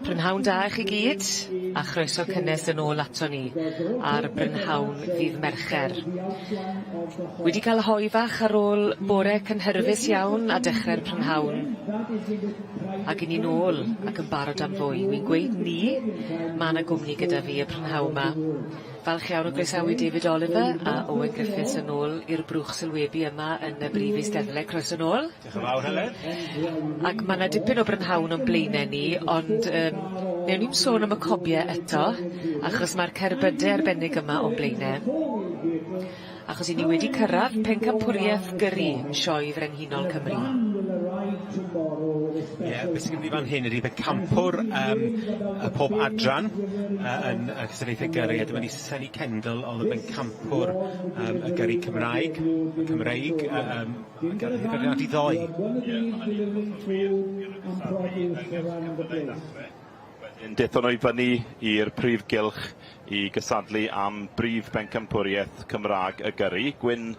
Prynhawn da i chi gyd, a chroeso cynnes yn ôl ato ni ar brynhawn ddydd Mercher. Wedi cael hoe fach ar ôl bore cynhyrfus iawn a dechre'r prynhawn, ac 'yn ni nôl ac yn barod am fwy. Wi'n gweud ni, ma' 'na gwmni gyda fi y prynhawn 'ma. Falch iawn o groesawu David Oliver a Owen Griffiths yn ôl i'r brwch sylwebu yma yn y brif eisteddle. Croeso nôl. Diolch yn fawr Heledd. Ac ma' 'na dipyn o brynhawn o'n blaene ni ond yym newn ni'm sôn am y cobie eto achos ma'r cerbyde arbennig yma o'n blaene. Achos 'yn ni wedi cyrradd pencampwrieth gyrru Sioe Frenhinol Cymru. Ie, beth sydd gen fi fan hyn ydi pencampwr yym y pob adran yy yn y cystadlaethau gyrru a dyma ni Sonny Kendall o'dd yn bencampwr yym y gyrru Cymraeg, y Cymreig yy yym a gafodd ei feirniadu ddoe. Ie, ma' hynny'n hollol wir. Fuon nhw'n cystadlu yn y Wedyn dethon nhw i fyny i'r prif gylch i gystadlu am brif bencampwriaeth Cymraeg y gyrru. Gwyn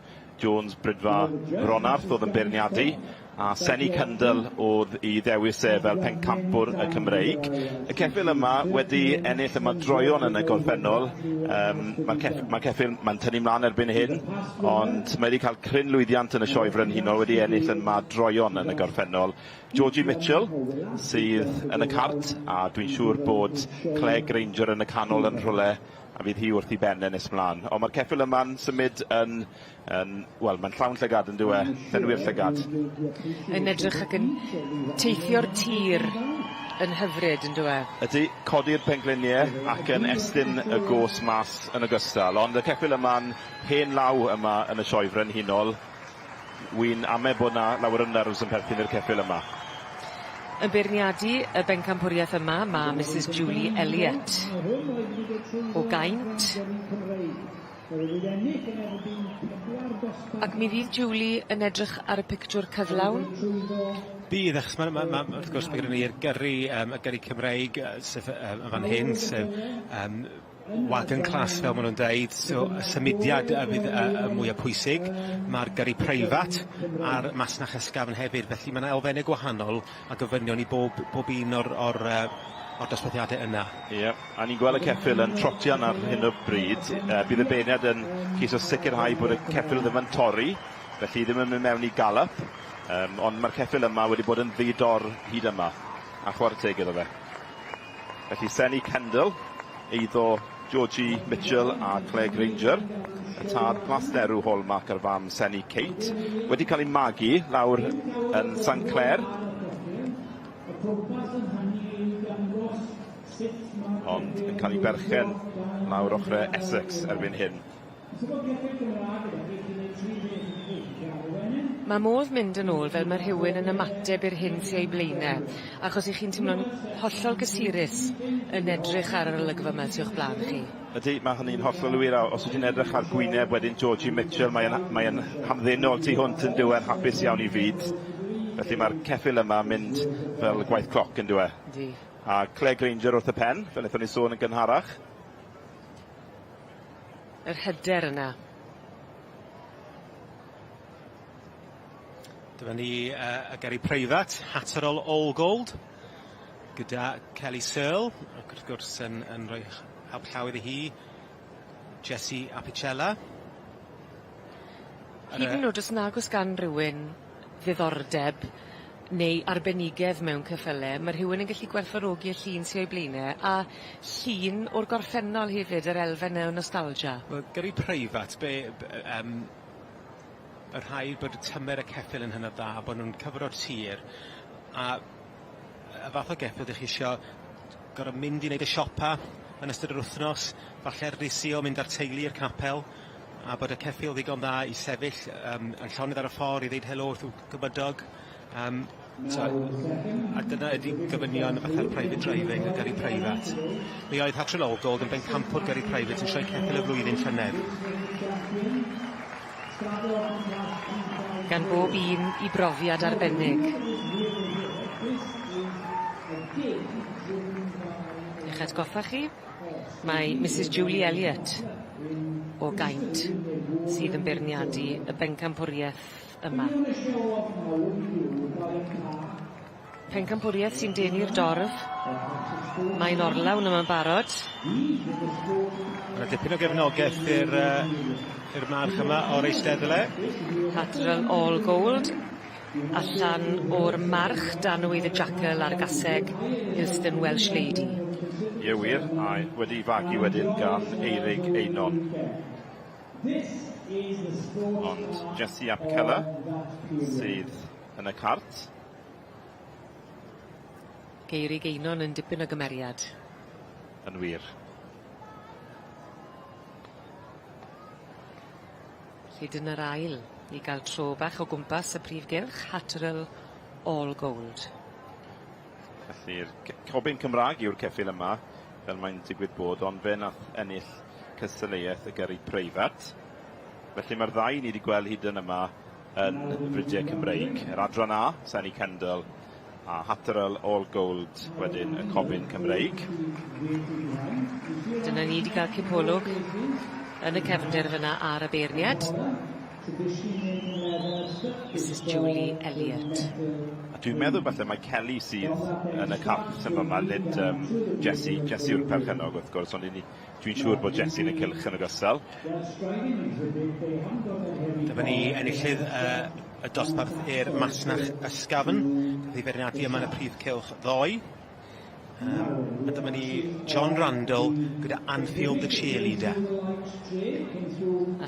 Jones Brydfa Rhonarth oedd yn beirniadu, a Senny Cundell oedd i ddewis e fel pencampwr y Cymreig. Y ceffyl yma wedi ennill yma droeon yn y gorffennol. Um, mae'r ceff, mae ceffyl, mae'n tynnu mlaen erbyn hyn, ond mae wedi cael cryn lwyddiant yn y Sioe Frenhinol, wedi ennill yma droeon yn y gorffennol. Georgie Mitchell sydd yn y cart, a dwi'n siŵr bod Claire Grainger yn y canol yn rhywle, a fydd hi wrth i ben yn nes mlaen. Ond mae'r ceffyl yma'n symud yn, yn wel, mae'n llawn llygad yn dyw e, llenwi'r llygad. Yn edrych ac yn teithio'r tir yn hyfryd yn dyw e? Ydy, codi'r pengliniau ac yn estyn y gos mas yn ogystal. Ond y ceffyl yma'n hen law yma yn y Sioe Frenhinol. Wi'n ame bod 'na lawer o nerves yn perthyn i'r ceffyl yma. Yn beirniadu y bencampwriaeth yma ma' Misus Julie Elliott o Gaint. Ac mi fydd Julie yn edrych ar y pictiwr cyflawn. Bydd achos ma' ma' ma' wrth gwrs ma' gyda ni'r gyrru yym y gyrru Cymreig yy sef yy yn fan hyn sef yym wagon class fel ma' nw'n deud, so y symudiad y fydd y y mwya pwysig. Ma'r gyrru preifat a'r masnach ysgafn hefyd, felly ma' 'na elfenne gwahanol a gofynion i bob bob un o'r o'r yy o'r dosbarthiade yna. Ie, a ni'n gweld y ceffyl yn trotian ar hyn o bryd. Yy bydd y beirniad yn ceisio sicrhau bod y ceffyl ddim yn torri, felly ddim yn mynd mewn i gallop. Yym ond ma'r ceffyl yma wedi bod yn ddi-dor hyd yma, a chware teg iddo fe. Felly Senny Kendall, eiddo Georgie Mitchell a Claire Grainger, y tad Plasderw Hallmark a'r fam Senny Kate, wedi cael ei magu lawr yn St Clair. Ond yn cael ei berchen lawr ochrau Essex erbyn hyn. Ma' modd mynd yn ôl fel ma' rhywun yn ymateb i'r hyn sy o'i blaene achos 'ych chi'n timlo'n hollol gysurus yn edrych ar yr olygfa 'ma sy o'ch bla'n chi. Ydy, ma' hynny'n hollol wir, a os wyt ti'n edrych ar gwyneb wedyn Georgie Mitchell, mae e'n mae e'n hamddenol tu hwnt yn dyw e'n hapus iawn i fyd. Felly ma'r ceffyl yma yn mynd fel gwaith cloc yn dyw e? Yndi. A Claire Grainger wrth y pen, fel nethon ni sôn yn gynharach. Yr hyder yna. Dyma ni yy y gyrru preifat, Hatterall All Gold, gyda Kelly Searle, ac wrth gwrs yn yn rhoi help llaw iddi hi, Jessie Apicella. Hyd yn o'd os nag o's gan rywun ddiddordeb neu arbenigedd mewn ceffyle, ma' rhywun yn gallu gwerthfawrogi y llun sy o'i blaene a llun o'r gorffennol hefyd, yr elfen 'ne o nostalgia. Wel gyrru preifat be' b- yy yym ma' rhaid bod y tymer y ceffyl yn hynod dda, bo' nw'n cyfro'r tir a y fath o geffyl 'dych chi isio gor'o' mynd i neud y siopa yn ystod yr wthnos, falle ar ddydd Sul mynd â'r teulu i'r capel, a bod y ceffyl ddigon dda i sefyll yym yn llonydd ar y ffor i ddeud helo wrth w- gymydog yym so a dyna ydi gofynion fatha'r private driving y gyrru preifat. Mi oedd Hatrin Old Gold yn bencampwr gyrru preifat yn Sioe Ceffyl y Flwyddyn llynedd. Gan bob un 'i brofiad arbennig. I'ch atgoffa chi, mae Misus Julie Elliott o Gaint. sydd yn beirniadu y bencampwriaeth yma. Pencampwriaeth sy'n denu'r dorf. Mae'n orlawn yma'n barod. Ma' 'na dipyn o gefnogaeth i'r yy i'r march yma o'r eisteddle. Hatteral All Gold allan o'r march Danwy the Jackal a'r gaseg Ilston Welsh Lady. Ie wir, a wedi fagu wedyn gan Eirig Einon. Ond Jesse ap Keller sydd yn y cart. Geirig Einon yn dipyn o gymeriad. Yn wir. Felly dyna'r ail i ga'l tro bach o gwmpas y prif gylch, Hatteral All Gold. Felly'r cobyn Cymraeg yw'r ceffyl yma, fel mae'n digwydd bod, ond fe nath ennill cystadleuaeth y gyrru preifat. Felly mae'r ddau ni wedi gweld hyd yn yma yn fridiau Cymreig. Yr adran A, Senny Kendall, a Hatteral All Gold wedyn y cobyn Cymreig. Dyna ni wedi cael cipolwg yn y cefndir fyna ar y beirniad. Mrs Julie Elliott. A dwi'n meddwl falle mai Kelly sydd yn y cart yn fama, nid um, Jesse. Jesse yw'r perchennog wrth gwrs, ond i Dwi'n siŵr bod Jesse yn y cylch yn ogystal. Dyma ni enillydd uh, y dosbarth i'r masnach ysgafn. Cath ei feirniadu yma yn y prif cylch ddoe. Um, a dyma ni John Randall gyda Anfield the Cheerleader.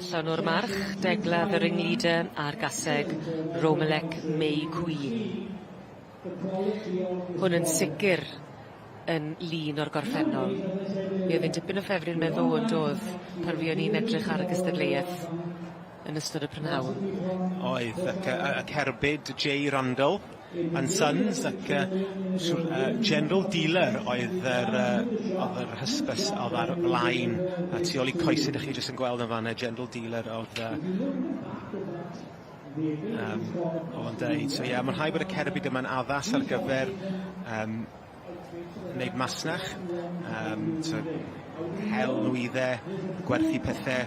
Allan o'r march, Degla the Ringleader a'r gaseg Romelec May Queen. Hwn yn sicr yn lun o'r gorffennol. Mi oedd e'n dipyn o ffefryn meddwl yn dodd pan fuon ni'n edrych ar y gystadleuaeth yn ystod y prynhawn. Oedd, ac y y cerbyd J Randall and Sons ac yy siwr yy General Dealer oedd yr yy o'dd yr hysbys o'dd ar flaen a tu ôl i coese 'dych chi jyst yn gweld yn fan 'na General Dealer o'dd yy yym o'dd o'n deud. So ie ma'n rhaid bod y cerbyd yma'n addas ar gyfer yym wneud masnach, yym so hel nwydde, gwerthu pethe,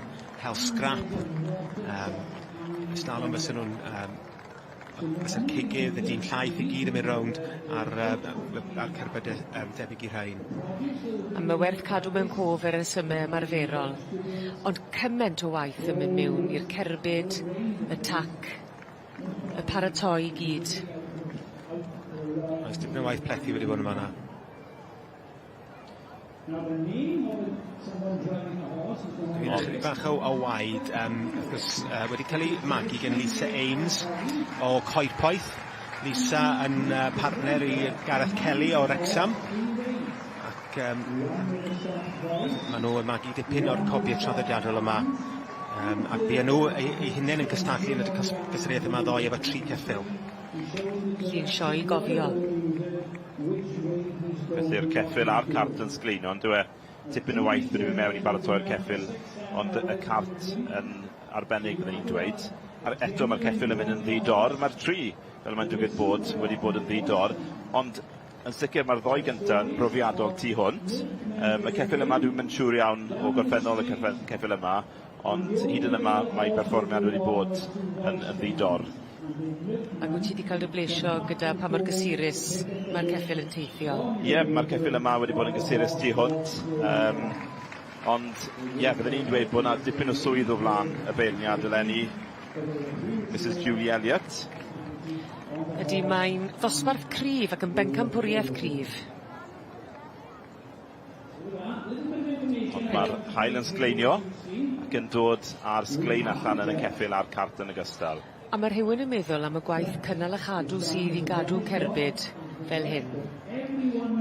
hel scrap, yym ers talwm fysen nw'n yym fyse'r cigydd, y dyn llaeth i gyd yn mynd rownd ar yy ar cerbyde yym debyg i rhein. A ma' werth cadw mewn cof y resyme ymarferol, ond cyment o waith yn mynd miwn i'r cerbyd, y tac, y paratoi i gyd. Oes dipyn o waith plethu wedi bod yn fan'na. Dwi'n ychydig bach o o waed yym wrth gwrs yy wedi ca'l 'i magu gen Lisa Ames o Coedpoeth. Lisa yn yy partner i Gareth Kelly o Wrecsam ac yym ma' nw yn magu dipyn o'r cobie traddodiadol yma yym ac buon nw eu eu hunen yn cystadlu yn y cystadleuaeth yma ddoe efo tri ceffyl. Felly'n sioe gofio. Felly'r ceffyl a'r cart yn sgleino on'd yw e? Tipyn o waith wedi mynd mewn i baratoi'r ceffyl ond y cart yn arbennig bydden i'n dweud. A eto ma'r ceffyl yn mynd yn ddi-dor. Ma'r tri, fel mae'n digwydd bod, wedi bod yn ddi-dor, ond yn sicr ma'r ddoi gynta yn brofiadol tu hwnt. Yym y ceffyl yma dwi'm yn siŵr iawn o gorffennol y ceffyl ceffyl yma, ond hyd yn yma mae berfformiad wedi bod yn yn ddi-dor. Ac wyt ti 'di ca'l dy blesio gyda pa mor gysurus ma'r ceffyl yn teithio? Ie, ma'r ceffyl yma wedi bod yn gysurus tu hwnt. Yym ond ie, bydden i'n dweud bod 'na dipyn o swydd o flan y beirniad eleni, Misus Julie Elliott. Ydi, mae'n ddosbarth cryf ac yn bencampwriaeth cryf. Ond ma'r haul yn sgleinio ac yn dod â'r sglein allan yn y ceffyl a'r cart yn ogystal. A ma' rhywun yn meddwl am y gwaith cynnal a chadw sydd i gadw cerbyd fel hyn.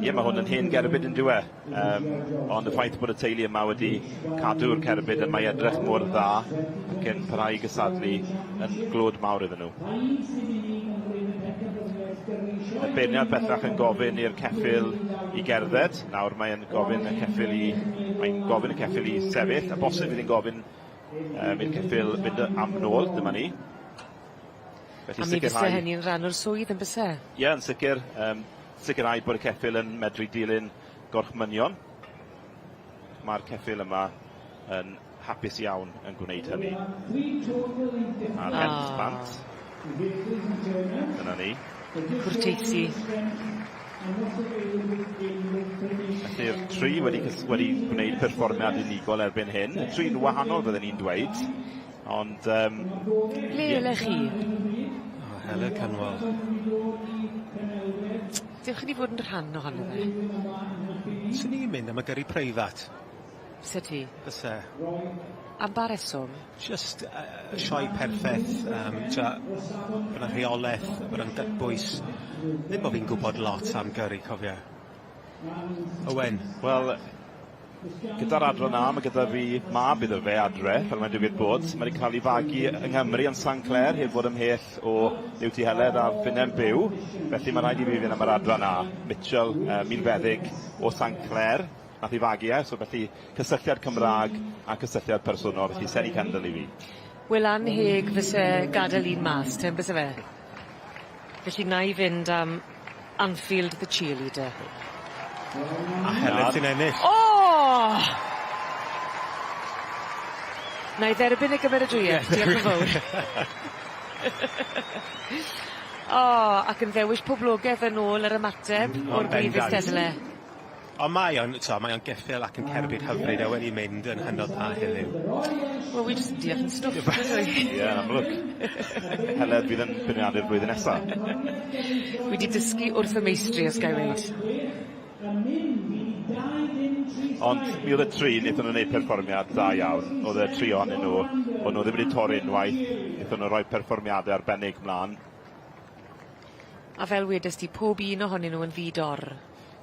Ie ma' hwn yn hen gerbyd yndyw e? Yym ond y ffaith bod y teulu yma wedi cadw'r cerbyd yma i edrych mor dda ac yn parhau i gystadlu yn glod mawr iddyn nhw. Y beirniad bellach yn gofyn i'r ceffyl i gerdded. Nawr mae'n gofyn y ceffyl i mae'n gofyn y ceffyl i sefyll, a bosib fydd hi'n gofyn yym i'r ceffyl fynd am nôl, dyma ni. Felly A mi fyse hynny'n rhan o'r swydd yn byse? Ie, yn sicr. Yym sicrhau bod y ceffyl yn medru dilyn gorchmynion. Mae'r ceffyl yma yn hapus iawn yn gwneud hynny. A'r het bant. Dyna ni. Cwrteisi. Felly'r tri wedi, wedi gwneud perfformiad unigol erbyn hyn. Y tri'n wahanol fydden ni'n dweud. Ond... Ble elech chi? O, Heledd Cynwal. Dewch i ni fod yn rhan ohono fe. Swn i'n mynd am y gyrru preifat. Fyse ti? Fyse. Am ba reswm? Just sioe perffeth, bod 'na rheoleth, bod o'n gytbwys. Ddim bo' fi'n gwbod lot am gyrru, cofia. Owen. Wel, gyda'r adran A, mae gyda fi mab iddo fe adre, fel mae'n digwydd bod. Mae wedi cael ei fagu yng Nghymru yn San Clêr, heb fod ymhell o Liwti Heledd a finne'n byw. Felly mae rhaid i fi fynd am yr adran A. Mitchell, milfeddyg o San Clêr, nath ei fagu e, so felly cysylltiad Cymraeg a cysylltiad personol, felly Senny Kendall i fi. Wel anheg fyse gadel un mas te on' byse fe? Felly 'nai fynd am Anfield the cheerleader. A Heledd sy'n ennill. O! Nai dderbyn y gymeradwyeth, diolch yn fowr. O, ac yn ddewis poblogedd yn ôl yr ymateb o'r brif eisteddle. Ond mae o'n, t'o' mae o'n geffyl ac yn cerbyd hyfryd a wedi mynd yn hynod dda heddiw. Wel wi jyst yn deall yn stwff ydw i? Ie, yn amlwg. Heledd fydd yn beirniadu'r flwyddyn nesa. Wi 'di dysgu wrth y meistri os gai weud. Ond mi o'dd y tri nethon nw neud perfformiad da iawn. O'dd y tri ohonyn nw, o'n nw ddim wedi torri unwaith, nethon nw roi perfformiade arbennig mlan. A fel wedes di, pob un ohonyn nw yn ddi-dor.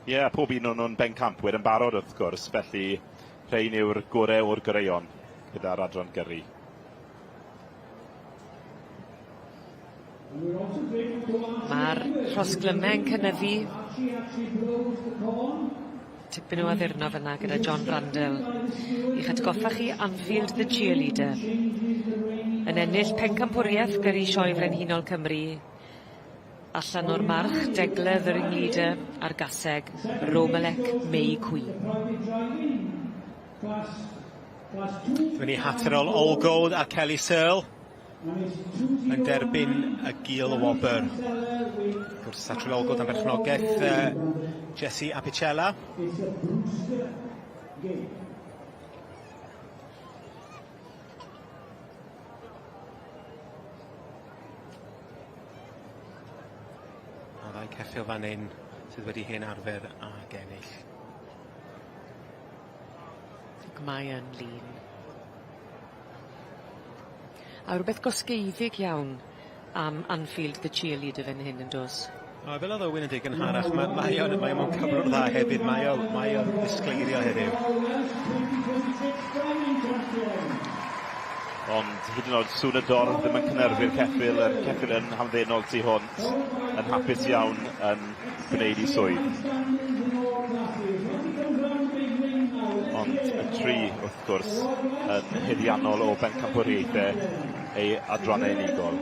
Ie, a pob un o'n nhw'n bencampwyr yn barod wrth gwrs, felly rhein yw'r gore o'r goreuon gyda'r adran gyrru. Ma'r rhosglyme'n cynyddu. Tipyn o addurno fyna gyda John Randall. I'ch atgoffa chi Anfield the Cheerleader. Yn ennill pencampwriaeth gyrru Sioe Frenhinol Cymru Allan o'r march Degle the ringleader a'r gaseg Romalek May Queen. Dyma ni Hatterall All Gold a Kelly Searle yn derbyn y gil wobr. Wrth gwrs, Hatterall All Gold am berchnogaeth Jesse Apicella. A ddau ceffyl fan hyn sydd wedi hen arfer ag ennill. Ac mae yn lun. A rwbeth gosgeiddig iawn am Anfield the cheerleader fan hyn yndos? O fel o'dd Owen yn deud gynharach ma' mae o'n mae o mewn cyflwr dda hefyd mae o mae o'n disgleirio heddiw. Ond hyd yn oed sŵn y dorf ddim yn cynhyrfu'r ceffyl, yr ceffyl yn hamddenol tu hwnt, yn hapus iawn yn gwneud 'i swydd. Ond y tri, wrth gwrs, yn haeddiannol o bencampwriaethau ei adrannau unigol.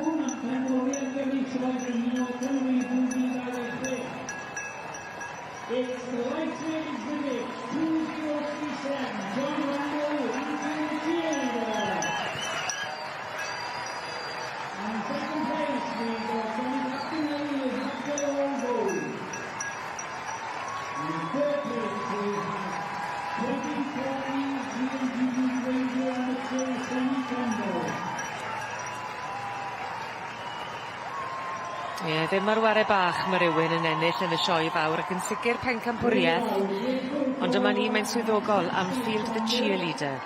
Ie, ddim ar ware bach ma' rywun yn ennill yn y sioe fawr ac yn sicir pencampwrieth. Ond dyma ni, mae'n swyddogol, Anfield the Cheerleader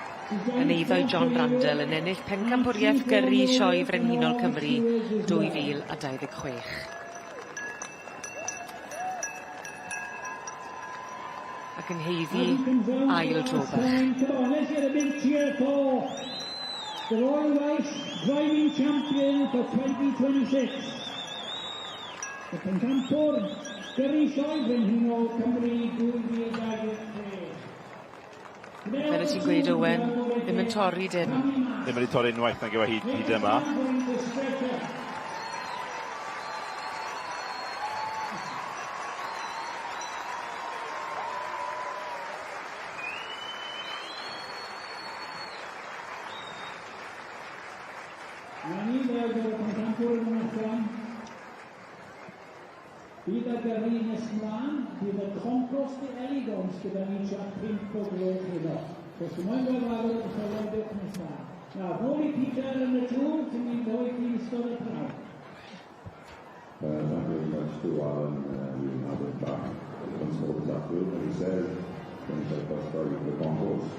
yn eiddo i John Randall yn ennill pencampwrieth gyrru Sioe Frenhinol Cymru 2026. Ac yn haeddu ail dro bach. The Royal Welsh Driving Champion for 2026. Y pencampwr gyrru Sioe Frenhinol Cymru 2026. Fel wyt ti'n gweud Owen, ddim yn torri dim. Ddim wedi torri unwaith nag yw e hyd, hyd yma. Na ni weld o'r pencampwr yn mynd allan. Bydd y gyrru nes mlaen, bydd y Concours d'Elegance gyda ni tua 5 o gloch heno. Os chi'n moyn gweld rhagor o geffylau, dewch nes mlaen. Nawr, nôl i Peter yn y tŵr, sy'n mynd â chi yn ystod y prynhawn. Thank you very much to Alan. We have him back once more this afternoon, and he says, 5:25 for the concourse.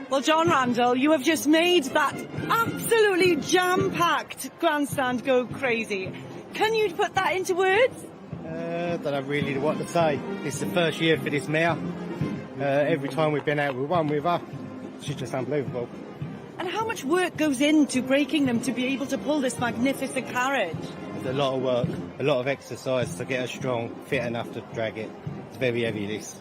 Well, John Randall, you have just made that absolutely jam-packed grandstand go crazy. Can you put that into words? Don't know really what to say. It's the first year for this mare. Every time we've been out, we've won with her. She's just unbelievable. And how much work goes into breaking them to be able to pull this magnificent carriage? It's a lot of work, a lot of exercise to get her strong, fit enough to drag it. It's very heavy, this.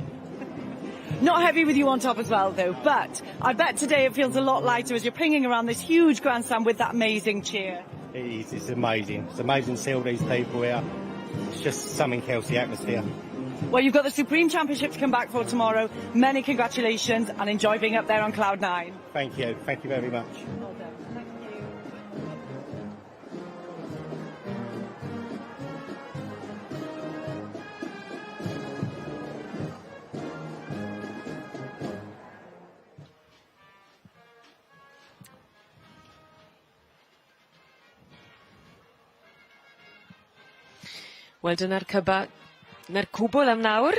Not heavy with you on top as well, though, but I bet today it feels a lot lighter as you're pinging around this huge grandstand with that amazing cheer. It is, it's amazing. It's amazing to see all these people here. It's just something else, the atmosphere. Well, you've got the Supreme Championship to come back for tomorrow. Many congratulations and enjoy being up there on cloud nine. Thank you. Thank you very much. Well done. Thank you. Wel dyna'r cyba, 'na'r cwbl am nawr.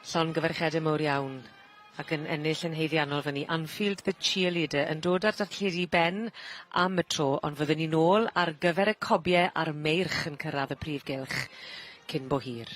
Llongyfarchiade mowr iawn ac yn ennill yn haeddiannol fyny Anfield the Cheerleader yn dod â'r dathliad i ben am y tro ond fyddwn ni nôl ar gyfer y cobie a'r meirch yn cyrradd y prif gylch cyn bo hir.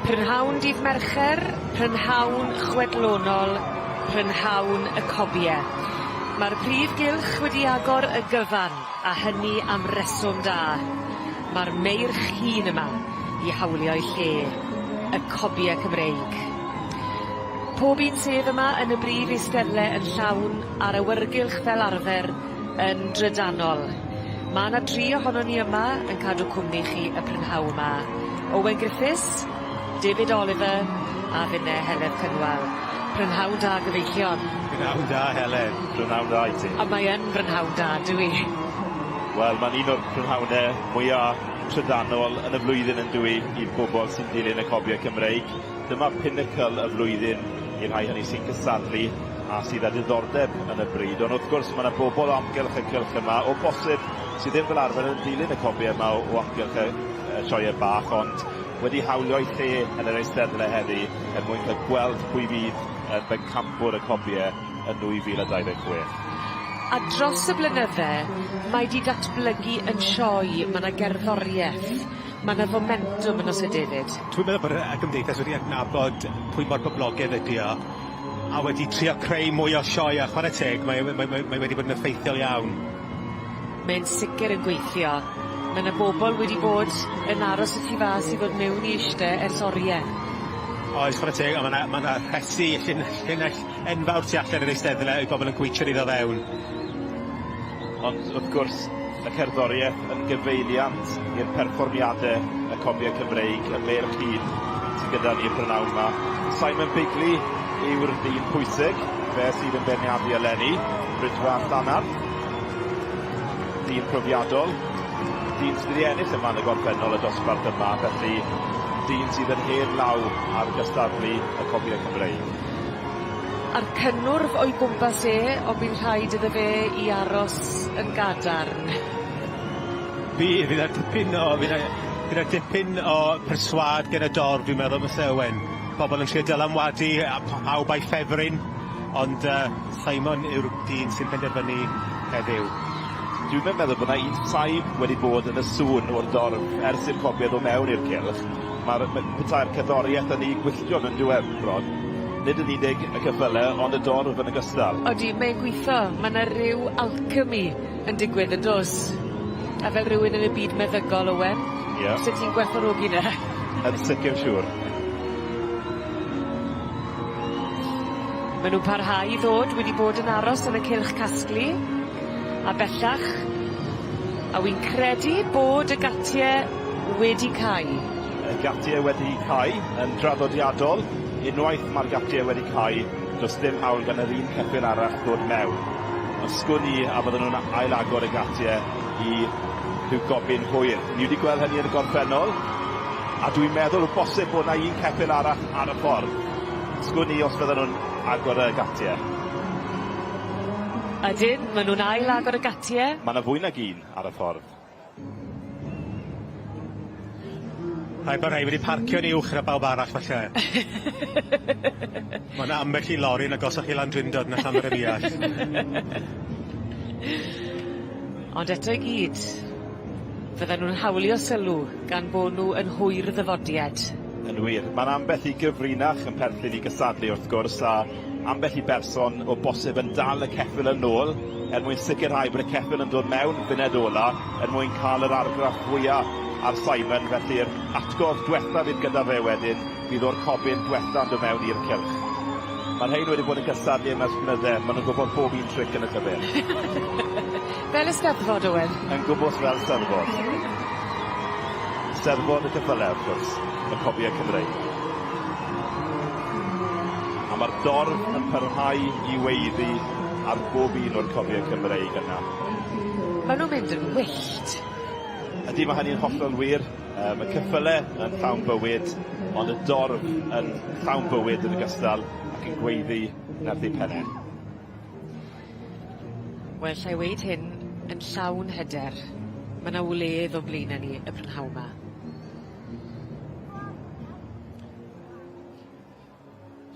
Prynhawn dydd Mercher, prynhawn chwedlonol, prynhawn y cobie. Ma'r prif gylch wedi agor y gyfan, a hynny am reswm da. Ma'r meirch hŷn yma i hawlio'u lle, y cobie Cymreig. Pob un sedd yma yn y brif eisteddle yn llawn a'r awyrgylch fel arfer yn drydanol. Ma' 'na dri ohonon ni yma yn cadw cwmni chi y prynhaw 'ma. Owen Griffiths, David Oliver a finne Heledd Cynwal. Prynhawn da gyfeillion. Prynhawn da Heledd. Prynhawn da i ti. A mae yn brynhawn da on'd yw 'i? Wel ma'n un o'r prynhawne mwya trydanol yn y flwyddyn yndyw 'i i'r bobol sy'n dilyn y cobie Cymreig. Dyma pinnacle y flwyddyn i'r rhai hynny sy'n cystadlu a sydd â diddordeb yn y bryd. Ond wrth gwrs mae yna bobl o amgylch y cylch yma, o bosib sydd ddim fel arfer yn dilyn y cobiau yma o, o amgylch y, y sioeau bach, ond wedi hawlio'i lle yn yr eisteddle heddi er mwyn cael gweld pwy fydd yn bencampwr y cobiau yn 2026. A dros y blynydde, mae 'di datblygu yn sioe, ma' 'na gerddorieth, Ma' 'na fomentwm yn o's e David? Dwi'n meddwl bod y gymdeithas wedi adnabod pwy mor boblogaidd ydi o a wedi trio creu mwy o sioe a chware teg mae e mae mae mae wedi bod yn effeithiol iawn. Mae'n sicir yn gweithio. Ma' 'na bobol wedi bod yn aros y tu fas i ddod mewn i ishte ers orie. Oes chware teg a ma' 'na ma' 'na rhesi llinell llinell enfawr tu allan i'r eisteddle i bobol yn gweitio i ddod fewn. Ond wrth gwrs, y cerddoriaeth yn gyfeiliant i'r perfformiade y Cobiau Cymreig, y meirch hŷn sydd gyda ni y prynawn 'ma. Simon Bigley yw'r dyn pwysig, fe sydd yn beirniadu eleni, Bridfa Llanarth. Dyn profiadol, dyn sydd wedi ennill yma yn y gorffennol y dosbarth yma, felly dyn sydd yn hen law ar gystadlu y Cobiau Cymreig. A'r cynnwrf o'i gwmpas e, ond bu'n rhaid iddo fe i aros yn gadarn. Fi, fydd 'na dipyn o fydd 'na fydd 'na dipyn o perswâd gen y dorf dwi'n meddwl Mister Owen. Pobol yn trio dylanwadu a pawb a'i ffefryn, ond yy Simon yw'r dyn sy'n penderfynu heddiw. Dwi'm yn meddwl bod 'na un saib wedi bod yn y sŵn o'r dorf ers i'r cobie ddod mewn i'r cylch. Ma'r ma' petai'r cerddoriaeth yn 'u gwylltio nhw yndyw e bron? Nid yn unig y ceffyle ond y dorf yn ogystal. Odi mae'n gwitho ma' 'na ryw alchemy yn digwydd yndos? A fel rywun yn y byd meddygol Owen. Ie. Sut ti'n gwerthfawrogi 'na? Yn sicir siŵr. Ma' nw'n parhau i ddod wedi bod yn aros yn y cylch casglu a bellach a wi'n credu bod y gatie wedi cau. Y gatie wedi cau yn draddodiadol, unwaith ma'r gatie wedi cau, does dim hawl gan yr un ceffyl arall ddod mewn. Ond sgwn i a fydden nhw'n ail-agor y gatie i rhyw gobyn hwyr. Ni wedi gweld hynny yn y gorffennol, a dwi'n meddwl o bosib bod 'na un ceffyl arall ar y ffordd. Sgwn i os fydden nhw'n agor y gatie. Ydyn, ma' nw'n ail-agor y gatie. Ma' 'na fwy nag un ar y ffordd. Rhaid bo' rhai wedi parcio'n uwch na bawb arall falle. Ma' 'na ambell i lori yn agosach i Landrindod na Llanfair-ym-Muallt. Ond eto i gyd, fydden nw'n hawlio sylw gan bo' nw yn hwyr ddyfodied. Yn wir. Ma'n ambell i gyfrinach yn perthyn i gystadlu wrth gwrs a ambell i berson o bosib yn dal y ceffyl yn ôl er mwyn sicrhau bod y ceffyl yn dod mewn funed ola er mwyn cael yr argraff fwya ar Simon felly'r atgof dwetha fydd gyda fe wedyn fydd o'r cobyn dwetha yn dod mewn i'r cylch. Mae'r rhein wedi bod yn cystadlu am ers blynydde, maen nhw'n gwybod bob un tric yn y llyfr. Fel y Steddfod, Owen. Yn gwbl fel Steddfod. Steddfod y ceffyle wrth gwrs, y cobiau Cymreig. A ma'r dorf yn parhau i weiddi ar bob un o'r cofiau Cymreig yna. Ma' nw'n mynd yn wyllt. Ydy, ma' hynny'n hollol wir. Yym y ceffyle yn llawn bywyd, ond y dorf yn llawn bywyd yn ogystal ac yn gweiddi nerth eu penne. Wel, 'llai weud hyn yn llawn hyder. Ma' 'na wledd o'n blaene ni y prynhawn 'ma.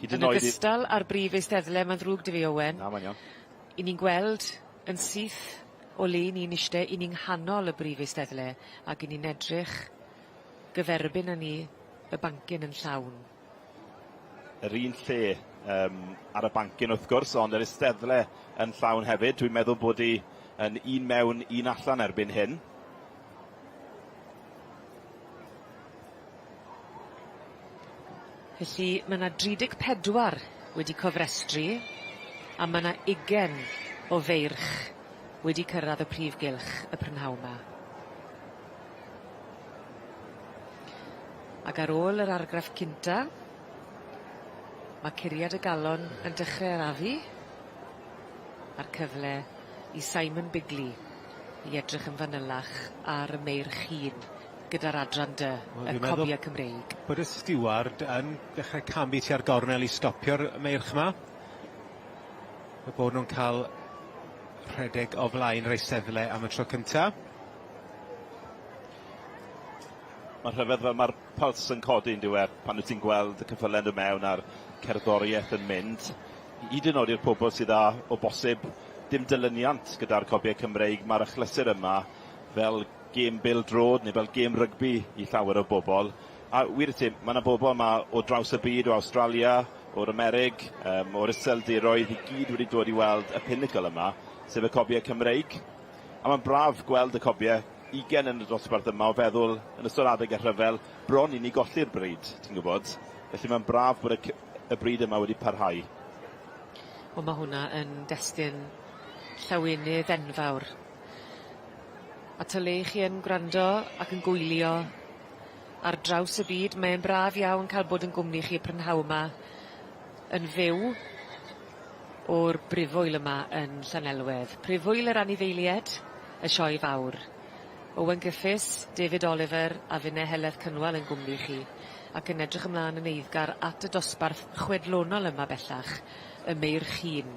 Hyd yn Yn oed i... ogystal â'r brif eisteddle, ma'n ddrwg 'dy fi Owen. Na, mae'n iawn. 'Yn ni'n gweld yn syth o le 'yn ni'n ishte, 'yn ni'n nghanol y brif eisteddle ag 'yn ni'n edrych gyferbyn â ni y bancyn yn llawn. Yr un lle yym ar y bancyn wrth gwrs, ond yr eisteddle yn llawn hefyd. Dwi'n meddwl bod hi yn un mewn, un allan erbyn hyn. Felly ma' 'na 34 wedi cofrestru a ma' 'na ugen o feirch wedi cyrradd y prif gylch y prynhawn 'ma. Ac ar ôl yr argraff cynta, ma' curiad y galon yn dechre arafu, a'r cyfle i Simon Bigley i edrych yn fanylach ar y meirch hŷn gyda'r adran dy, y cobia Cymreig. Bod y stiward yn dechrau camu tua'r gornel i stopio'r meirch 'ma. Y bod nhw'n cael rhedeg o flaen yr eisteddle am y tro cynta. Mae'n rhyfedd fel mae'r pyls yn codi yn dyw e pan wyt ti'n gweld y ceffyle'n dod mewn a'r cerddoriaeth yn mynd. Hyd yn oed i'r pobl sydd â, o bosib, dim dilyniant gyda'r cobiau Cymreig, mae'r achlysur yma fel gêm bêl-droed neu fel gêm rygbi i llawer o bobl. A wir i ti, mae yna bobl yma o draws y byd, o Awstralia, o'r Amerig, um, o'r Iseldiroedd, i gyd wedi dod i weld y pinnacle yma, sef y cobiau Cymreig. A mae'n braf gweld y cobiau ugen yn y dosbarth yma o feddwl yn ystod adeg y rhyfel, bron i ni golli'r bryd, ti'n gwybod. Felly mae'n braf bod y, y bryd yma wedi parhau. Wel ma' hwnna yn destun llawenydd enfawr. A ta le chi yn gwrando ac yn gwylio ar draws y byd, mae'n braf iawn cael bod yn gwmni chi y prynhaw 'ma yn fyw o'r brifwyl yma yn Llanelwedd. Prifwyl yr anifeilied, y sioe fawr. Owen Griffiths, David Oliver a finne Heledd Cynwal yn gwmni chi, ac yn edrych ymlaen yn eiddgar at y dosbarth chwedlonol yma bellach, y Meirch Hŷn,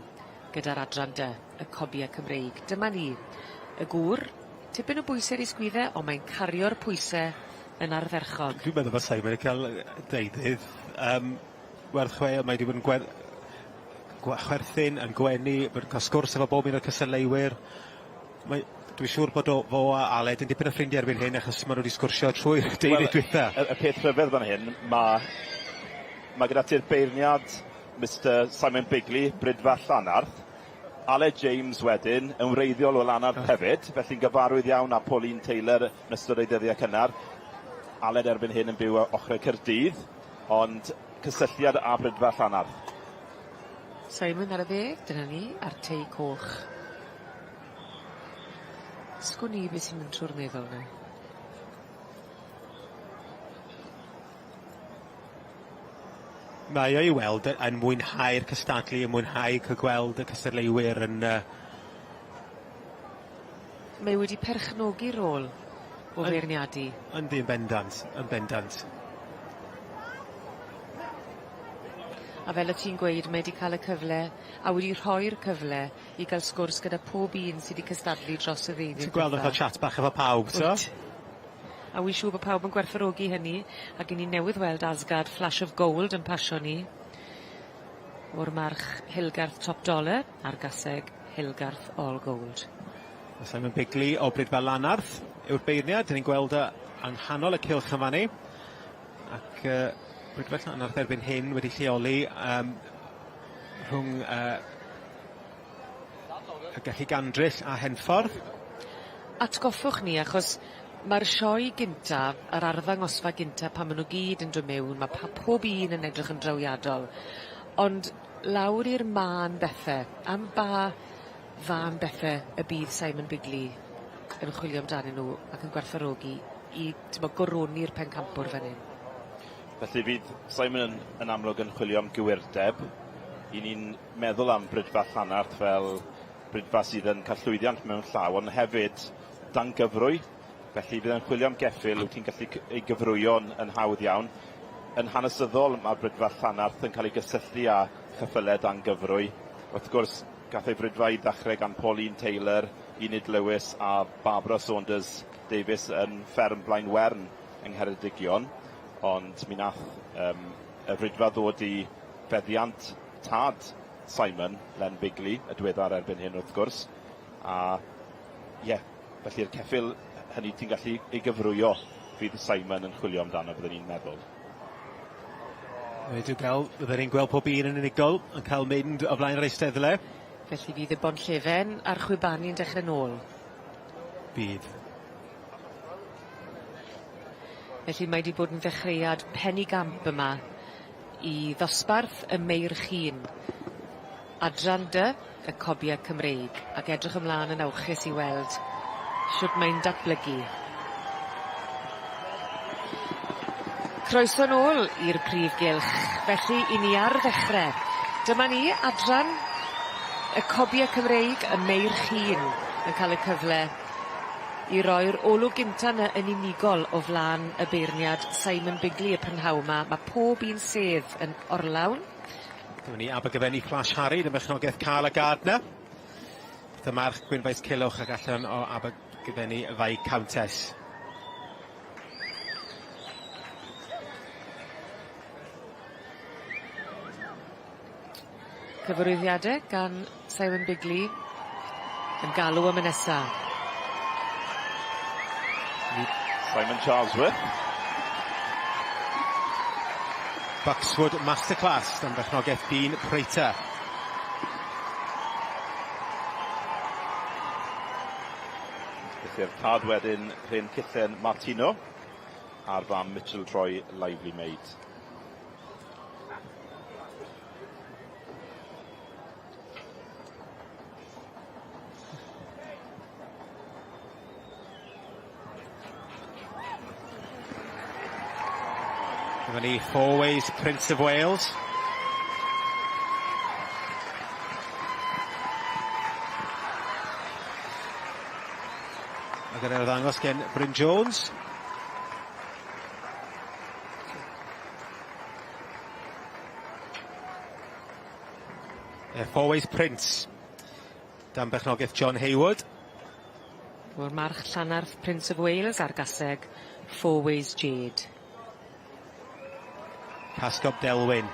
gyda'r adran dy, y Cobia Cymreig. Dyma ni, y gŵr, tipyn o bwyse ar 'i sgwydde, ond mae'n cario'r pwyse yn ardderchog. Dwi'n meddwl bod Simon wedi cael deuddydd yym werth chweil, mae wedi bod yn gwer- chwerthin, yn gwenu, bod yn cael sgwrs efo bob un o'r cystadleuwyr. Mae, dwi'n siŵr bod o, fo a Aled yn dipyn o ffrindiau erbyn hyn achos maen nhw wedi sgwrsio trwy'r deuddydd dwytha. Y, y peth rhyfedd fan hyn, mae, mae gyda ti'r beirniad Mister Simon Bigley, Brydfa Llanarth, Aled James wedyn, yn wreiddiol o Lanarth hefyd, felly'n gyfarwydd iawn â Pauline Taylor yn ystod ei dyddiau cynnar. Aled erbyn hyn yn byw o ochrau Caerdydd, ond cysylltiad â Brydfa Llanarth. Simon ar y dde, dyna ni, a'r tei coch. Sgwn i beth sy'n mynd trwy'r meddwl 'na. Mae o i weld yn mwynhau'r cystadlu, yn mwynhau cael gweld y cystadleuwyr yn yy... Mae wedi perchnogi rôl o feirniadu. Yndi, yn bendant, yn bendant. A fel o't ti'n gweud mae 'di ca'l y cyfle a wedi rhoi'r cyfle i ga'l sgwrs gyda pob un sy 'di cystadlu dros y ddeuddydd Ti'n gweld fatha chat bach efo pawb t'o'? Wyt. A wi siŵr bo' pawb yn gwerthfawrogi hynny ac 'yn ni newydd weld Asgard Flash of Gold yn pasio ni o'r march Hillgarth Top Dollar a'r gaseg Hillgarth All Gold. Ma' Simon Bigley o Brydfa Lanarth yw'r beirniad, 'dyn ni'n gweld o yng nghanol y cylch yn fan 'ny. Ac yy Brydfa Llanarth erbyn hyn wedi lleoli yym rhwng yy y Gelli Gandryll a Henffordd. Atgoffwch ni achos ma'r sioe gynta, yr arddangosfa gynta pan ma' nw gyd yn do' mewn ma' pa- pob un yn edrych yn drawiadol ond lawr i'r mân bethe, am ba fân bethe y bydd Simon Bigley yn chwilio amdanyn nw ac yn gwerthfawrogi i t'mo' goroni'r pencampwr fan 'yn? Felly fydd Simon yn yn amlwg yn chwilio am gywirdeb. 'Yn ni'n meddwl am Brydfa Llanarth fel brydfa sydd yn cael llwyddiant mewn llaw, ond hefyd dan gyfrwy. Felly fydd e'n chwilio am geffyl wyt ti'n gallu ei gyfrwyo'n yn hawdd iawn. Yn hanesyddol mae Brydfa Llanarth yn cael ei gysylltu â cheffyle dan gyfrwy. Wrth gwrs, gath ei frydfa ei ddechrau gan Pauline Taylor, Enid Lewis a Barbara Saunders Davies yn fferm Blaen Wern yng Ngheredigion, ond mi nath yym y frydfa ddod i feddiant tad Simon, Len Bigley, y diweddar erbyn hyn wrth gwrs, a ie, felly'r ceffyl hynny ti'n gallu ei gyfrwyo fydd Simon yn chwilio amdano byddwn i'n meddwl. Wedi gael, fydden ni'n gweld pob un yn unigol yn cael mynd o flaen yr eisteddle. Felly fydd y bonllefen a'r chwibanu'n dechrau nôl. Bydd. Felly mae 'di bod yn ddechreuad penigamp yma i ddosbarth y meirch hŷn. Adran dy y cobie Cymreig ac edrych ymlan yn awchus i weld shwt mae'n datblygu. Croeso nôl i'r prif gylch, felly i ni ar ddechre. Dyma ni, adran y cobie Cymreig, y meirch hŷn yn cael y cyfle i roi'r olwg gynta 'ny yn unigol o flan y beirniad Simon Bigley y prynhaw 'ma. Ma' pob un sedd yn orlawn. Dyma ni Abergavenny Flash Harry, dyma chnogaeth Carla Gardner. Dyma march Gwynfaes Cilwch ac allan o Abergavenny Viscountess. Cyfarwyddiade gan Simon Bigley yn galw am y nesa. Simon Charlesworth. Buckswood Masterclass dan berchnogaeth Dean Prater. Felly'r tad wedyn Rhyn Cithen Martino a'r fam Mitchell Troy Lively Maid. Dyma ni Four Ways Prince of Wales. Ac yn ymddangos gen Bryn Jones. Four Ways Prince. Dan berchnogaeth John Hayward. O'r march Llanarth Prince of Wales a'r gaseg Four Ways Jade. Casgob Delwyn.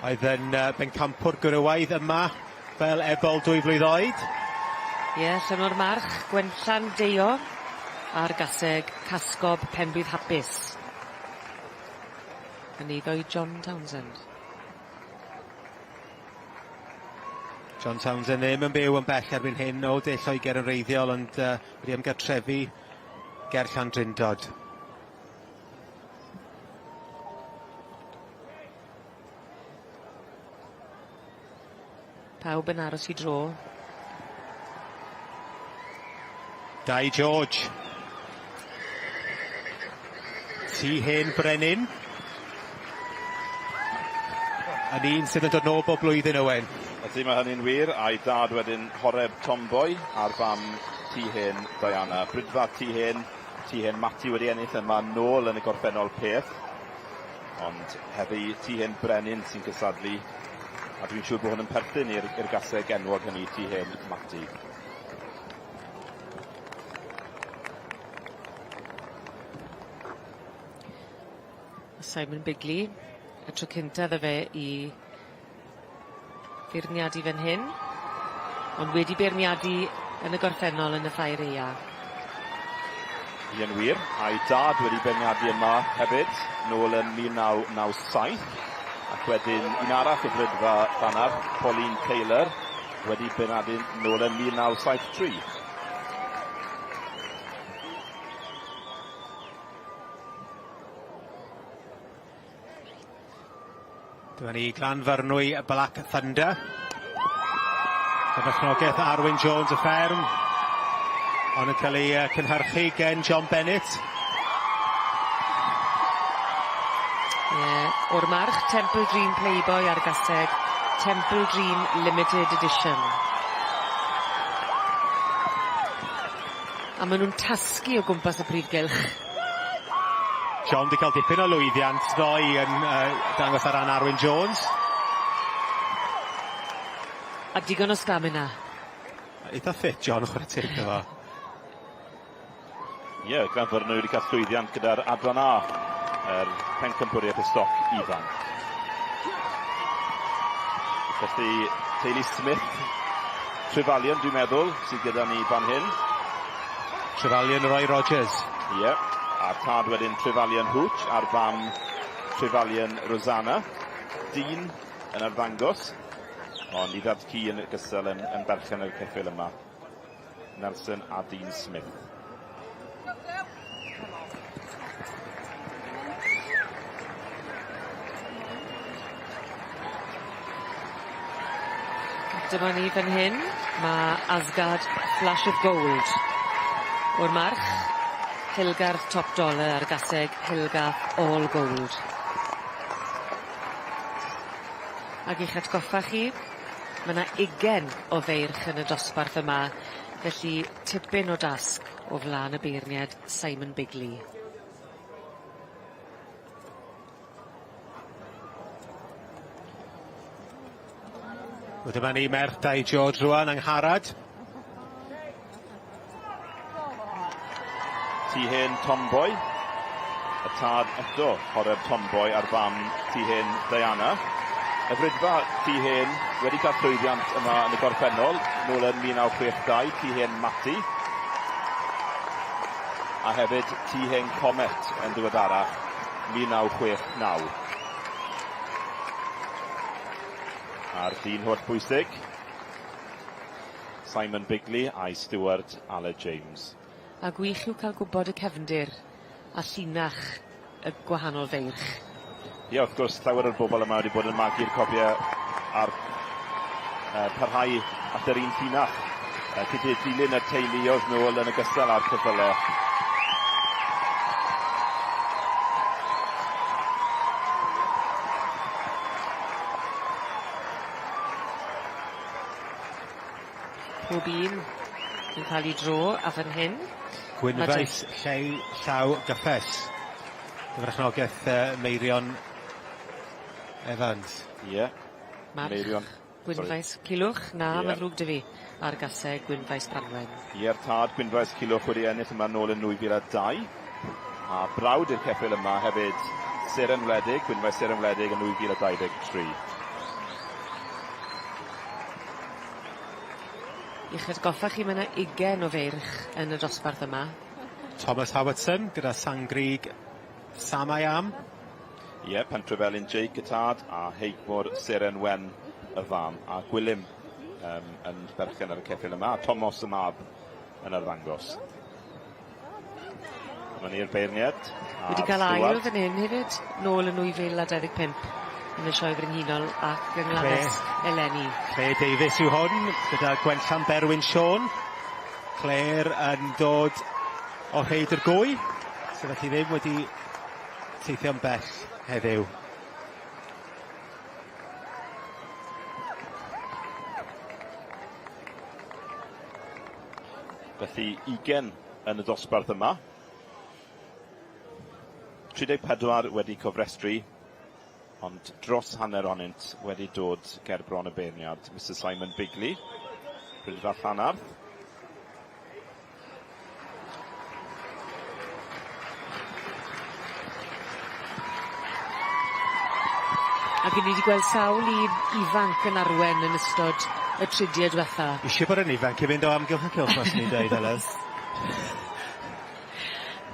Oedd yn bencampwr gwrywaidd yma fel ebol dwy flwydd oed. Ie, yeah, llyno'r march Gwenllan Deio a'r gaseg Casgob Penblwydd Hapus. Yn eiddo i John Townsend. John Townsend ddim yn byw yn bell erbyn hyn o De Lloegr yn wreiddiol ond wedi ymgartrefu ger Llandrindod. Pawb yn aros i dro. Dai George. Tŷ hen brenin. Yn un sydd yn dod nôl bob blwyddyn, Owen. Ydy, mae hynny'n wir, a'i dad wedyn Horeb Tomboy a'r fam Tŷ Hen Diana. Brydfa Tŷ Hen, Tŷ Hen Matty wedi ennill yma nôl yn y gorffennol peth. Ond heddi Tŷ Hen Brenin sy'n cysadlu, a dwi'n siŵr bod hwn yn perthyn i'r i'r gaseg enwog hynny Tŷ Hen Matty. Simon Bigley, y tro cynta iddo fe i feirniadu fan hyn, ond wedi beirniadu yn y gorffennol yn y ffair aea. Yn wir, a'i dad wedi beirniadu yma hefyd, nôl yn 1997, ac wedyn un arall o Frydfa Llanarth, Pauline Taylor, wedi beirniadu nôl yn 1973. Dyma ni Glanfyrnwy Black Thunder. Y berchnogaeth Arwyn Jones y fferm. Ond yn cael ei cynhyrchu gen John Bennett. Ie, yeah, o'r march Temple Dream Playboy ar gaseg Temple Dream Limited Edition. A maen nhw'n tasgu o gwmpas y prif gylch. John 'di cael dipyn o lwyddiant ddoe yn dangos ar ran Arwyn Jones. A digon o stamina. Eitha ffit John chwarae teg iddo fo. Ie, yeah, Glanfyrnwy wedi cael llwyddiant gyda'r adran A, yr pencampwriaeth y stoc ifanc. Felly, teulu Smith, Trefalion dwi'n meddwl, sydd gyda ni fan hyn. Trefalion Roy Rogers. Ie. Yeah. A'r tad wedyn Trefalian Hooch a'r fam Trefalian Rosanna. Dyn yn arddangos, ond i ddad ci yn ogystal yn, yn berchen ar y ceffyl yma. Nelson a Dean Smith. Dyma ni fan hyn, ma' Asgard Flash of Gold o'r march Hilgarth Top Dollar a'r gaseg Hilgarth All Gold. Ag i'ch atgoffa chi, ma' 'na ugen o feirch yn y dosbarth yma, felly tipyn o dasg o flan y beirniad Simon Bigley. Wel dyma ni merch Dai George rwan, Angharad. Tŷ hen Tomboy. Y tad eto, Horeb Tomboy a'r fam Tŷ hen Diana. Y Fridfa Tŷ Hen wedi cael llwyddiant yma yn y gorffennol, nôl yn 1962, Tŷ Hen Matty. A hefyd Tŷ Hen Comet yn ddiweddarach, 1969. A'r dyn holl bwysig, Simon Bigley a'i stiward Aled James. A gwych yw cael gwybod y cefndir a llinach y gwahanol feirch. Ie, wrth gwrs, llawer o'r bobl yma wedi bod yn magu'r cobiau a'r uh, parhau at yr un llinach. Uh, Cydy dilyn y teuluoedd nôl yn ogystal â'r ceffylau. Pob un yn cael ei dro a fan hyn. Gwynfaes Lleu Llaw Gyffes. Y farchnogaeth uh, Meirion Evans. Ie. Yeah. March. Meirion. Gwynfaes Cilwch, na, yeah. mae ddrwg dy fi, ar gaseg Gwynfaes Branwen. Ie'r tad Gwynfaes Cilwch wedi ennill yma nôl yn 2002. A brawd i'r ceffyl yma hefyd, Seren Wledig, Gwynfaes Seren Wledig yn 2023. I'ch atgoffa chi, mae yna ugen o feirch yn y dosbarth yma. Thomas Howardson gyda Sangrig Sam I Am. Ie, yeah, Pentrefelin Jake y tad a Heigmor Seren Wen y fam a Gwilym um, yn berchen ar y ceffyl yma a Tomos y mab yn arddangos. Dyma ni'r beirniad. Wedi cael ail fan hyn hefyd, nôl yn 2025 yn y Sioe Frenhinol ac yng Nglannes eleni. Claire Davies yw hwn, gyda Gwenllan Berwyn Siôn. Claire yn dod o Rhaeadr y Gwy, sydd felly ddim wedi teithio'n bell heddiw. Felly, 20 yn y dosbarth yma. 34 wedi cofrestru, ond dros hanner ohonynt wedi dod ger bron y beirniad, Mr Simon Bigley, Rhydfa Llanarth. Ac 'yn ni 'di gweld sawl un ifanc yn arwen yn ystod y tridie dwetha. Isie bod yn ifanc i fynd o amgylch y cylch faswn i'n deud Heledd.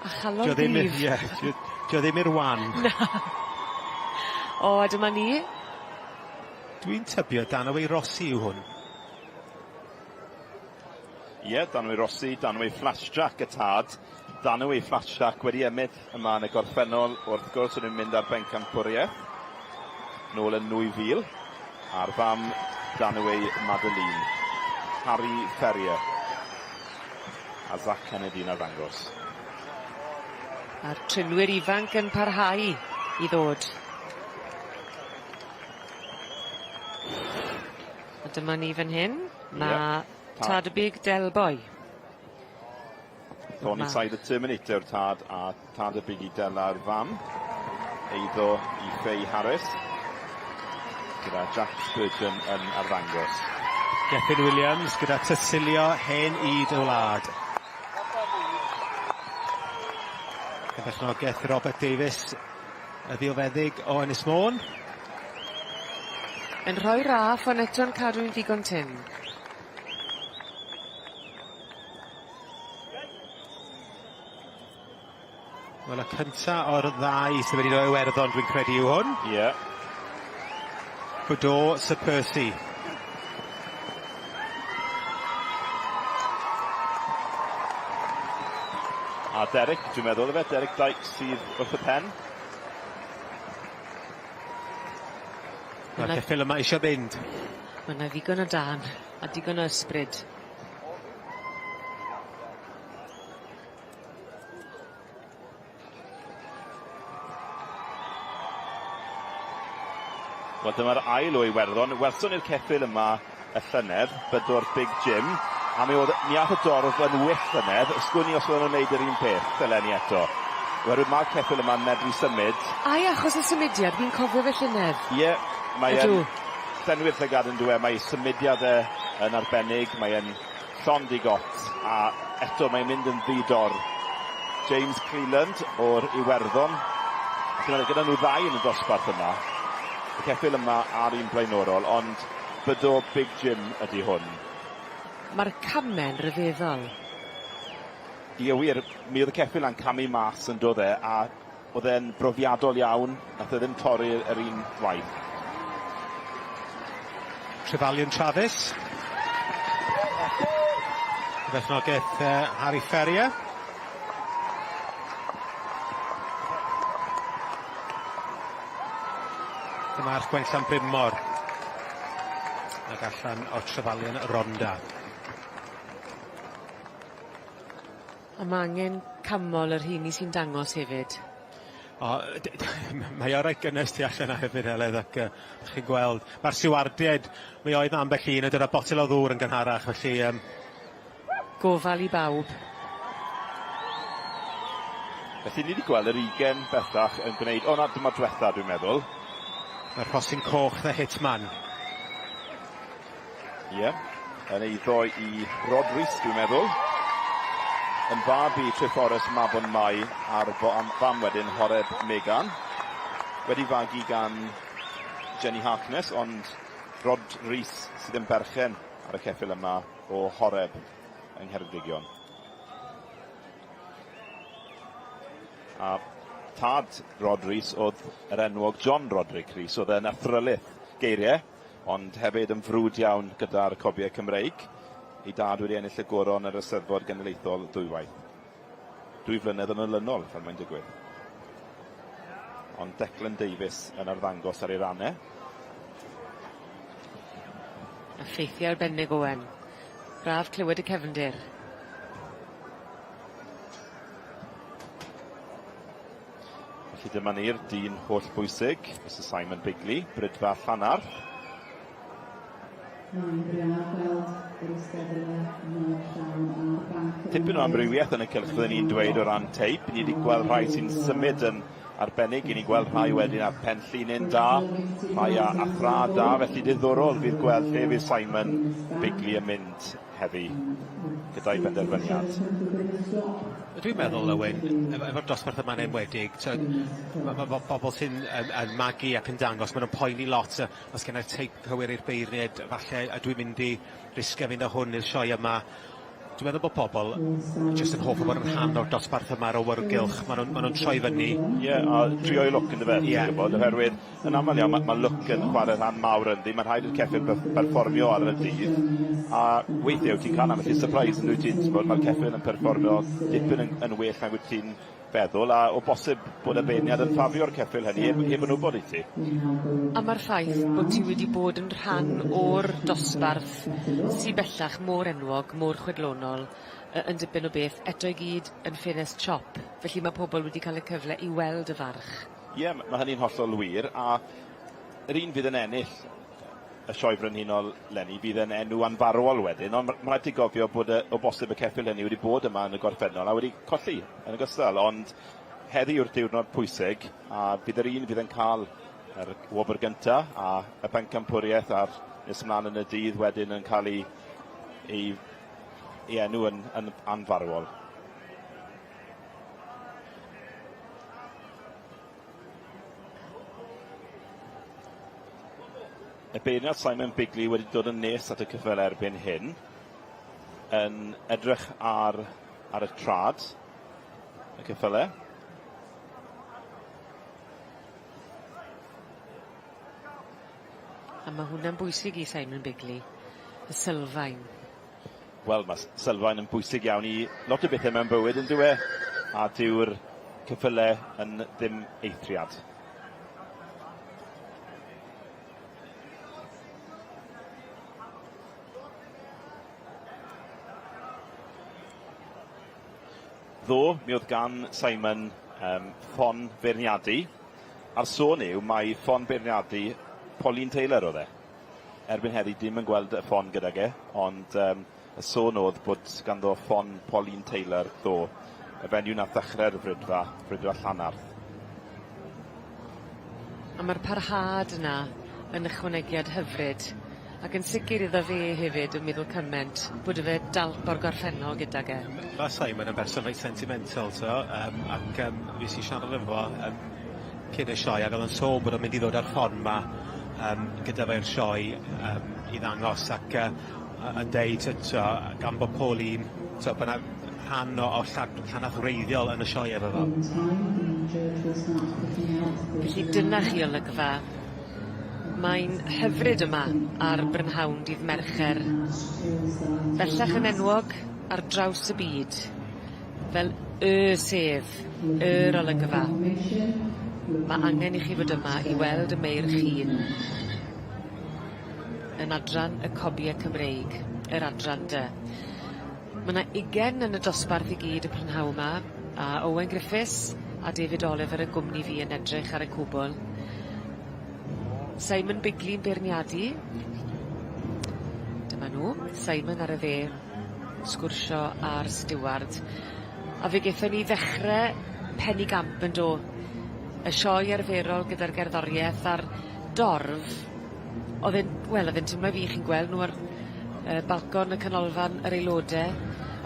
A chalon gryf. Ie, 'di o ddim i'r wan. Na. O a dyma ni. Dwi'n tybio Danaway Rossi yw hwn. Ie, Danaway Rossi, Danaway Flashjack y tad. Danaway Flashjack wedi ennill yma yn y gorffennol, wrth gwrs, o'n nhw'n mynd ar bencampwriaeth nôl yn 2000, a'r fam Danaway Madeline, Harry Ferrier a Zach Kennedy yn arddangos. A'r trinwyr ifanc yn parhau i ddod. A dyma ni fan hyn. Mae yeah. Tad y Big Del Boy. Thorny Side y Terminator tad a tad y Biggie Dela'r fam. Eiddo i Faye Harris. Gyda Jack Spurgeon yn arddangos. Gethin Williams gyda Tysilio hen yd y wlad. Yn berchnogaeth Robert Davies, y filfeddyg o Ynys Môn. Yn rhoi raff ond eto'n cadw'n ddigon tynn. Wel y cynta o'r ddau sydd wedi dod o Iwerddon dwi'n credu yw hwn. Ie. Yeah. Bordeaux Sir Percy. A Derek, dwi'n meddwl efe, Derek Dykes sydd wrth y pen. Mae'r ceffyl yma eisiau mynd. Mae 'na ddigon o dân a digon o ysbryd. Wel dyma'r ail o Iwerddon. Welson ni'r ceffyl yma y llynedd, Bydwr Big Jim, a mi oedd, mi ath y dorf yn wyll llynedd. Sgwn i os fydden nhw'n neud yr un peth eleni eto. Oherwydd mae'r ceffyl yma'n medru symud. Ai achos y symudiad, fi'n cofio fe llynedd. Ie, mae e'n llenwi'r llygad yn dyw e, mae ei symudiad e yn arbennig, mae e'n llond i got, a eto mae'n mynd yn ddi-dor. James Cleland o'r Iwerddon. Ac yna gyda nhw ddau yn y dosbarth yma. Y ceffyl yma a'r un blaenorol, ond bydo Big Jim ydy hwn. Mae'r came'n ryfeddol. Ie wir, mi oedd y ceffyl 'na'n camu mas yn dodd e, a oedd e'n brofiadol iawn, nath e ddim torri yr un waith. Trefalion Travis. Y berchnogaeth Harry Ferrier. Dyma'r Gwenllan Brynmor. Ac allan o Trefalion Rhondda. A ma' angen canmol y rheini sy'n dangos hefyd. O mae o reit gynnes tu allan 'na hefyd Heledd ac yy chi'n gweld ma'r siwardied mi oedd 'na ambell un yn dod â botel o ddŵr yn gynharach felly yym Gofal i bawb. Felly ni 'di gweld yr ugen bellach yn gwneud... O na dyma'r dwetha dwi'n meddwl. Mae'r rhosyn coch the hitman. Ie, yn eiddo i Rod Rees dwi'n meddwl. Yn fab i Treforys Mabon Mai a'r fam wedyn Horeb Megan. Wedi fagu gan Jenny Harkness, ond Rod Rees sydd yn berchen ar y ceffyl yma o Horeb yng Ngheredigion. A tad Rod Rees oedd yr enwog John Roderick Rees, oedd e'n athrylith geiriau ond hefyd yn frwd iawn gyda'r cobiau Cymreig. Ei dad wedi ennill y goron yr Eisteddfod Genedlaethol ddwywaith. Dwy flynedd yn olynol, fel mae'n digwydd. Ond Declan Davies yn arddangos ar ei ran e. Effeithiau arbennig Owen. Braf clywed y cefndir. Felly dyma ni'r dyn holl bwysig, Mr Simon Bigley, Brydfa Llanarth. Mae'n braf gweld yr eisteddle mor llawn a'r banc yn Tipyn o amrywiaeth yn y cylch fydden i'n dweud o ran teip. Ni wedi gweld rhai sy'n symud yn arbennig, i ni gweld rhai wedyn â pen llinyn da, rhai â, â thrad da, felly diddorol fydd gweld lle fydd Simon Bigley yn mynd heddi gyda'i benderfyniad. Dwi'n meddwl, Owen, efo'r dosbarth yma'n enwedig, t'od, ma' ma' bobl sy'n yn, yn magu ac yn dangos, ma' nhw'n poeni lot yy os gennai'r teip cywir i'r beirniaid, falle ydw i'n mynd i risgio fynd â hwn i'r sioe yma. Dwi'n meddwl bod pobl jyst yn hoff o bod yn rhan o'r dosbarth yma a'r awyrgylch, ma' nhw'n ma' nhw'n troi fyny. Ie, a trio'i lwc yndyfe, Ie. ti'n gwybod, oherwydd yn aml iawn ma' ma' lwc yn chwarae rhan mawr ynddi, mae'n rhaid i'r ceffyl berfformio ar y dydd, a weithiau wyt ti'n cael ambell i surprise yn dwyt ti, t'mod ma'r ceffyl yn perfformio dipyn yn yn well nag wyt ti'n feddwl, a o bosib bod y beirniad yn ffafrio'r ceffyl hynny heb heb yn wbod i ti. A ma'r ffaith bod ti wedi bod yn rhan o'r dosbarth sy bellach mor enwog, mor chwedlonol yy yn dipyn o beth, eto i gyd yn ffenest siop, felly ma' pobol wedi ca'l y cyfle i weld y farch. Ie, ma' hynny'n hollol wir, a yr un fydd yn ennill y Sioe Frenhinol 'leni fydd yn enw anfarwol wedyn, ond ma' rhaid ti gofio bod y, o bosib y ceffyl hynny wedi bod yma yn y gorffennol a wedi colli yn ogystal, ond heddi yw'r diwrnod pwysig, a bydd yr un fydd yn cael yr wobr gynta a y bencampwriaeth a'r nes ymlaen yn y dydd wedyn yn cael ei, ei, ei enw yn, yn anfarwol. Y beirniad Simon Bigley wedi dod yn nes at y cyffel erbyn hyn, yn edrych ar, ar y trad, y cyffyle. A ma' hwnna'n bwysig i Simon Bigley, y sylfaen. Wel, ma' sylfaen yn bwysig iawn i lot o bethe mewn bywyd yndyw e? A dyw'r ceffyle yn ddim eithriad. Ddo, mi oedd gan Simon um, ffon feirniadu, a'r sôn yw mai ffon beirniadu Pauline Taylor oedd e. Erbyn heddi dim yn gweld y ffon gydag e, ond um, y sôn oedd bod ganddo ffon Pauline Taylor ddo, y fenyw nath ddechrau'r frydfa, frydfa Llanarth. A ma'r parhad yna yn ychwanegiad hyfryd ac yn sicir iddo fe hefyd yn meddwl cyment bod 'dy fe dalp o'r gorffennol gydag e. Ma' Simon yn berson reit sentimental t'o' ac fues i siarad efo fo cyn y sioe ag o'dd o'n sôn bod o'n mynd i ddod â'r ffon 'ma gyda fe i'r sioe i ddangos ac yn deud t'o' gan bo' Pauline t'o' bo' 'na rhan o llanast wreiddiol yn y sioe efo fo. Felly dyna chi olygfa. Mae'n hyfryd yma ar brynhawn dydd Mercher. Bellach yn enwog ar draws y byd fel y sedd, yr olygfa. Ma' angen i chi fod yma i weld y meirch hŷn. Yn adran y cobie Cymreig, yr adran dy. Ma' 'na ugen yn y dosbarth i gyd y prynhaw 'ma, a Owen Griffiths a David Oliver yn gwmni fi yn edrych ar y cwbwl. Simon Bigley'n beirniadu. Dyma nw, Simon ar y dde, sgwrsio â'r stiward. A fe gethon ni ddechre penigamp yn do? Y sioe arferol gyda'r gerddorieth a'r dorf O'dd e'n wel o'dd e'n timlo i fi chi'n gweld nw ar balcon y canolfan yr aelode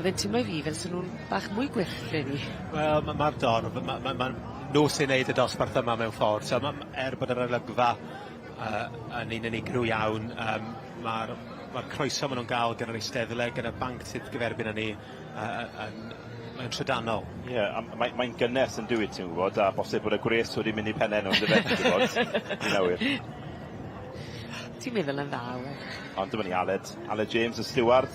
o'dd e'n timlo i fi fel se nw'n bach mwy gwyllt rili. Wel ma' ma'r dorf ma' ma' ma' nw sy'n neud y dosbarth yma mewn ffordd so ma' er bod yr olygfa yn un unigryw iawn ma'r ma'r croeso ma' nw'n ga'l gan yr eisteddle gan y banc sydd gyferbyn â ni yn mae'n trydanol. Ie a mae mae'n gynnes yndyw 'i ti'n gwbod a bosib bod y gwres wedi mynd i penne nw yndyfe ti'n gwbod? P'un a wyr. Ti'n meddwl yn dda Owen. Ond dyma ni Aled, Aled James y stiward.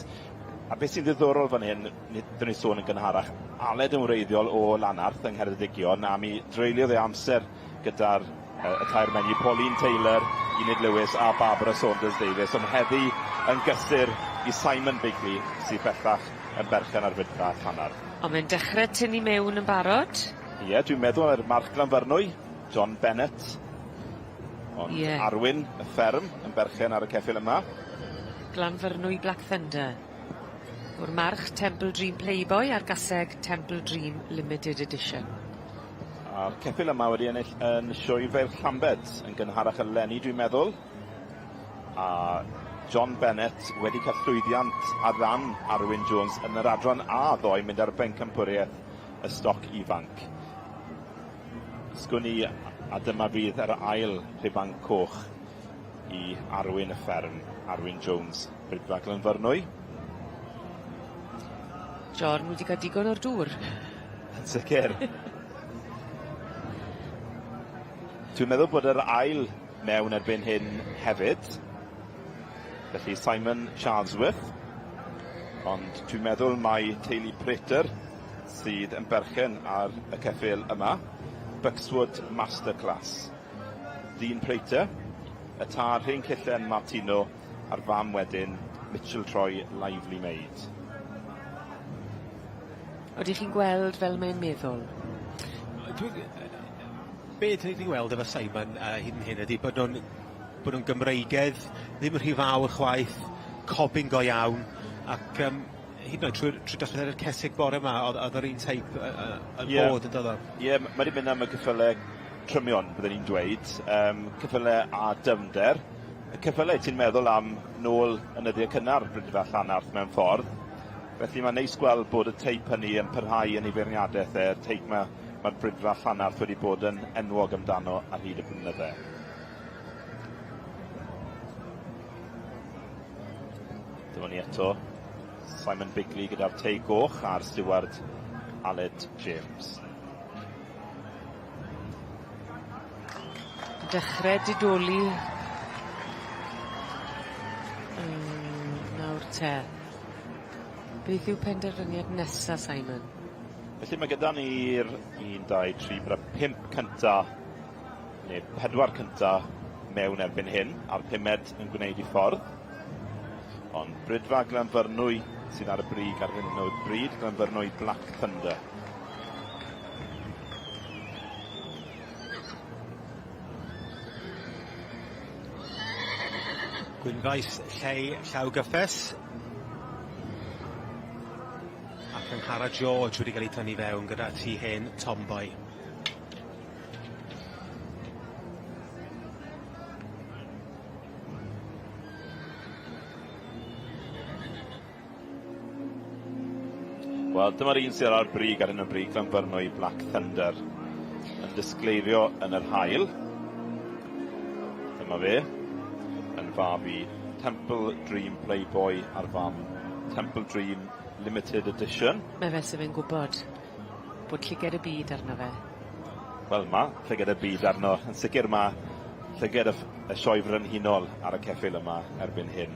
A beth sy'n ddiddorol fan hyn, ni- 'dyn ni sôn yn gynharach, Aled yn wreiddiol o Lanarth yng Ngheredigion a mi dreuliodd e amser gyda'r y tair menyw, Pauline Taylor, Enid Lewis a Barbara Saunders Davies, ond heddi yn gysur i Simon Bigley sydd bellach yn berchen ar Fridfa Llanarth. Ond mae'n dechrau tynnu mewn yn barod. Ie, dwi'n meddwl ar March Glanfyrnwy, John Bennett. Ond Ie. Arwyn, y fferm, yn berchen ar y ceffyl yma. Glanfyrnwy Black Thunder. O'r march Temple Dream Playboy a'r gaseg Temple Dream Limited Edition. A'r ceffyl yma wedi ennill yn Sioe Feirch Llambed yn gynharach eleni dwi'n meddwl. A John Bennett wedi cael llwyddiant ar ran Arwyn Jones yn yr adran A ddoe mynd ar bencampwriaeth y stoc ifanc. Sgwn i a dyma fydd yr ail rhuban coch i Arwyn y fferm, Arwyn Jones, Rhydfa Glynfyrnwy. John wedi cael digon o'r dŵr. Yn sicr. Dwi'n meddwl bod yr ail mewn erbyn hyn hefyd. Felly Simon Charlesworth. Ond dwi'n meddwl mai teulu Prater sydd yn berchen ar y ceffyl yma. Buckswood Masterclass. Dean Prater, y tad Rhun Cillen Martino a'r fam wedyn Mitchell Troy Lively Maid. Odych chi'n gweld fel mae'n meddwl? Dwi be' dwi 'di weld efo Simon hyd yn hyn ydi bod nw'n bod nw'n Gymreigedd, ddim yn rhy fawr chwaith, cobyn go iawn, ac hyd yn oed trwy'r trwy dosbarthiad cesig bore 'ma o'dd o'dd yr un teip yn Ie. bod yn do'dd o? Ie ma' 'di mynd am y cyffyle trymion bydden i'n dweud yym cyffyle a dyfnder. Y cyffyle ti'n meddwl am nôl yn nyddiau cynnar Brydfa Llanarth mewn ffordd. Felly ma'n neis gweld bod y teip hynny yn parhau yn ei feirniadaeth e, y teip ma' ma'r Brydfa Llanarth wedi bod yn enwog amdano ar hyd y blynydde. Dyma ni eto Simon Bigley gyda'r tei goch a'r stiward Aled James. Dechre didoli. te. Beth yw penderfyniad nesa Simon? Felly mae gyda ni'r 1, 2, 3, 4, 5 cynta, neu pedwar cynta mewn erbyn hyn, a'r pumed yn gwneud i ffordd. Ond Brydfa Glanfyrnwy sydd ar y brig ar hyn o bryd, Glanfyrnwy Black Thunder. Gwynfaes Llei Llaw Gyffes. Ac Angharad George wedi cael ei tynnu fewn gyda tŷ hen Tomboy. Wel, dyma'r un sydd ar brig ar hyn o bryd, Glanfyrnwy Black Thunder, yn disgleirio yn yr haul. Dyma fe, yn fab i Temple Dream Playboy a'r fam Temple Dream Limited Edition. Mae fe sydd fe'n gwybod bod llyged y byd arno fe. Wel, ma' llyged y byd arno. Yn sicr ma' llyged y y sioe frenhinol ar y ceffyl yma erbyn hyn.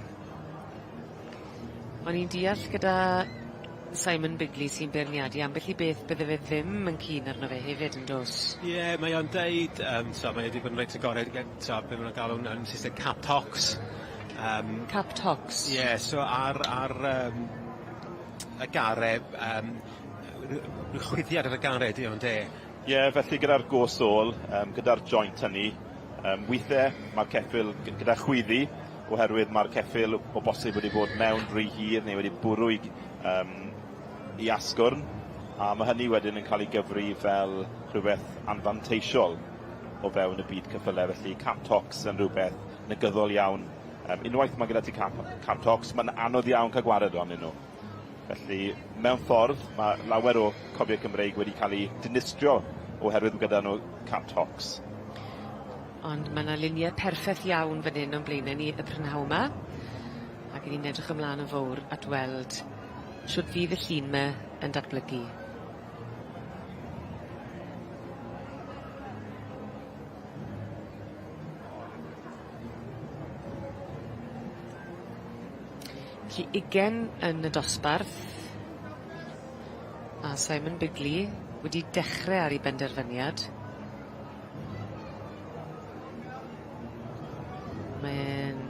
O'n i'n deall gyda Simon Bigley sy'n beirniadu ambell i beth bydde fe ddim yn keen arno fe hefyd yndos? Ie mae o'n deud yym so mae e 'di bod yn reit agored ge- t'o' be' ma' nw'n galw'n yn Saesneg cap tocs. Yym. Cap tocs? Ie so ar ar yym y gare yym ryw chwyddiad ar y gare 'di o ynde? Ie felly gyda'r gos ôl yym gyda'r joint hynny yym withe ma'r ceffyl gyda chwyddi oherwydd mae'r ceffyl o bosib wedi bod mewn rhy hir neu wedi bwrw i yym i asgwrn, a ma' hynny wedyn yn cael ei gyfri fel rhywbeth anfanteisiol o fewn y byd ceffyle, felly cap tocs yn rhywbeth negyddol iawn. Yym unwaith mae gyda ti cap cap tocs, mae'n anodd iawn cael gwared ohonyn nhw. Felly, mewn ffordd, mae lawer o cobiau Cymreig wedi cael eu dinistrio oherwydd bod gyda nhw cap tocs. Ond ma' 'na lunie perffeth iawn fan hyn o'n blaene ni y prynhaw 'ma. Ac 'yn ni'n edrych ymlan yn fowr at weld shwd fydd y llun 'ma yn datblygu. Felly ugen yn y dosbarth. A Simon Bigley wedi dechre ar 'i benderfyniad. Mae e'n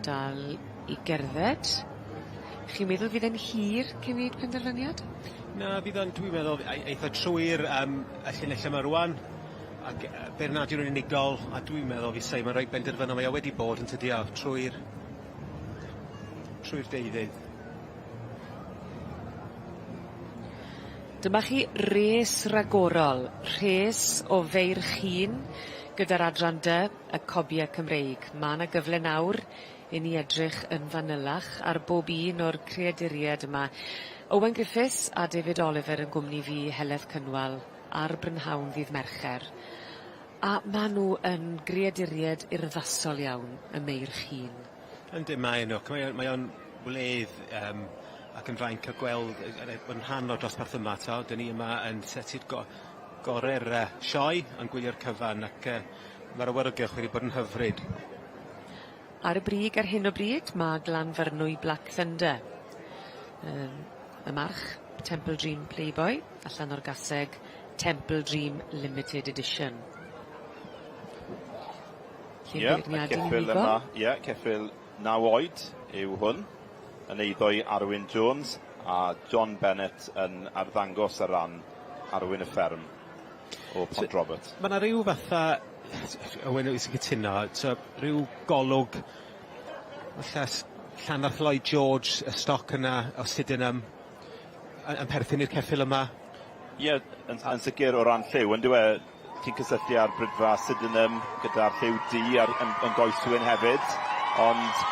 dal i gerdded. Chi'n meddwl fydd e'n hir cyn neud penderfyniad? Na fydd o'n dwi'n meddwl ei- eitha trwy'r yym y llinelle 'ma rŵan ac yy beirniadu'n unigol a dwi'n meddwl fydd Simon reit benderfynol mae o wedi bod yn tydi o trwy'r trwy'r deuddydd. Dyma chi res ragorol, rhes o feirch hŷn gyda'r adran dy, y Cobie Cymreig. Ma' 'na gyfle nawr i ni edrych yn fanylach ar bob un o'r creaduried yma. Owen Griffiths a David Oliver yn gwmni fi, Heledd Cynwal, ar brynhawn ddydd Mercher. A ma' nw yn greaduried urddasol iawn, y meirch hŷn. Yndyn mae nhw ac mae o'n mae o'n wledd yym ac yn fraint ca'l gweld yy yn rhan o'r dosbarth yma t'o' 'dyn ni yma yn seti'r go- gore'r yy sioe yn gwylio'r cyfan ac yy ma'r awyrgylch wedi bod yn hyfryd. Ar y brig ar hyn o bryd ma' Glanfyrnwy Black Thunder. Yym y march Temple Dream Playboy allan o'r gaseg Temple Dream Limited Edition. Ie, y ceffyl yma, ie, ceffyl naw oed yw hwn, yn eiddo i Arwyn Jones, a John Bennett yn arddangos ar ran Arwyn y Fferm o Pont Robert. Ma' 'na ryw fatha, Owen wyt ti'n cytuno, t'o' ryw golwg falle Llanarth Lloyd George, y stoc yna o Sydenham, yn perthyn i'r ceffyl yma? Ie, yn yn sicir o ran lliw on'd yw e? Ti'n cysylltu â'r Brydfa Sydenham gyda'r lliw du a'r yn yn goeswyn hefyd, ond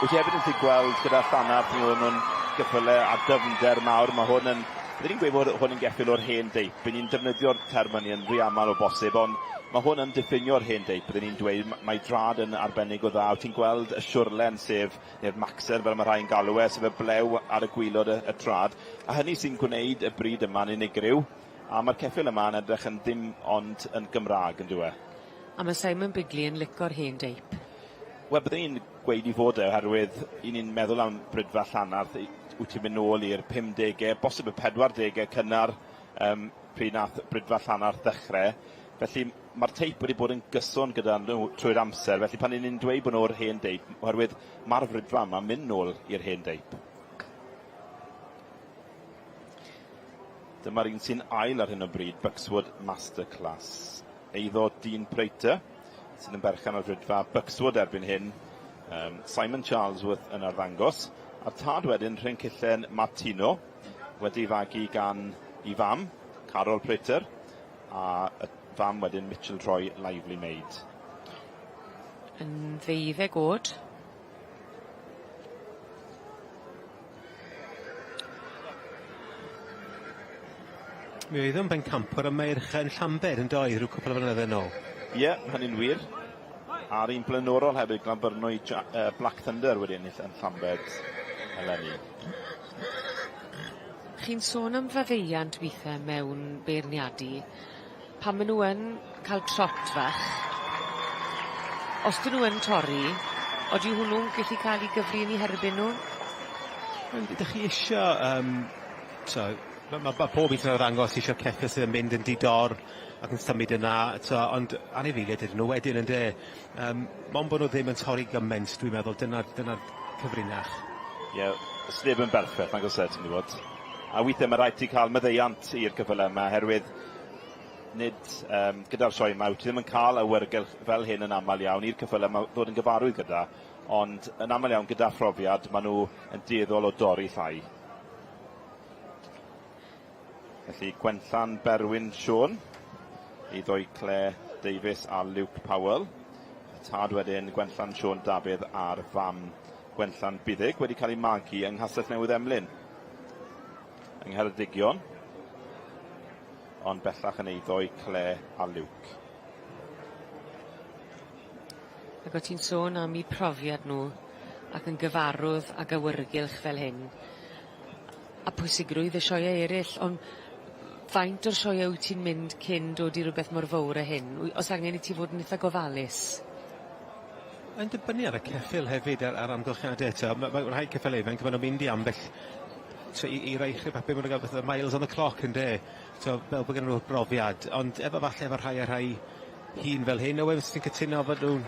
wyt ti hefyd yn gallu gweld gyda llanarth mi o'n nw'n geffyle a dyfnder mawr, ma' hwn yn, bydden i'n gweud bod hwn yn geffyl o'r hen deip, by' ni'n defnyddio'r term hynny yn rhy amal o bosib, ond ma' hwn yn diffinio'r hen deip, bydden i'n dweud, mae drad yn arbennig o dda, wyt ti'n gweld y siwrlen sef, neu'r maxen fel ma' rhai yn galw e, sef y blew ar y gwilod y y trad, a hynny sy'n gwneud y brid yma'n unigryw. A ma'r ceffyl yma yn edrych yn ddim ond yn Gymra'g on'd yw e? A ma' Simon Bigley yn lico'r hen deip. Wel bydden i'n gweud i fod e oherwydd 'yn ni'n meddwl am Brydfa Llanarth wyt ti'n mynd nôl i'r pumdege, bosib y pedwardege cynnar yym pryd nath Brydfa Llanarth ddechre. Felly ma'r teip wedi bod yn gyson gyda nhw trwy'r amser, felly pan 'yn ni'n dweud bod nhw o'r hen deip, oherwydd ma'r Frydfa yma'n mynd nôl i'r hen deip. Dyma'r un sy'n ail ar hyn o bryd, Buckswood Masterclass. Eiddo Dean Prater, sydd yn berchen ar Frydfa Buckswood erbyn hyn. Um, Simon Charlesworth yn arddangos. A'r tad wedyn, Rhyncillen Martino, wedi fagu gan i fam, Carol Prater, a y fam wedyn Mitchell Troy Lively Maid. Yn ddeuddeg o'd. Mi oedd o'n bencampwr y meirch yn Llambed yn doedd rhyw cwpl o flynydde nôl? Ie, yeah, hynny'n wir. A'r un blaenorol hefyd, Glanbyrnwy Black Thunder wedi ennill yn Llambed eleni. Chi'n sôn am faddeuant withe mewn beirniadu. Pan ma' nw yn ca'l trot fach os 'dyn nw yn torri odi hwnnw'n gellu ca'l 'i gyfri yn 'u herbyn nw? Wel 'dych chi isio yym t'o' ma' ma' ma' pob un sy'n arddangos isio ceffyl sydd yn mynd yn di-dor ac yn symud yn dda t'o' ond anifeiliaid ydyn nw wedyn ynde? Yym mond bo' nw ddim yn torri gyment dwi'n meddwl dyna'r dyna'r cyfrinach. Ie, sneb yn berffeth nag o's e ti'n gwbod? A withe ma' raid ti ca'l maddeuant i'r ceffyle yma oherwydd nid yym gyda'r sioe yma wyt ti ddim yn ca'l awyrgylch fel hyn yn amal iawn i'r ceffyle 'ma ddod yn gyfarwydd gyda, ond yn amal iawn gyda phrofiad ma' nhw yn dueddol o dorri llai. Felly Gwenllan Berwyn Siôn i ddoi Claire Davies a Luke Powell. Y tad wedyn Gwenllan Siôn Dafydd a'r fam Gwenllan Buddug wedi cael ei magu yng Nghastell Newydd Emlyn yng Ngheredigion, ond bellach yn eiddo i Claire a Luke. Ac o' ti'n sôn am 'u profiad nhw ac yn gyfarwdd ag awyrgylch fel hyn a pwysigrwydd y sioee eryll on' faint o'r sioee wyt ti'n mynd cyn dod i rwbeth mor fowr â hyn? Wy- o's angen i ti fod yn itha gofalus? Mae'n dibynnu ar y ceffyl hefyd a'r a'r amgylchiade eto. Ma' ma' rhai ceffyle ifanc ma' nw'n mynd i ambell so i i rai chi papur ma' nw'n ga'l fatha miles on the clock ynde? So fel bo' gynnon nw brofiad ond efo falle efo rhai a rhai hŷn fel hyn Owen os ti'n cytuno fod nw'n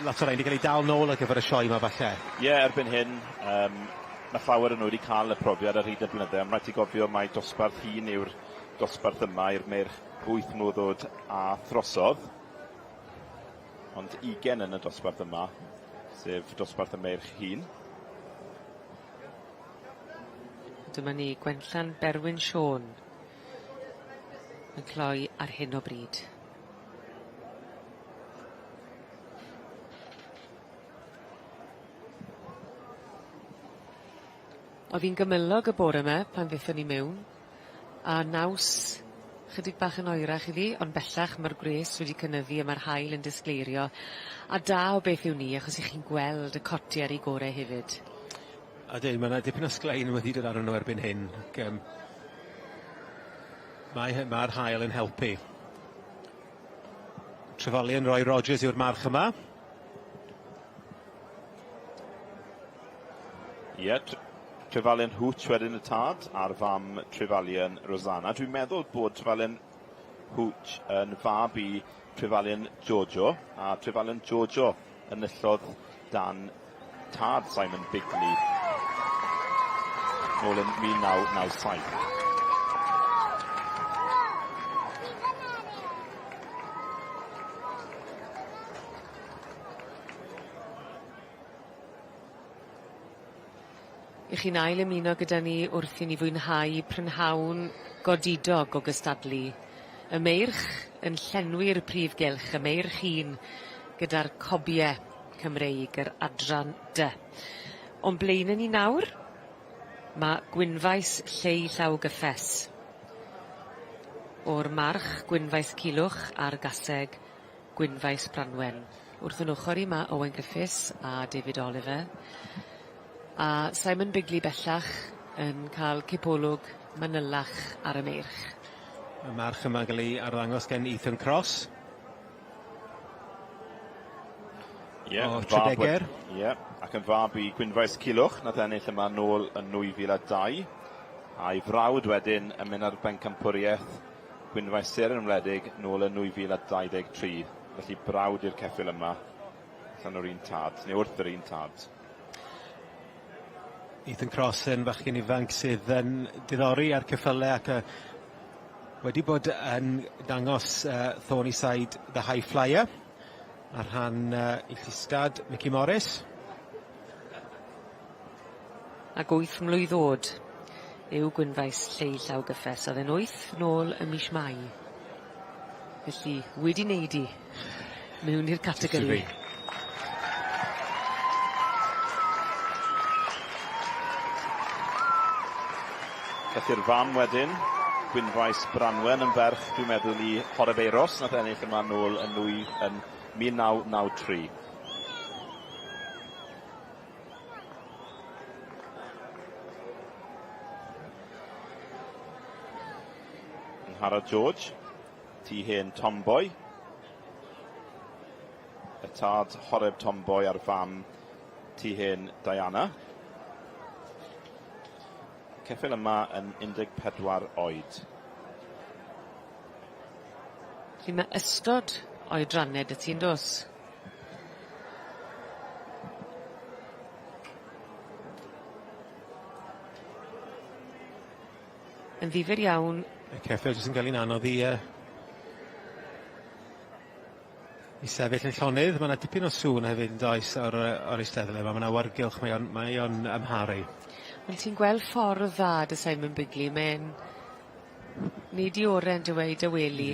lot o rai 'di ga'l eu dal nôl ar gyfer y sioe 'ma falle. Ie erbyn hyn yym ma' llawer o nw wedi ca'l y profiad ar hyd y blynydde on' raid ti gofio mai dosbarth hŷn yw'r dosbarth yma i'r meirch wyth mlwydd o'd a throsodd. Ond ugen yn y dosbarth yma, sef dosbarth y meirch hŷn. Dyma ni Gwenllan Berwyn Siôn yn cloi ar hyn o bryd. O'dd 'i'n gymylog y bore 'ma pan ddethon ni miwn a naws chydig bach yn oerach iddi ond bellach ma'r gwres wedi cynyddu a ma'r haul yn disgleirio a da o beth yw 'ny achos 'ych chi'n gweld y coti ar 'u gore hefyd. Ydyn ma' 'na dipyn o sglein wedi dod arnyn nhw erbyn hyn ac yym mae hy- ma'r haul yn helpu. Trefolion Roy Rogers yw'r march yma. Ie, Trefalion Hooch wedyn y tad, a'r fam Trefalion Rosanna. Dwi'n meddwl bod Trefalion Hooch yn fab i Trefalion Jojo, a Trefalion Jojo enillodd dan tad Simon Bigley nôl yn 1997. I chi'n ail ymuno gyda ni wrth i ni fwynhau prynhawn godidog o gystadlu. Y meirch yn llenwi'r prif gylch, y meirch hŷn gyda'r cobie Cymreig, yr adran dy. O'n blaene ni nawr, ma' Gwynfaes Lleu Llaw Gyffes. O'r march Gwynfaes Culhwch a'r gaseg Gwynfaes Branwen. Wrth 'yn ochor i ma' Owen Griffiths a David Oliver. A Simon Bigley bellach yn ca'l cipolwg manylach ar y meirch. Y march yma'n ga'l 'i arddangos gen Ethan Cross. Ie, o Tredeger. Ie, ac yn fab i Gwynfaes Culhwch, nath ennill yma nôl yn 2002. A'i frawd wedyn yn mynd ar bencampwriaeth Gwynfaes Seren Wledig nôl yn 2023. Felly brawd i'r ceffyl yma, allan o'r un tad, neu wrth yr un tad. Ethan Cross yn fachgen ifanc sydd yn diddori ar ceffyle ac yy wedi bod yn dangos yy Thornyside The High Flyer ar rhan yy ei llystad Mickey Morris. Ag wyth mlwydd o'd yw Gwynfaes Lleu Llaw Gyffes. O'dd e'n wyth nôl ym mish Mai. Felly wedi neud 'i mewn i'r categori. Felly'r fam wedyn, Gwynfaes Branwen yn ferch, dwi'n meddwl i Horeb Euros, nath ennill yma nôl yn nwy yn 1993. Angharad George, tŷ hen Tomboy. Y tad Horeb Tomboy a'r fam tŷ hen Diana. Ceffyl yma yn 14 oed. Felly ma' ystod oedranne 'dy ti yndos? Yn ddifyr iawn. Y ceffyl jyst yn ga'l 'i'n anodd i yy i sefyll yn llonydd. Ma' 'na dipyn o sŵn hefyd yndoes o'r yy o'r eisteddle 'ma ma' 'na awyrgylch mae o'n mae o'n amharu. Wel ti'n gweld ffordd dda 'da Simon Bigley mae'n neud 'i ore on'd yw e i dawelu.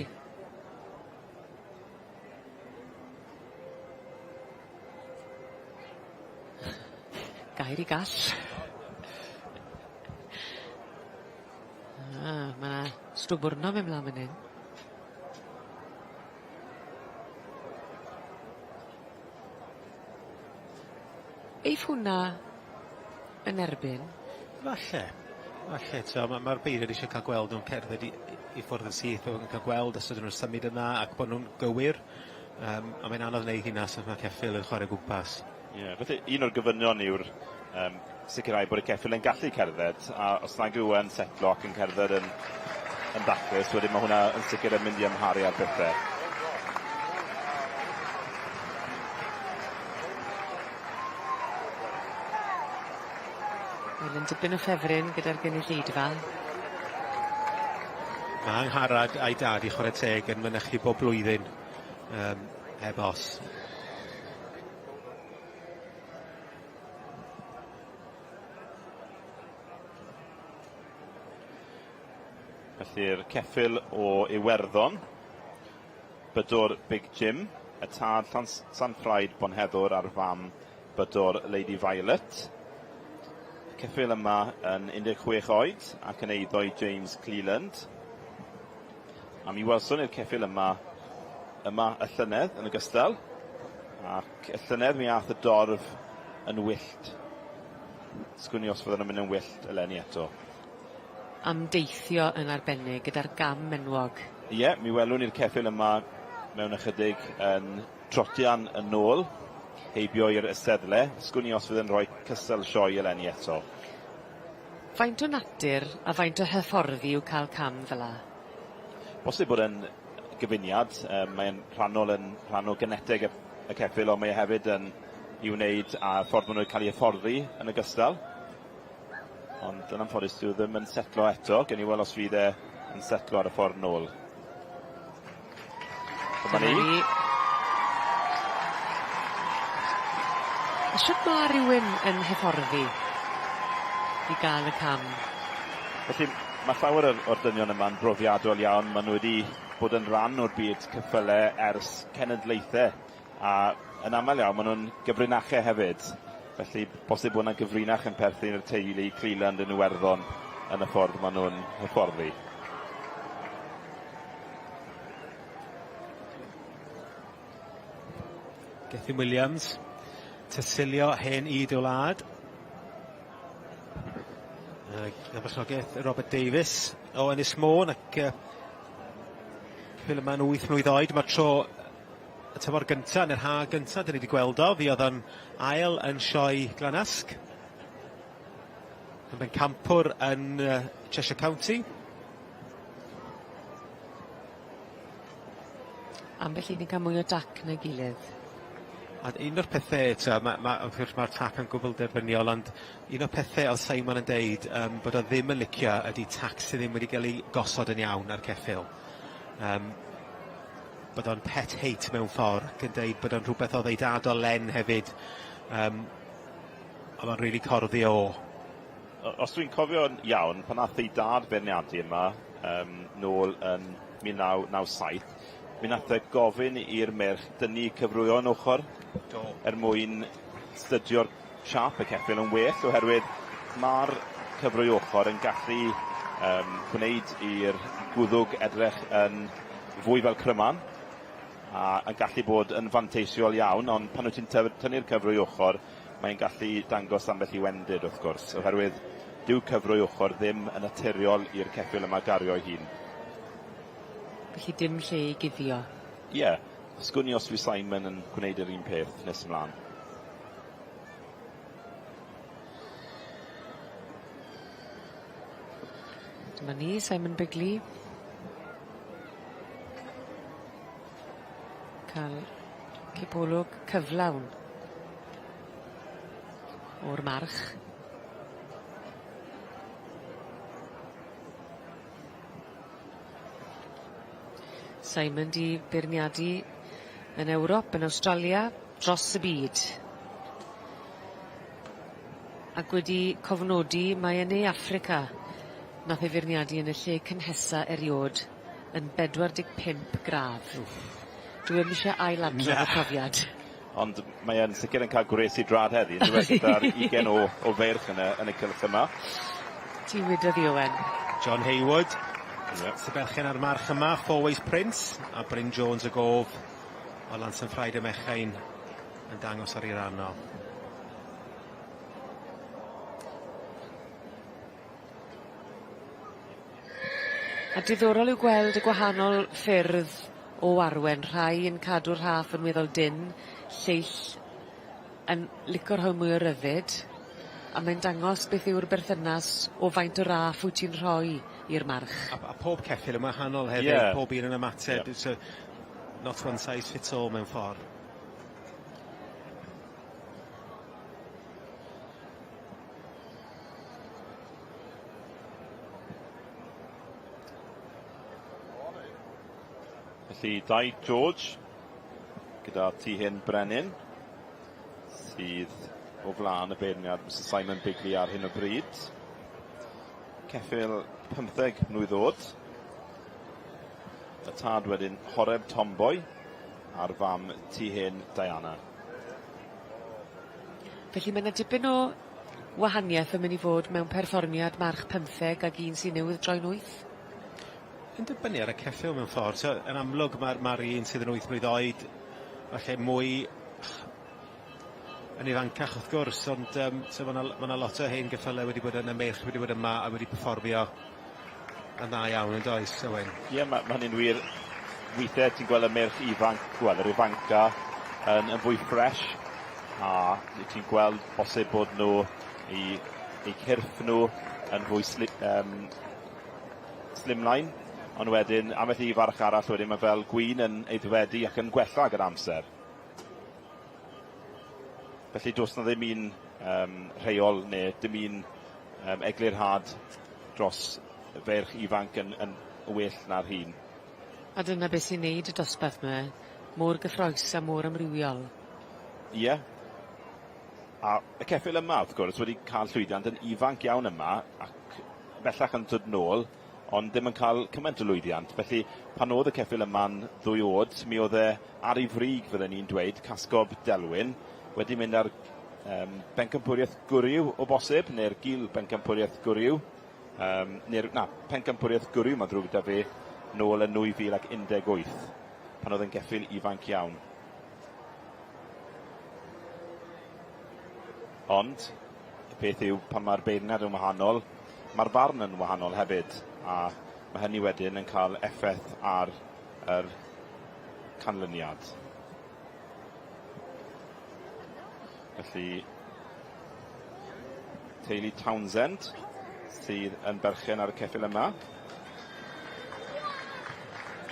Gair i gall. Ah, ma' 'na stwbwrno myn' mlan fan 'yn. Eiff hwnna yn erbyn? Falle. Falle t'o' ma' ma'r beirniaid isie ca'l gweld nw'n cerdded i i ffwrdd yn syth bo' nw'n ca'l gweld os ydyn nw'n symud yna ac bo' nw'n gywir. Yym a mae'n anodd neud hynna os o's 'na ceffyl yn chware gwmpas. Ie felly un o'r gofynion yw'r yym sicirhau bod y ceffyl yn gallu cerdded a os nag yw e'n setlo ac yn cerdded yn yn daclus wedyn ma' hwnna yn sicir yn mynd i amharu ar bethe. Wel yn dipyn o ffefryn gyda'r gynulleidfa. Ma' Angharad a'i dad i chware teg yn mynychu bob blwyddyn yym heb os. Felly'r ceffyl o Iwerddon, bydwr Big Jim, y tad Llans Sanffraid Bonheddwr a'r fam bydwr Lady Violet. Y ceffyl yma yn 16 oed ac yn eiddo i James Cleland. A mi welson ni'r ceffyl yma yma y llynedd yn ogystal. Ac y llynedd mi ath y dorf yn wyllt. Sgwn i os fydden nhw'n mynd yn wyllt eleni eto. Am deithio yn arbennig gyda'r gam enwog. Ie, mi welwn ni'r ceffyl yma mewn ychydig yn trotian yn ôl heibio i'r eisteddle. Sgwn i os fydd yn rhoi cystal sioe eleni eto. Faint o natur a faint o hyfforddi yw cael cam fel 'a? Bosib bod e'n gyfuniad, yym mae'n rhannol yn rhan o geneteg y y ceffyl ond mae e hefyd yn i wneud â ffordd ma' nw 'di ca'l 'u hyfforddi yn ogystal. Ond yn anffodus dyw e ddim yn setlo eto, gewn ni weld os fydd e yn setlo ar y ffordd nôl. Dyma ni. Dyma ni. A shwt ma' rywun yn hyfforddi i ga'l y cam? Felly ma' llawer o'r o'r dynion yma'n brofiadol iawn, ma' nw wedi bod yn ran o'r byd ceffyle ers cenedlaethe a yn amal iawn ma' nw'n gyfrinache hefyd. Felly bosib bo' 'na gyfrinach yn perthyn i'r teulu Cleland yn Iwerddon yn y ffordd ma' nw'n hyfforddi. Gethin Williams, Tysilio hen i dy wlad. Yy gyfarchnogaeth Robert Davies o Ynys Môn ac yy ceffyl yma'n wyth mlwydd oed, ma'r tro y tymor gynta, neu'r ha gynta, dyn ni wedi gweld o. Fi oedd yn ail yn sioe Glanasg. Yn bencampwr yn uh, Cheshire County. Ambell un yn cael mwy o dac na'i gilydd. A un o'r pethe eto, ma' ma' wrth gwrs ma'r tac yn gwbl derbyniol, ond un o'r pethe o'dd Simon yn deud yym bod o ddim yn licio ydi tac sydd ddim wedi ga'l 'i gosod yn iawn ar ceffyl. Yym bod o'n pet hate mewn ffor, ac yn deud bod o'n rhwbeth o'dd ei dad o Len hefyd, yym o'dd o'n rili corddi o. Os dwi'n cofio'n iawn, pan nath ei dad beirniadu yma yym nôl yn 1997, mi nath e gofyn i'r meirch dynnu cyfrwyon ochr. Do. Er mwyn stydio'r siâp y ceffyl yn well, oherwydd ma'r cyfrwy ochr yn gallu yym gwneud i'r gwddwg edrych yn fwy fel cryman, a yn gallu bod yn fanteisiol iawn, ond pan wyt ti'n tynnu'r cyfrwy ochr, mae'n gallu dangos ambell i wendid wrth gwrs, oherwydd dyw cyfrwy ochr ddim yn naturiol i'r ceffyl yma gario'i hun. Felly dim lle i guddio. Ie, sgwn i os fydd Simon yn gwneud yr un peth nes ymlaen. Dyma ni, Simon Bigley. Cael cipolwg cyflawn o'r march. Simon 'di beirniadu yn Ewrop, yn Awstralia, dros y byd. Ac wedi cofnodi mae yn Ne Affrica nath ei feirniadu yn y lle cynhesa eriôd yn 45 gradd. Wff. Dwi 'im isie ailadrodd y profiad. Ond mae e'n sicr yn cael gwres i drad heddi yndyw e gyda'r ugen o o feirch yn y yn y cylch yma. Ti wedodd i Owen. John Hayward. Ie. Sy berchen ar march yma, Four Ways Prince, a Bryn Jones y gof o Lansanffraid y Mechain yn dangos ar ei ran o. A diddorol yw gweld y gwahanol ffyrdd o arwen, rhai yn cadw'r rhaff yn weddol dynn, lleill yn lico rhoi mwy o ryddid, a mae'n dangos beth yw'r berthynas o faint o raff wyt ti'n rhoi i'r march. A a pob ceffyl yn wahanol hefyd. Ie. Pob un yn ymateb. Ie. So not one size fits all mewn ffor. Felly Dai George gyda Tŷ Hen Brenin sydd o flaen y beirniad Mister Simon Bigley ar hyn o bryd. Ceffyl 15 mlwydd oed. Y tad wedyn Horeb Tomboy a'r fam Tŷ Hen Diana. Felly mae 'na dipyn o wahaniaeth yn mynd i fod mewn perfformiad march pymtheg ag un sy'n newydd droi'n wyth? Yn dibynnu ar y ceffyl mewn ffordd. So yn amlwg ma'r ma'r un sydd yn wyth mlwydd oed falle mwy yn ifancach wrth gwrs ond yym so ma' 'na ma' 'na lot o hen geffyle wedi bod yn y meirch wedi bod yma a wedi perfformio yn dda iawn yndoes Owen? Ie ma' ma' hynny'n wir. Withe ti'n gweld y meirch ifanc, wel yr ifanca yn yn fwy ffresh a ti'n gweld bosib bod nhw 'u eu cyrff nhw yn fwy sli- yym slimline ond wedyn ambell i farch arall wedyn ma' fel gwin yn aeddfedu ac yn gwella gyda amser. Felly do's 'na ddim un yym rheol ne' dim un yym eglurhad dros ferch ifanc yn yn well na'r hŷn. A dyna beth sy'n neud y dosbarth 'ma mor gyffrous a mor amrywiol. Ie. A y ceffyl yma wrth gwrs wedi ca'l llwyddiant yn ifanc iawn yma ac bellach yn dod nôl ond ddim yn ca'l cymaint o lwyddiant felly pan o'dd y ceffyl yma'n ddwy o'd mi o'dd e ar ei frig fydden i'n dweud, Casgob Delwyn, wedi mynd ar yym bencampwriaeth gwryw o bosib, neu'r gil bencampwriaeth gwryw, yym neu'r, na, pencampwriaeth gwryw mae'n ddrwg 'da fi, nôl yn 2018, pan oedd yn geffyl ifanc iawn. Ond, y peth yw, pan mae'r beirniad yn wahanol, mae'r farn yn wahanol hefyd, a mae hynny wedyn yn cael effaith ar yr canlyniad. Felly teulu Townsend sydd yn berchen ar y ceffyl yma.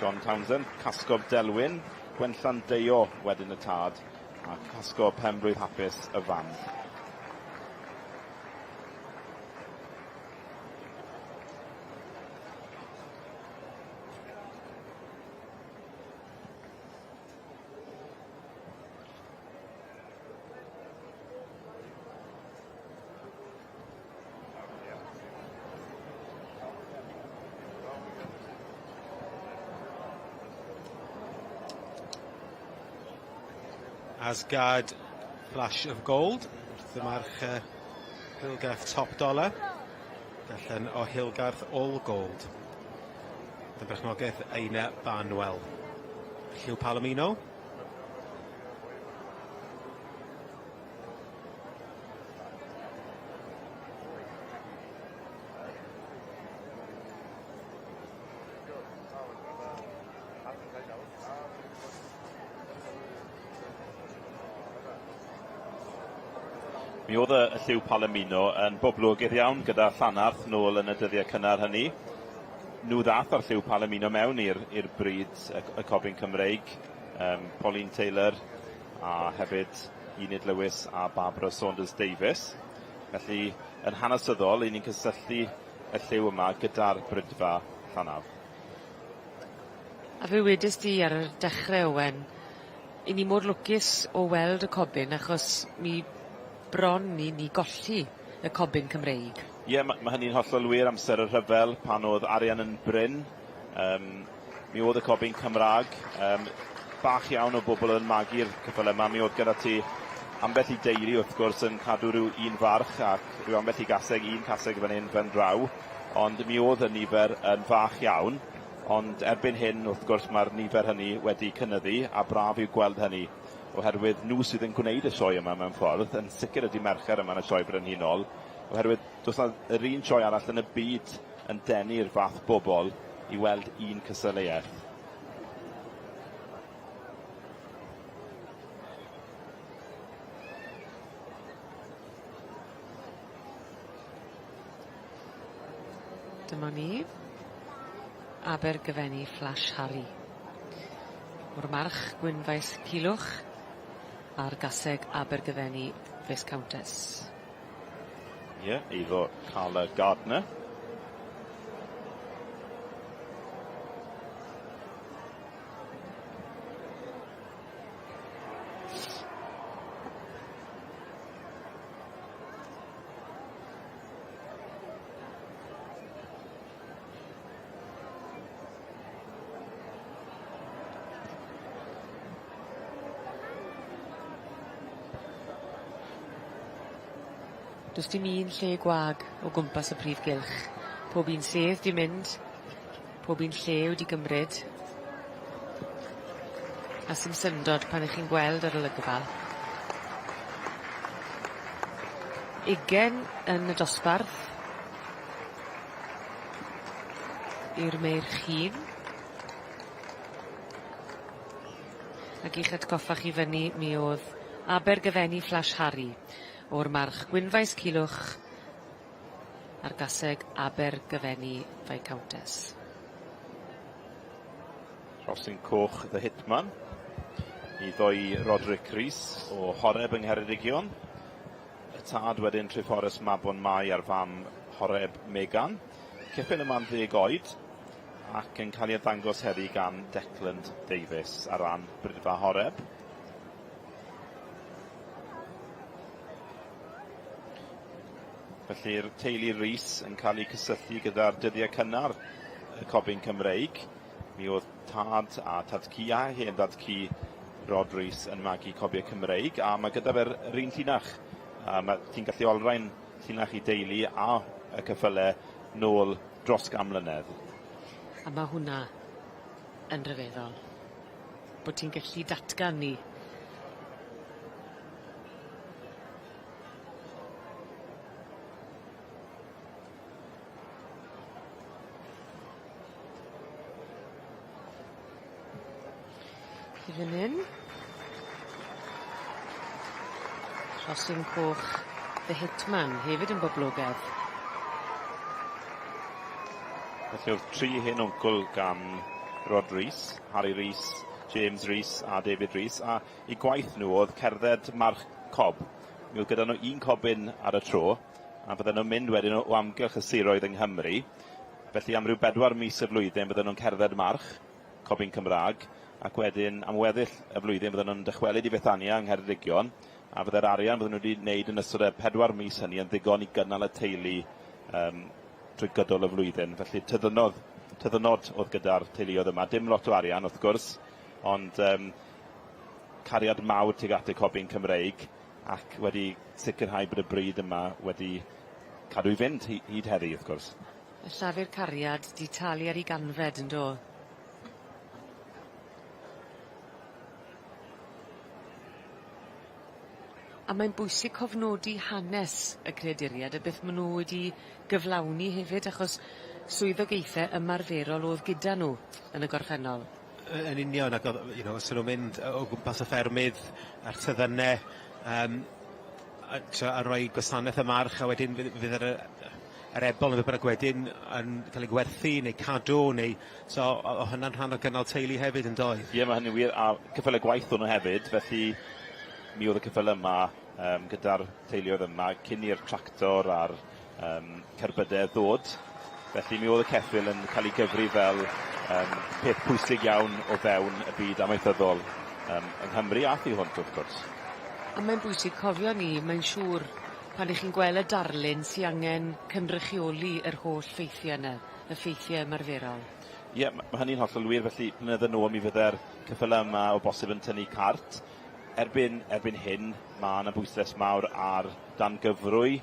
John Townsend, Casgob Delwyn, Gwenllan Deio wedyn y tad, a Casgo Penblwydd Hapus y fam. Asgard Flash of Gold wrth y march Hillgarth Top Dollar allan o Hillgarth All Gold. Yn berchnogaeth Aina Barnwell. Lliw Palomino. Mi oedd y, y lliw Palomino yn boblogaidd iawn gyda Llanarth nôl yn y dyddiau cynnar hynny. Nhw ddath â'r lliw Palomino mewn i'r i'r bryd y, y Cobyn Cymreig, Pauline Taylor a hefyd Enid Lewis a Barbara Saunders Davies. Felly, yn hanesyddol, 'yn ni'n cysylltu y lliw yma gyda'r brydfa Llanarth. A fe wedest di ar y dechre Owen, 'yn ni mor lwcus o weld y cobyn achos mi bron i ni golli y cobyn Cymreig. Ie ma' ma' hynny'n hollol wir amser y rhyfel pan o'dd arian yn brin mi o'dd y cobyn Cymra'g bach iawn o bobl yn magu'r ceffyle 'ma mi o'dd gyda ti ambell i deulu wrth gwrs yn cadw rhyw un farch ac rhyw ambell i gaseg un caseg fan 'yn fan draw ond mi o'dd y nifer yn fach iawn. Ond erbyn hyn, wrth gwrs, mae'r nifer hynny wedi cynyddu, a braf yw gweld hynny, oherwydd nhw sydd yn gwneud y sioe yma mewn ffordd, yn sicr y dydd Mercher yma yn y Sioe Frenhinol, oherwydd does 'na yr un sioe arall yn y byd yn denu'r fath bobl i weld un cystadleuaeth. Dyma ni. Abergyfenni Flash Harry. O'r march Gwynfaes Culhwch a'r gaseg Abergyfenni Viscountess. Ie, eiddo Carla Gardner. Does dim un lle gwag o gwmpas y prif gylch. Pob un sedd 'di mynd, pob un lle wedi gymryd. A sim syndod pan 'ych chi'n gweld yr olygfa. Ugen yn y dosbarth. I'r meirch hŷn. Ac i'ch atgoffa chi fyny mi o'dd Abergyfenni Flash Harry o'r march Gwynfaes Culhwch a'r gaseg Abergyfenni Viscountess. Rhosyn Coch The Hitman. I ddoi Roderick Rees o Horeb yng Ngheredigion. Y tad wedyn Treforys Mabon Mai a'r fam Horeb Megan. Ceffyl yma'n ddeg oed ac yn cael ei arddangos heddi gan Declan Davies ar ran Bridfa Horeb. Felly'r teulu Rees yn cael eu cysylltu gyda'r dyddiau cynnar y Cobyn Cymreig. Mi oedd tad a tad-cu a hen dad-cu Rod Rees yn magu cobiau Cymreig a mae gyda fe'r yr un llinach. A ma' ti'n gallu olrhain llinach i deulu a y ceffyle nôl dros gan mlynedd. A ma' hwnna yn ryfeddol. Bo' ti'n gallu datgan 'ny. I fan 'yn. Rhosyn coch The Hitman hefyd yn boblogedd. Felly o'dd tri hen wncwl gan Rod Rees, Harry Rees, James Rees a David Rees, a 'u gwaith nhw o'dd cerdded march cob. Mi o'dd gyda nhw un cobyn ar y tro, a bydden nhw'n mynd wedyn o o amgylch y siroedd yng Nghymru. Felly am ryw bedwar mis y flwyddyn bydden nhw'n cerdded march, cobyn Cymraeg, ac wedyn am weddill y flwyddyn bydden nhw'n dychwelyd i Fethania yng Ngheredigion, a fydde'r arian fydden nhw wedi wneud yn ystod y pedwar mis hynny yn ddigon i gynnal y teulu yym trwy gydol y flwyddyn. Felly tyddynodd, tyddynnod oedd gyda'r teuluoedd yma. Dim lot o arian wrth gwrs, ond yym cariad mawr tuag at y cobyn Cymreig ac wedi sicrhau bod y bryd yma wedi cadw i fynd hy- hyd heddi wrth gwrs. Y llafur cariad 'di talu ar 'i ganfed yndo? A mae'n bwysig cofnodi hanes y creaduried a beth ma' nw wedi gyflawni hefyd achos swyddogaethe ymarferol o'dd gyda nw yn y gorffennol. Yy yn union ac o'dd you know os o'n nw'n mynd yy o gwmpas y ffermydd a'r tyddyne yym a t'o' a roi gwasaneth y march a wedyn fydd fydd yr yy yr ebol ne' be' bynnag wedyn yn ca'l ei gwerthu neu cadw neu so o' o' hynna'n rhan o gynnal teulu hefyd yndoedd? Ie ma' hynny'n wir a ceffyle gwaith o'n nhw hefyd felly mi o'dd y ceffyle yma yym gyda'r teuluoedd yma cyn i'r tractor a'r yym cerbyde ddod felly mi o'dd y ceffyl yn ca'l 'i gyfri fel yym peth pwysig iawn o fewn y byd amaethyddol yym yng Nghymru a thu hwnt wrth gwrs. A mae'n bwysig cofio 'ny mae'n siŵr pan 'ych chi'n gwel' y darlun sy angen cynrychioli yr holl ffeithie yne, y ffeithie ymarferol. Ie, ma' ma' hynny'n hollol wir, felly blynydde nôl mi fydde'r ceffyle yma o bosib yn tynnu cart. Erbyn erbyn hyn, ma' 'na bwyslais mawr ar dan gyfrwy,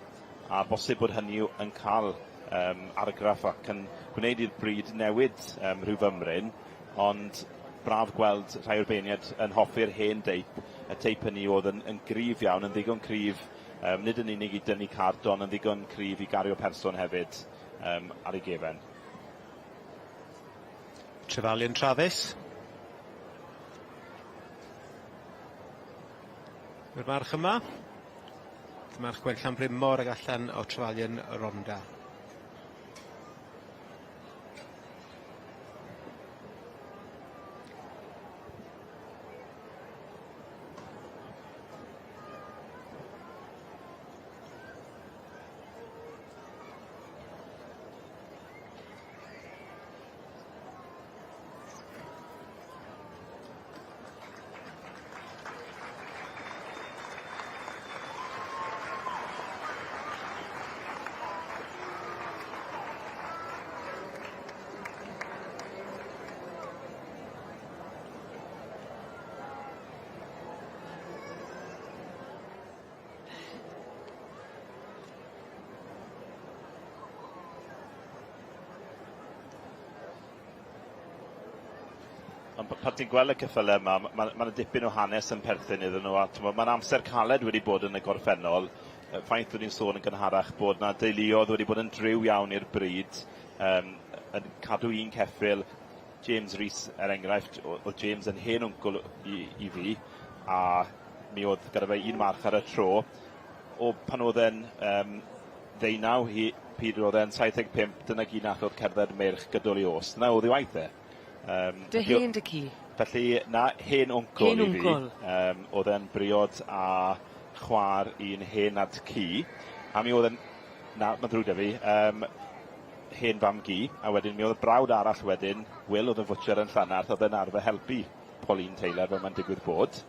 a bosib bod hynny yn ca'l yym argraff ac yn gwneud i'r bryd newid yym rhyw fymryn, ond braf gweld rhai o'r beirniaid yn hoffi'r hen deip, y teip hynny o'dd yn yn gryf iawn, yn ddigon cryf yym nid yn unig i dynnu cart ond yn ddigon cryf i gario person hefyd yym ar ei gefen. Trefalion Travis. Yw'r march yma. March Gwen Llanbrynmor ag allan o Trefalion Rhondda. Ond pan ti'n gweld y ceffyle yma, ma' ma' 'na dipyn o hanes yn perthyn iddyn nhw a t'mod ma'n amser caled wedi bod yn y gorffennol. Y ffaith o'n i'n sôn yn gynharach bod 'na deuluodd wedi bod yn driw iawn i'r bryd yym yn cadw un ceffyl, James Rees er enghraifft, o- o'dd James yn hen wncwl i i fi a mi o'dd gyda fe un march ar y tro. O pan o'dd e'n yym ddeunaw hi pryd o'dd e'n 75 dyna gyd nath o'dd cerdded meirch gydol 'i o's. 'Na o'dd 'i waith e. Yym. Dy hen dy cu? Felly na hen wncwl Hen i fi. wncwl. Yym o'dd e'n briod â chwa'r un hen nad cu a mi o'dd e'n na ma'n ddrwg 'da fi yym hen fam gu a wedyn mi o'dd brawd arall wedyn Wil o'dd yn fwtsiar yn Llanarth o'dd e'n arfer helpu Pauline Taylor fel ma'n digwydd bod.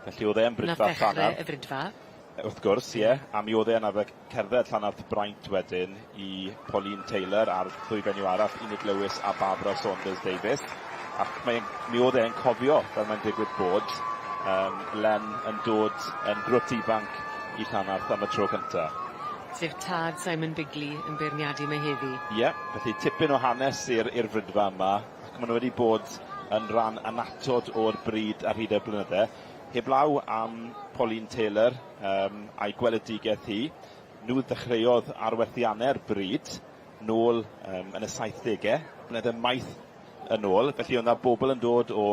Felly o'dd e yn Nath brydfa ddechre Llanarth. y frydfa. Wrth gwrs ie a mi o'dd e yn arfer cerdded Llanarth Braint wedyn i Pauline Taylor a'r ddwy fenyw arall Enid Lewis a Barbara Saunders Davies ac mae e'n mi o'dd e'n cofio fel mae'n digwydd bod yym Len yn dod yn grwt ifanc i Llanarth am y tro cynta. Sef tad Simon Bigley yn beirniadu 'ma heddi. Ie, felly tipyn o hanes i'r i'r frydfa yma ac ma' nw wedi bod yn ran annatod o'r bryd ar hyd y blynydde. Heblaw am Pauline Taylor yym a'i gweledigeth hi, nhw ddechreuodd arwerthianne'r bryd nôl yym yn y saithdege, blynydde maith yn ôl, felly o'dd 'na bobl yn dod o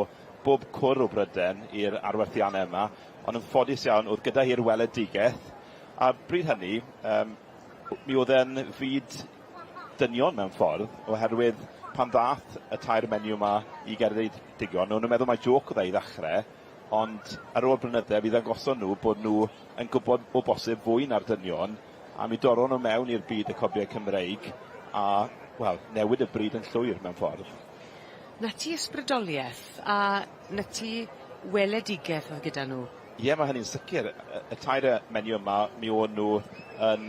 bob cwr o Bryden i'r arwerthianne yma. Ond yn ffodus iawn, oedd gyda hi'r weledigeth, a bryd hynny, um, mi oedd e'n fyd dynion mewn ffordd, oherwydd pan ddath y tair menyw yma i Geredigion, o'n nhw'n meddwl mai jôc oedd e i ddechrau, ond ar ôl blynydde mi ddangoson nhw bod nhw yn gwybod o bosib fwy na'r dynion, a mi dorron nhw mewn i'r byd y cobiau Cymreig, a, wel, newid y bryd yn llwyr mewn ffordd. 'Na ti ysbrydolieth a 'na ti weledigeth oedd gyda nhw. Ie, mae hynny'n sicr. Y y tair yy menyw yma, mi o'n nhw yn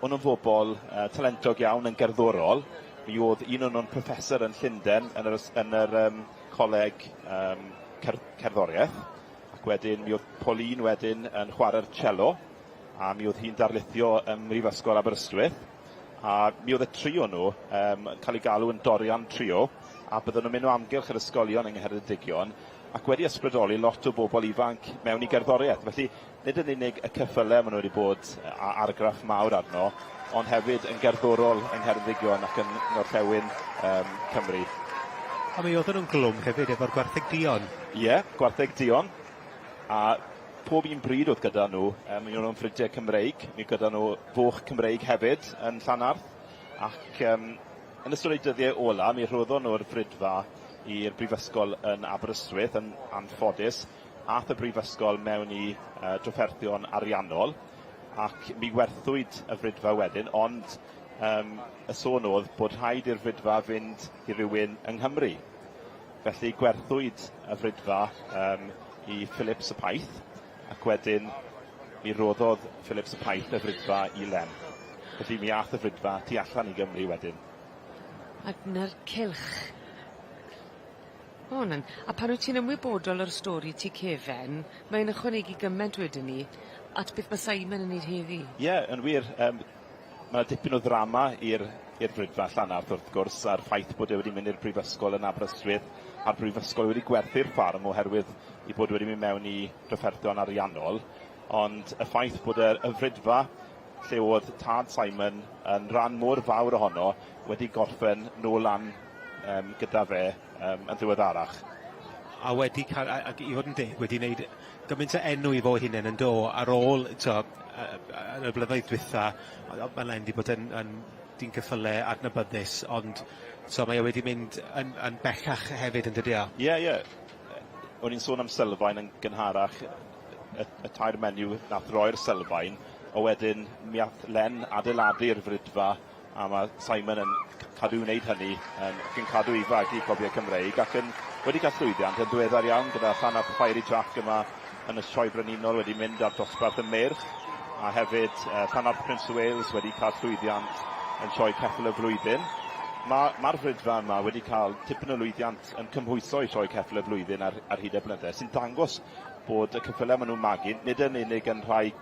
o'n nhw'n bobl yy talentog iawn yn gerddorol. Mi o'dd un o'n nhw'n professor yn Llunden yn yr ys- yn yr yym coleg yym cer- cerddorieth. Ac wedyn mi o'dd Pauline wedyn yn chware'r cello a mi o'dd hi'n darlithio ym Mhrifysgol Aberystwyth. A mi o'dd y tri o nhw yym yn ca'l 'u galw yn Dorian Trio a bydden nhw'n mynd o amgylch yr ysgolion yng Ngheredigion ac wedi ysbrydoli lot o bobl ifanc mewn i gerddoriaeth. Felly, nid yn unig y ceffyle maen nhw wedi bod â argraff mawr arno, ond hefyd yn gerddorol yng Ngheredigion ac yn ngorllewin um, Cymru. A mi oedden nhw'n glwm hefyd efo'r gwartheg duon. Ie, yeah, gwartheg duon. A pob un bryd oedd gyda nhw, um, mi o'n nhw'n ffrindiau Cymreig, mi gyda nhw foch Cymreig hefyd yn Llanarth, ac um, yn ystod eu dyddiau ola, mi rhoddon nhw'r fridfa i'r brifysgol yn Aberystwyth, yn anffodus, ath y brifysgol mewn i uh, drafferthion ariannol, ac mi werthwyd y fridfa wedyn, ond um, y sôn oedd bod rhaid i'r fridfa fynd i rywun yng Nghymru. Felly gwerthwyd y fridfa um, i Phillips y Paith, ac wedyn mi roddodd Phillips y Paith y fridfa i Len. Felly mi ath y fridfa tu allan i Gymru wedyn. A dyna'r cylch. O hwnna'n... A pan wyt ti'n ymwybodol o'r stori tu cefen, mae'n ychwanegu gyment wedyn 'ny at beth ma' Simon yn neud heddi. Ie, yn wir, yym ma' 'na dipyn o ddrama i'r i'r Briffa Llanarth wrth gwrs, a'r ffaith bod e wedi mynd i'r brifysgol yn Aberystwyth, a'r brifysgol wedi gwerthu'r ffarm oherwydd 'i bod wedi mynd mewn i drafferthion ariannol, ond y ffaith bod y y Fridfa lle o'dd tad Simon yn ran mor fawr ohono wedi gorffen nôl lan yym gyda fe yym yn ddiweddarach. A wedi ca'l a ag i fod yn deg wedi neud gymaint o enw i fo hunen yn do ar ôl t'o' yy yy yn y blynyddoedd dwytha o- o- ma' Len 'di bod yn yn dyn ceffyle adnabyddus ond t'o' mae o wedi mynd yn yn bellach hefyd yndydi o? Ie ie. O'n i'n sôn am sylfaen yn gynharach y y tair menyw nath roi'r sylfaen, a wedyn mi ath Len adeiladu'r fridfa a ma' Simon yn cadw i wneud hynny yym ac yn cadw i fagu cobiau Cymreig ac yn wedi cael llwyddiant yn ddiweddar iawn gyda Llanarth Fiery Jack yma yn y Sioe Frenhinol wedi mynd ar dosbarth y meirch a hefyd yy Llanarth Prince of Wales wedi cael llwyddiant yn Sioe Ceffyl y Flwyddyn. Ma' ma'r fridfa yma wedi cael tipyn o lwyddiant yn cymhwyso i Sioe Ceffyl y Flwyddyn ar ar hyd y blynydde sy'n dangos bod y ceffylau maen nhw'n magu, nid yn unig yn rhai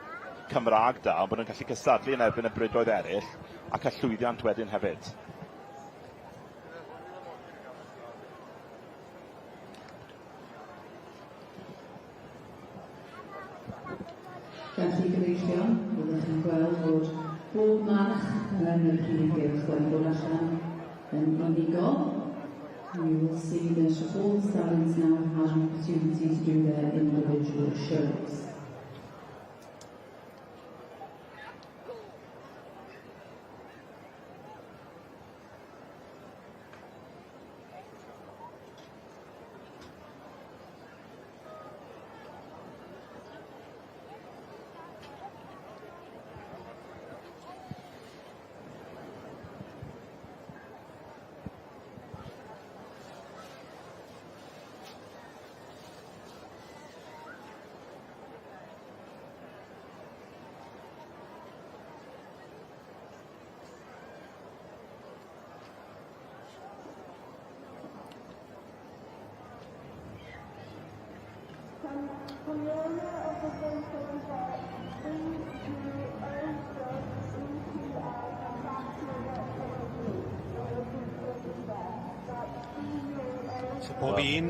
Cymraeg da, ond bod nhw'n gallu cystadlu yn erbyn y brydoedd eraill a cael llwyddiant wedyn hefyd. Felly gyfeillion, byddwch chi'n gweld bod bob march yn y prif gylch wedi bod allan yn unigol. You will see that all the stallions now have had an opportunity to do their individual shows. So pob un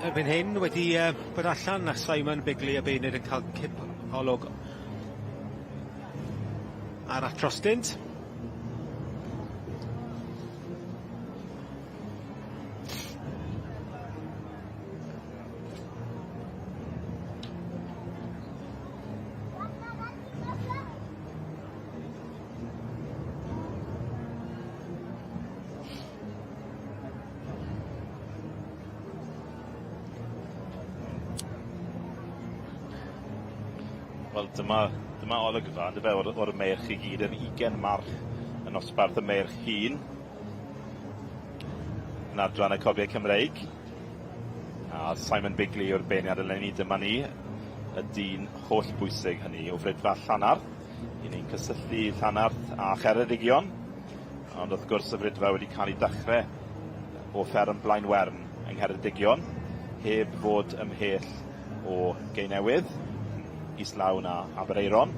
erbyn hyn wedi yy bod allan a Simon Bigley a Beunydd yn cael cip olwg arall drostynt. Wel dyma dyma olygfa on'd yfe o'r o'r meirch i gyd yr ugen march yn nosbarth y meirch hŷn. Yn adran y Cobiau Cymreig. A Simon Bigley yw'r beirniad eleni dyma ni y dyn holl bwysig hynny o Fridfa Llanarth. I ni'n cysylltu Llanarth a Cheredigion. Ond wrth gwrs y Fridfa wedi cael ei dachrau o fferm Blaenwern yng Ngheredigion heb fod ymhell o Geinewydd, islaw na Aberaeron.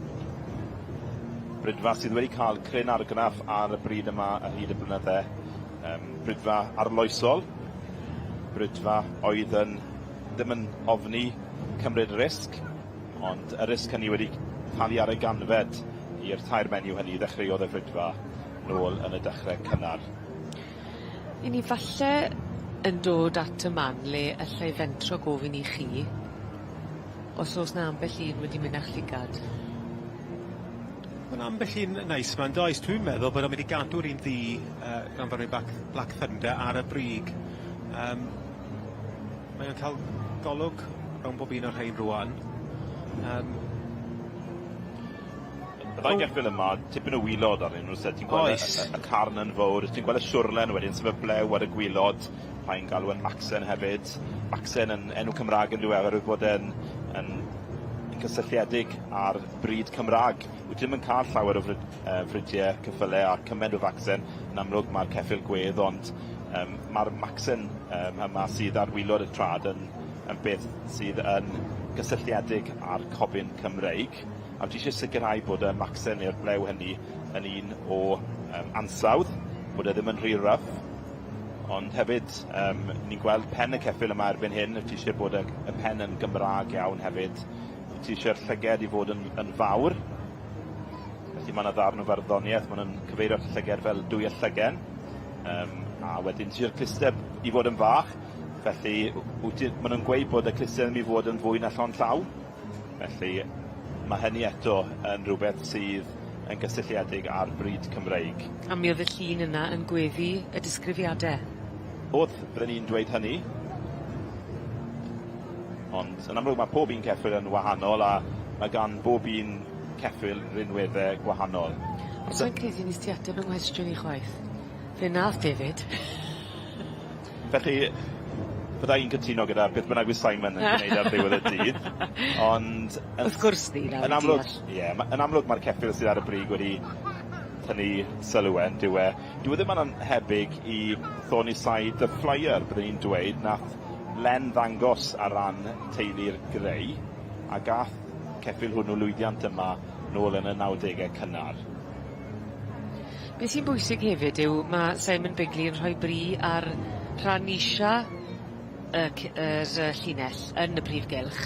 Brydfa sydd wedi cael cryn argraff ar y bryd yma ar hyd y blynydde. Um, brydfa arloesol, brydfa oedd yn ddim yn ofni cymryd risg, ond y risg hynny wedi talu ar ei ganfed i'r tair menyw hynny ddechreuodd y frydfa nôl yn y dechrau cynnar. 'Yn ni falle yn dod at y man le allai fentro gofyn i chi os o's 'na ambell un wedi myn' â'ch llygad? Ma' 'na ambell un neis 'ma yndoes? Dwi'n meddwl bod o'n mynd i gadw'r un ddu yy gan Fyrddau Black Black Thunder ar y brig. Yym mae o'n ca'l golwg rownd bob un o'r rhein rŵan. Yym. Y ddau geffyl yma, tipyn o wylod arnyn nhw, so ti'n gweld y, y, y carn yn fawr, ti'n gweld y siwrlen wedyn, sef y blew ar y gwylod, rhai'n galw yn Macsen hefyd. Macsen yn enw Cymraeg yn diweddar oherwydd bod e'n yn, yn cysylltiedig â'r bryd Cymraeg. Wyt ti ddim yn cael llawer o fryd, uh, fridiau ceffylau a cymaint o facsen, yn amlwg mae'r ceffyl gwedd, ond um, mae'r Macsen um, yma sydd ar wylod y trad yn, yn beth sydd yn gysylltiedig â'r cobyn Cymreig. A ti isie sicrhau bod y macsen neu'r blew hynny yn un o um, ansawdd, bod e ddim yn rhy rough, ond hefyd um, ni'n gweld pen y ceffyl yma erbyn hyn, ti eisiau bod y, y pen yn Gymraeg iawn hefyd, ti eisiau'r llyged i fod yn, yn fawr, felly mae yna ddarn o farddoniaeth, maen nhw'n cyfeirio at y llyged fel dwy y llygen, um, a wedyn ti eisiau'r clusteb i fod yn fach, felly wyt ti, maen nhw'n gweud bod y clusteb ddim i fod yn fwy na llond llaw. Felly, mae hynny eto yn rhywbeth sydd yn gysylltiedig â'r bryd Cymreig. A mi oedd y llun yna yn gweddu y disgrifiade. O'dd, bydden i'n dweud hynny. Ond yn amlwg mae pob un ceffyl yn wahanol a mae gan bob un ceffyl rinwedde gwahanol. Ond sai'n credu nes ti ateb 'y nghwestiwn i chwaith. Fe nath David. Felly, bydda i'n cytuno gyda beth bynnag fydd Simon yn gwneud ar ddiwedd y dydd, ond... Yn, Wrth gwrs ni, nawr yn amlwg, ie, yn amlwg mae'r ceffyl sydd ar y brig wedi tynnu sylw e, yn dyw e. Dyw e ddim yn anhebyg i Thorny Side The Flyer, byddwn i'n dweud, nath Len ddangos ar ran teulu'r Grey, a gath ceffyl hwnnw lwyddiant yma nôl yn y 90au cynnar. Be' sy'n bwysig hefyd yw ma' Simon Bigley yn rhoi bri ar rhan isa y c- yr yy llinell yn y prif gylch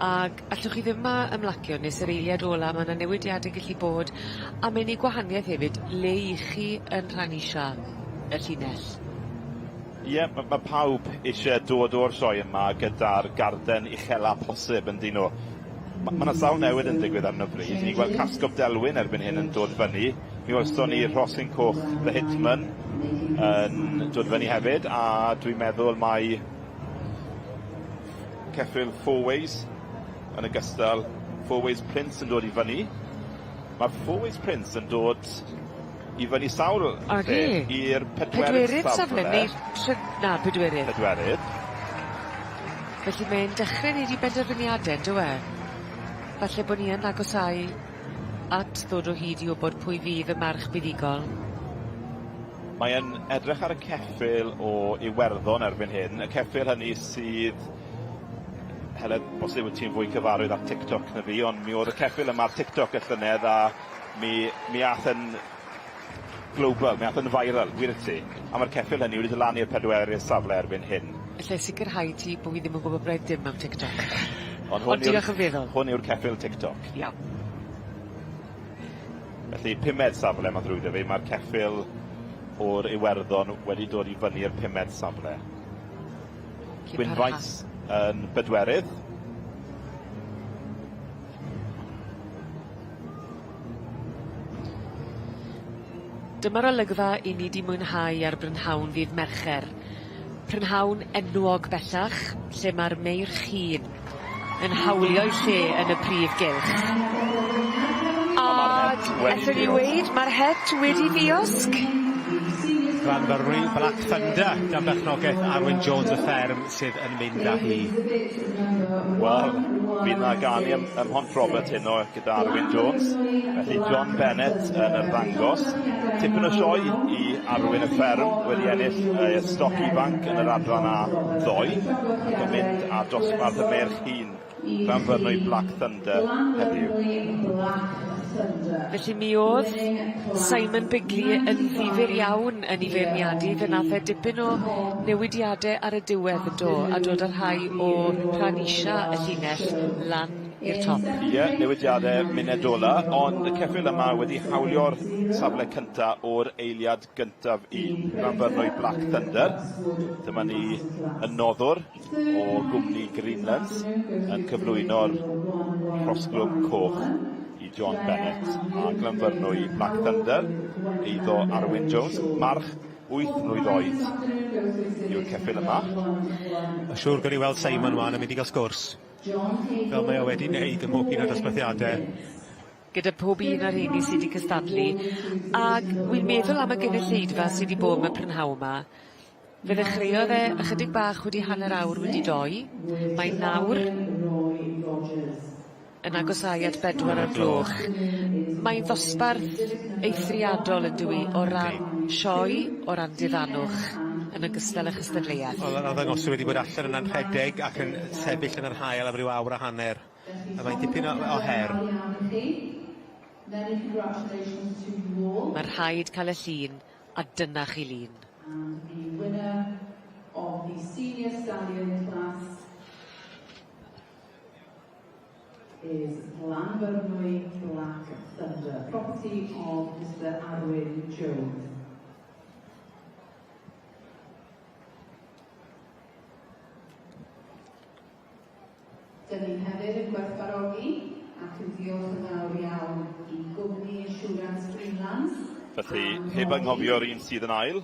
ag allwch chi ddim a ymlacio nes yr eiliad ola ma' 'na newidiade gellu bod a mae'n neud gwahanieth hefyd le 'ych chi yn rhan isa y llinell. Ie, ma' ma' pawb isie dod o'r sioe yma gyda'r garden uchela posib yndyn nhw? Ma' ma' 'na sawl newid yn digwydd ar 'yn o bryd. Ni'n gweld Casgob Delwyn erbyn hyn yn dod fyny. Mi welson ni Rhosyn Coch The Hitman yn dod fyny hefyd, a dwi'n meddwl mai ceffyl Four Ways yn ogystal, Four Ways Prince yn dod i fyny. Mae'r Four Ways Prince yn dod i fyny sawl lle i'r pedwerydd safle. Safle neu try- na, pedwerydd. Pedwerydd. Felly mae'n dechre neud 'i benderfyniade on'd yw e? Falle bo' ni yn agosáu at ddod o hyd i wbod pwy fydd y march buddugol. Mae e'n edrych ar y ceffyl o Iwerddon erbyn hyn, y ceffyl hynny sydd Heledd, bosib wyt ti'n fwy cyfarwydd â TikTok na fi, ond mi oedd y ceffyl yma ar TikTok y llynedd a Mi, mi ath yn global, mi ath yn viral, wir i ti. A ma'r ceffyl hynny wedi dod lan i'r pedwerydd safle erbyn hyn. Allai sicrhau ti bo' fi ddim yn gwbod braidd dim am TikTok. Ond hwn Ond diolch yn feddwl. Hwn yw'r ceffyl TikTok. Iawn. Felly, pumed safle, ma'n ddrwg 'da fi, ma'r ceffyl o'r Iwerddon wedi dod i fyny i'r pumed safle. Gwynfaes yn bedwerydd. Dyma'r olygfa 'yn ni 'di mwynhau ar brynhawn ddydd Mercher. Prynhawn enwog bellach, lle ma'r meirch hŷn yn hawlio'i lle yn y prif gylch. A ellwn ni weud ma'r het wedi ddiosg. Glanfyrnwy Black Thunder dan berchnogaeth Arwyn Jones y fferm sydd yn mynd â hi. Wel, fydd 'na ganu ym, ym Mhont Robert heno gyda Arwyn Jones. Felly John Bennett yn arddangos. Tipyn o sioe i Arwyn y fferm wedi ennill y stoc ifanc yn yr adran A ddoe ac yn mynd â dosbarth y meirch hŷn Llanfyrnwy Black Thunder heddiw. Felly mi o'dd Simon Bigley yn ddifyr iawn yn 'i feirniadu fe nath e dipyn o newidiade ar y diwedd yn do? A dod â rhai o rhan isa y llinell lan i'r top. Ie, newidiade munud ola, ond y ceffyl yma wedi hawlio'r safle cynta o'r eiliad gyntaf i Llanfyrnwy Black Thunder. Dyma ni y noddwr o gwmni Greenlands yn cyflwyno'r rhosglwm coch i John Bennett a Glanfyrnwy Black Thunder, eiddo Arwyn Jones, march 8 mlwydd oed yw'r ceffyl yma. Mae'n siŵr gawn ni weld Simon 'wan yn mynd i gael sgwrs, fel mae o wedi wneud ym mhob un o'r dosbarthiadau. Gyda pob un o'r rheini sy 'di cystadlu, ag wi'n meddwl am y gynulleidfa sy 'di bod 'ma prynhawn 'ma, Fe ddechreuodd e ychydig bach wedi hanner awr wedi dou. Mae nawr yn agosáu at bedwar o'r gloch. Mae'n ddosbarth eithriadol yndyw 'i o ran sioe, o ran diddanwch, yn ogystal â chystadleuaeth. Wel yr arddangoswyr wedi bod allan yna'n rhedeg ac yn sefyll yn yr haul am ryw awr a hanner. A mae'n dipyn o, o her. Mae rhaid cael y llun A dyna chi lun. And the winner of the senior stallion class is Llanfyrnwy Black Thunder, property of Mr Arwyn Jones. Dyn ni hefyd yn gwerthfawrogi ac yn diolch yn fawr iawn i gwmni Insurance Greenlands. Felly, heb anghofio'r un sydd yn ail,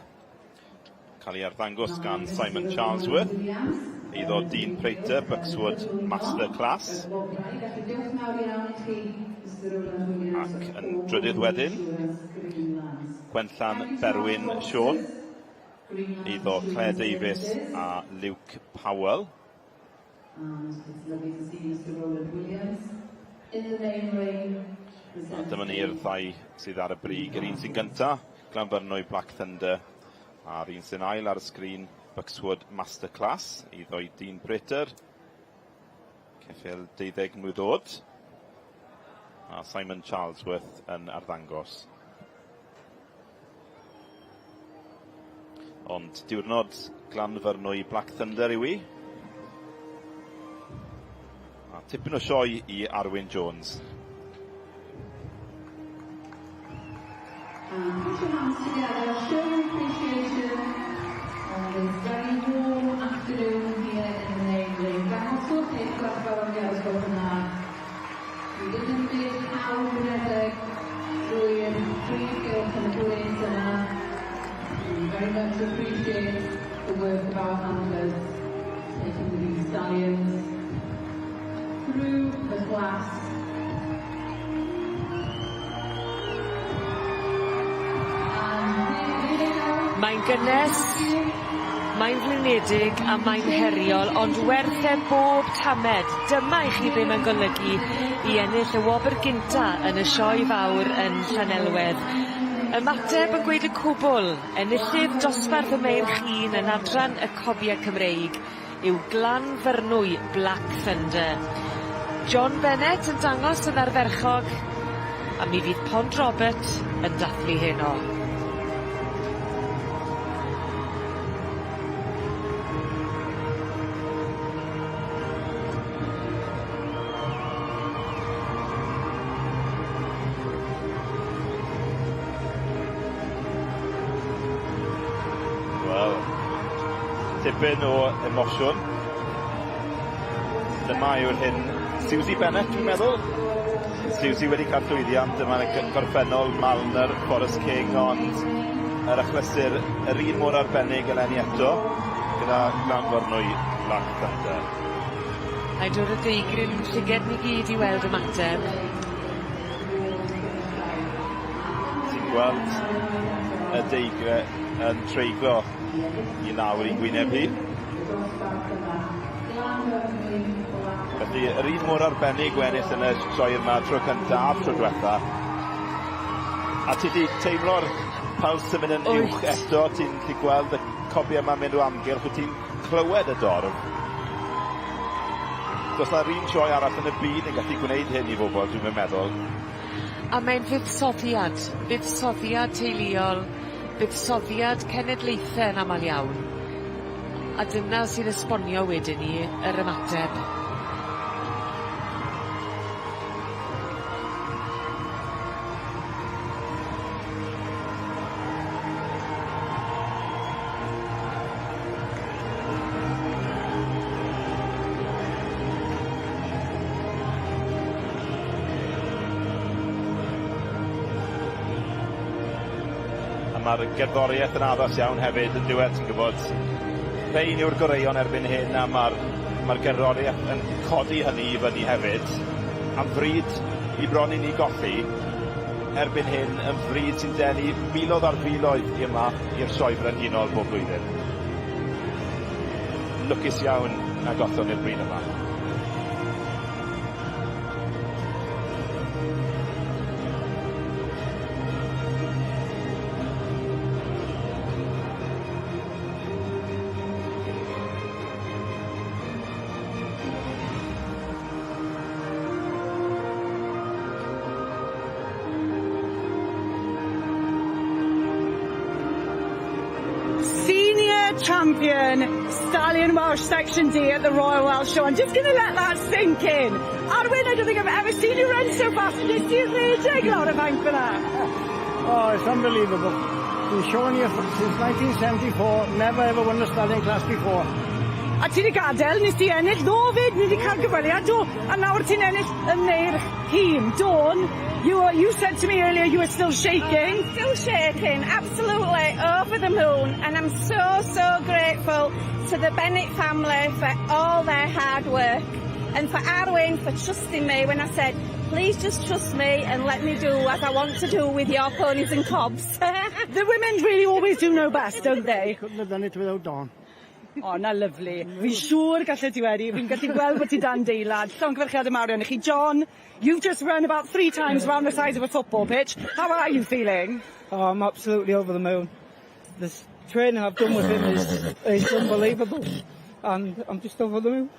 cael ei arddangos gan Simon Charlesworth, eiddo Dean Prater, Buckswood Master Class. Ac yn drydydd wedyn, Gwenllan Berwyn Siôn, eiddo Claire Davies a Luke Powell. And it's lovely to see Mr Roland Williams in the main ring. A dyma ni'r ddau sydd ar y brig. Yr un sy'n gynta, Glanfyrnwy Black Thunder, a'r un sy'n ail ar y sgrin, Buckswood Masterclass, iddo i Dean Prater. Ceffyl 12 mlwydd oed. A Simon Charlesworth yn arddangos. Ond diwrnod Glanfyrnwy Black Thunder yw i. A tipyn o sioe i Arwyn Jones. And put your hands together, show your appreciation on this very warm afternoon here in the main ring. Dangoswch eich gwerthfawrogiad os gwelwch yn dda. Dwi ddim yn byd hawdd rhedeg drwy'r prif gylch yn y gwres yma. We very much appreciate the work of our handlers taking these stallions through the class. Mae'n gynnes, mae'n flinedig a mae'n heriol, ond werth e bob tamed. Dyma i chi be' mae'n golygu i ennill y wobr gynta yn y sioe fawr yn Llanelwedd. Ymateb yn gweud y cwbl, enillydd dosbarth y meirch un yn adran y Cobie Cymreig yw Glan Fyrnwy Black Thunder. John Bennett yn dangos yn ardderchog, a mi fydd Pont Robert yn dathlu heno. Wel, tipyn o emosiwn. Dyma yw'r hyn Susie Bennett, dwi'n meddwl. Susie wedi cael llwyddiant yma yn y gorffennol, Malner, Forest King, ond yr achlysur yr un mor arbennig eleni eto, gyda Glanfyrnwy Black Thunder. A'i dod y deigryn llyged ni gyd i weld ymateb. Ti'n gweld y deigre yn treiglo i lawr i gwyneb hi. Felly, yr un mor arbennig o ennill yn y sioe yma tro cynta a'r tro dwetha. A ti 'di teimlo'r pyls yn mynd yn uwch eto, ti'n gallu gweld y cobiau yma'n mynd o amgylch, wyt ti'n clywed y dorf. Does 'na'r un sioe arall yn y byd yn gallu gwneud hyn i bobl, dwi'm yn meddwl. A mae'n fuddsoddiad, buddsoddiad teuluol, buddsoddiad cenedlaethe yn amal iawn. A dyna sy'n esbonio wedyn 'ny yr ymateb. A ma'r gerddoriaeth yn addas iawn hefyd yn dyw e ti'n gwbod rhein yw'r goreuon erbyn hyn a ma'r ma'r gerddoriaeth yn codi hynny i fyny hefyd. Am fryd i bron i ni golli erbyn hyn yn fryd sy'n denu miloedd ar filoedd i yma i'r Sioe Frenhinol bob blwyddyn. Lwcus iawn na gollon ni'r bryd yma. Senior champion Stallion Welsh Section D at the Royal Welsh Show. I'm just going to let that sink in. Arwyn, I don't think I've ever seen you run so fast. Nes ti redeg lawr y fainc fyna? Oh, it's unbelievable. Been showing here since 1974, never ever won a stallion class before. A ti 'di gadel, nes ti ennill ddo 'fyd, ni 'di cael gyfweliad, do, a nawr ti'n ennill y meirch hŷn. Dawn, you were, you said to me earlier you were still shaking. I'm still shaking, absolutely over the moon, and I'm so, so grateful to the Bennett family for all their hard work and for Arwyn for trusting me when I said, please just trust me and let me do as I want to do with your ponies and cobs. The women really always do know best, don't they? Couldn't have done it without Dawn. O, na lyfli. Fi'n siŵr gallet ti wedi. Fi'n gallu gweld bod ti dan deimlad. Llongyfarchiadau mawr iawn i chi. John, you've just run about three times round the size of a football pitch. How are you feeling? Oh, I'm absolutely over the moon. The training I've done with him is unbelievable. And I'm just over the moon.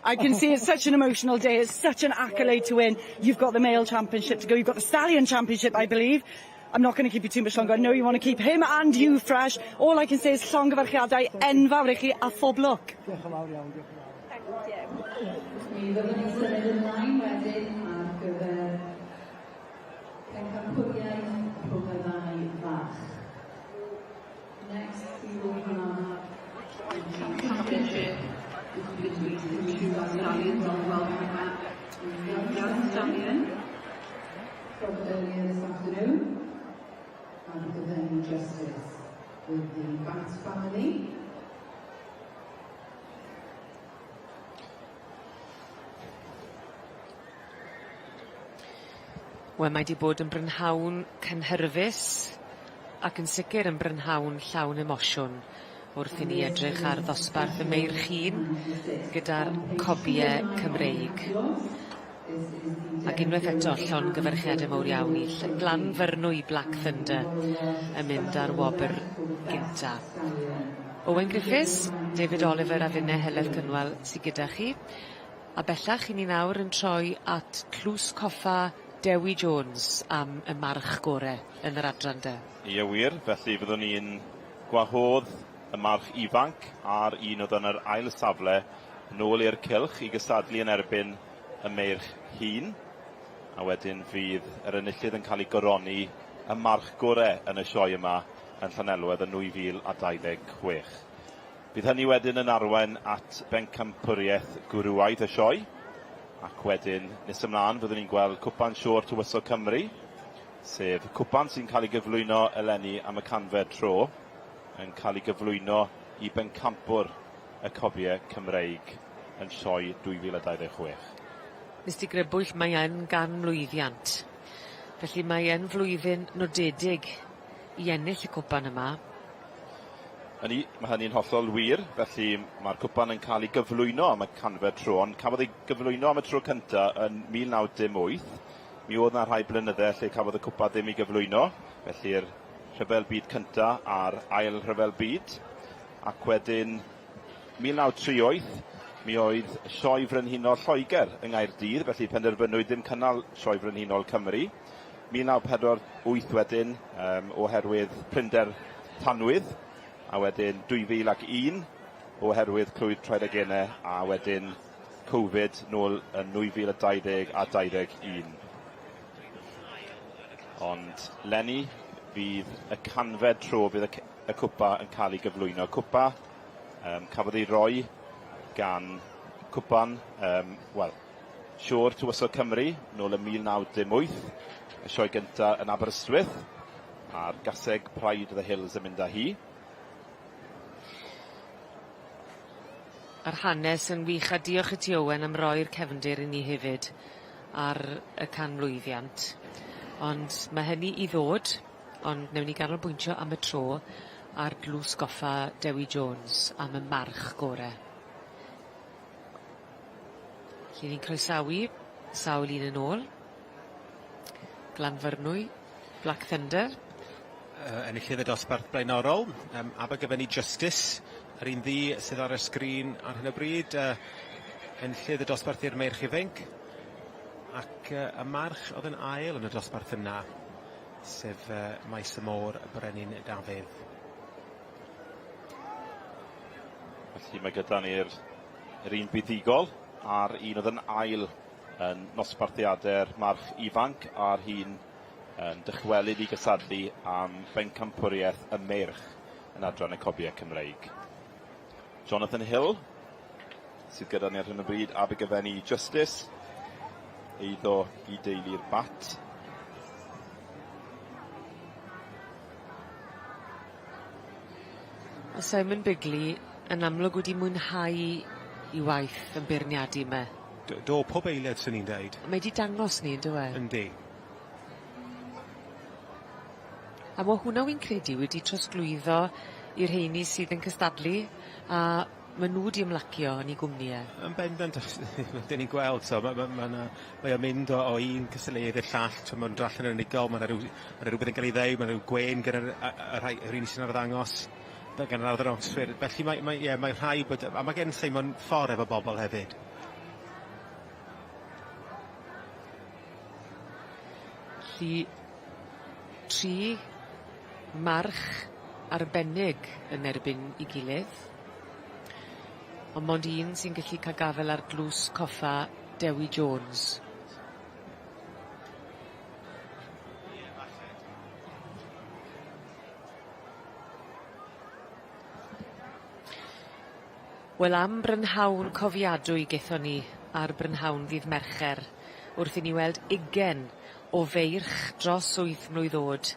I can see it's such an emotional day. It's such an accolade to win. You've got the male championship to go. You've got the stallion championship, I believe. I'm not going to keep you too much longer. I know you want to keep him and you fresh. All I can say is llongyfarchiadau enfawr i chi a phob lwc. Diolch yn fawr iawn, diolch yn fawr. Thank you. Mi fyddwn ni'n symud ymlaen wedyn ar gyfer pencampwriaeth rhwng y ddau fach. Next we will have the championship between the two stallions on the Welsh map. The young stallion from earlier this afternoon and the Venue Justice with the Bat family. Wel mae 'di bod yn brynhawn cynhyrfus ac yn sicir yn brynhawn llawn emosiwn wrth i ni edrych ar ddosbarth y meirch hŷn gyda'r cobie Cymreig. Ac unwaith eto llongyfarchiade mowr iawn i Glanfyrnwy Black Thunder yn mynd ar wobr gynta. Owen Griffiths, David Oliver a finne Heledd Cynwal sy gyda chi. A bellach 'yn ni nawr yn troi at Tlws Coffa Dewi Jones am y march gore yn yr adran de. Ie wir, felly fyddwn ni'n gwahodd y march ifanc a'r un oedd yn yr ail safle nôl i'r cylch i gystadlu yn erbyn y meirch hŷn. A wedyn fydd yr enillydd yn cael ei goroni y march gore yn y sioe yma yn Llanelwedd yn 2026. Bydd hynny wedyn yn arwain at bencampwriaeth gwrywaidd y sioe, ac wedyn nes ymlaen fyddwn ni'n gweld Cwpan Siôr Tywysog Cymru, sef cwpan sy'n cael ei gyflwyno eleni am y canfed tro, yn cael ei gyflwyno i bencampwr y cobiau Cymreig. yn sioe 2026. Nes di grybwyll mae yn ganmlwyddiant. Felly mae yn flwyddyn nodedig i ennill y cwpan yma. Yni, mae hynny'n hollol wir, felly mae'r cwpan yn cael ei gyflwyno am y canfed tro, ond cafodd ei gyflwyno am y tro cynta yn 1918. Mi oedd 'na rhai blynydde lle cafodd y cwpan ddim ei gyflwyno, felly'r Rhyfel Byd Cynta a'r Ail Rhyfel Byd, ac wedyn 1938 mi oedd Sioe Frenhinol Lloegr yng Nghaerdydd, felly penderfynwyd ddim cynnal Sioe Frenhinol Cymru. 1948 wedyn, um, oherwydd prinder tanwydd, a wedyn 2001 oherwydd clwyd Traed-y-Gene, a wedyn Covid nôl yn 2020 a 21. Ond 'leni fydd y canfed tro fydd y, y cwpa yn cael ei gyflwyno. Cwpa um, cafodd ei roi gan cwpan, um, wel, Siôr Tywysog Cymru nôl ym 1918, y sioe gynta yn Aberystwyth, a'r gaseg Pride of the Hills yn mynd â hi. A'r hanes yn wych a diolch i ti Owen am roi'r cefndir i ni hefyd ar y canmlwyddiant. Ond ma' hynny i ddod, ond newn ni ganolbwyntio am y tro ar Dlws Goffa Dewi Jones am y march gore. Felly ni'n croesawu sawl un yn ôl. Glanfyrnwy, Black Thunder. Enillydd y dosbarth blaenorol, um, Abergavenny Justice, yr un ddu sydd ar y sgrin ar hyn o bryd, enillydd y dosbarth i'r meirch ifainc, ac y march oedd yn ail yn y dosbarth yna, sef Maes y Môr Brenin Dafydd. Felly mae gyda ni'r yr un buddugol a'r un oedd yn ail yn nosbarthiadau'r march ifanc a'r hun yn dychwelyd i gysadlu am bencampwriaeth y meirch yn adran y Cobiau Cymreig. Jonathan Hill sydd gyda ni ar hyn o bryd, Abergavenny Justice, eiddo i deulu'r Bat. Ma' Simon Bigley yn amlwg wedi mwynhau 'i waith yn beirniadu 'my. Do, do, pob eiliad swn i'n deud. Mae 'di dangos ni on'd yw e? Yndi. A ma' hwnna wi'n credu wedi trosglwyddo i'r rheini sydd yn cystadlu a ma' nw 'di ymlacio yn 'i gwmni e. Yn bendant 'dyn ni'n gweld so ma' ma' ma' 'na mae o'n mynd o o un cystadleuydd i'r llall t'mo' ma'n dod allan yn unigol ma' 'na ryw ma' 'na rwbeth yn ga'l 'i ddeud ma' 'na ryw gwên gyda'r y y rhai yr un sy'n arddangos fel gan yr arddangoswyr felly mae mae ie mae rhai bod a ma' gen Simon ffor efo bobol hefyd. 'Lly tri march arbennig yn erbyn 'i gilydd. On' mond un sy'n gallu ca'l gafel ar dlws coffa Dewi Jones. Wel am brynhawn cofiadwy gethon ni ar brynhawn ddydd Mercher wrth i ni weld ugen o feirch dros wyth mlwydd o'd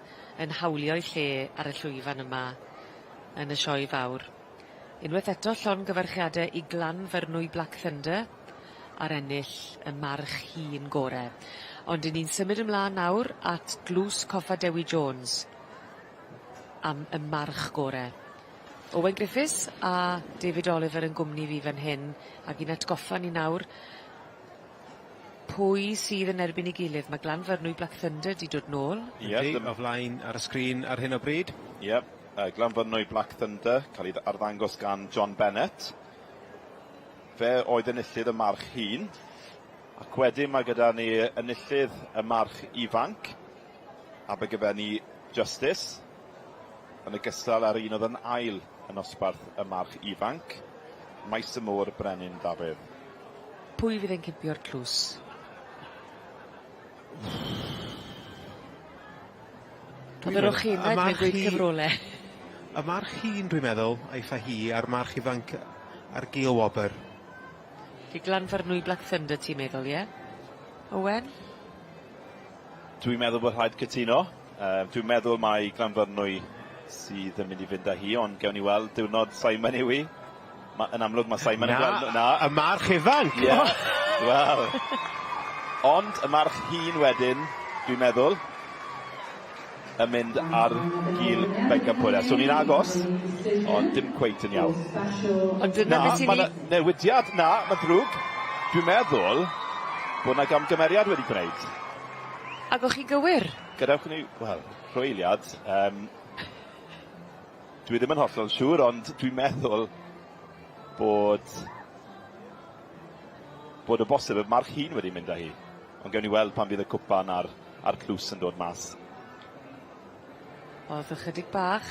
yn hawlio'u lle ar y llwyfan yma yn y sioe fawr. Unwaith eto llongyfarchiade i Glanfyrnwy Black Thunder ar ennill y march hŷn gore. Ond 'yn ni'n symud ymlan nawr at Dlws Coffa Dewi Jones am y march gore. Owen Griffiths a David Oliver yn gwmni fi fan hyn ag i'n atgoffa ni nawr pwy sydd yn erbyn 'i gilydd. Ma' Glanfyrnwy Black Thunder 'di dod nôl. Ie. Yndi o flaen ar y sgrin ar hyn o bryd. Ie Glanfyrnwy Black Thunder ca'l 'i arddangos gan John Bennett. Fe oedd enillydd y march hŷn. Ac wedyn mae gyda ni enillydd y march ifanc, Abergavenny Justice. Yn ogystal â'r un oedd yn ail yn nosbarth y march ifanc, Maes y Môr Brenin Dafydd. Pwy fydd yn cipio'r tlws? Oedd yr ochenaid mae'n gweud cyfrole. Y march hŷn dwi'n meddwl, aiff â hi, a'r march ifanc ar gil wobr. Felly Glanfyrnwy Black Thunder ti'n meddwl, ie? Owen? Dwi'n meddwl bod rhaid cytuno. Yy dwi'n meddwl mai Glanfyrnwy sydd yn mynd i fynd â hi ond gewn ni weld diwrnod Simon yw 'i. Ma, yn amlwg mae Simon yn gweld... Na, y march ifanc! Ie, wel. Ond y march hŷn wedyn, dwi'n meddwl, yn mynd ar gil bencampwriaeth. So ni'n agos, ond dim cweit yn iawn. Ond dyna Na, beth sy'n ma' 'na newidiad, na, mae'n ddrwg. Dwi'n meddwl bod 'na gamgymeriad wedi gwneud. Ac o'ch chi gywir? Gadewch i ni, wel, rhoi eiliad. Um, dwi ddim yn hollol siŵr, ond dwi'n meddwl bod bod o bosib y march hŷn wedi mynd â hi. Ond gewn ni weld pan fydd y cwpan a'r, a'r tlws yn dod mas. Oedd ychydig bach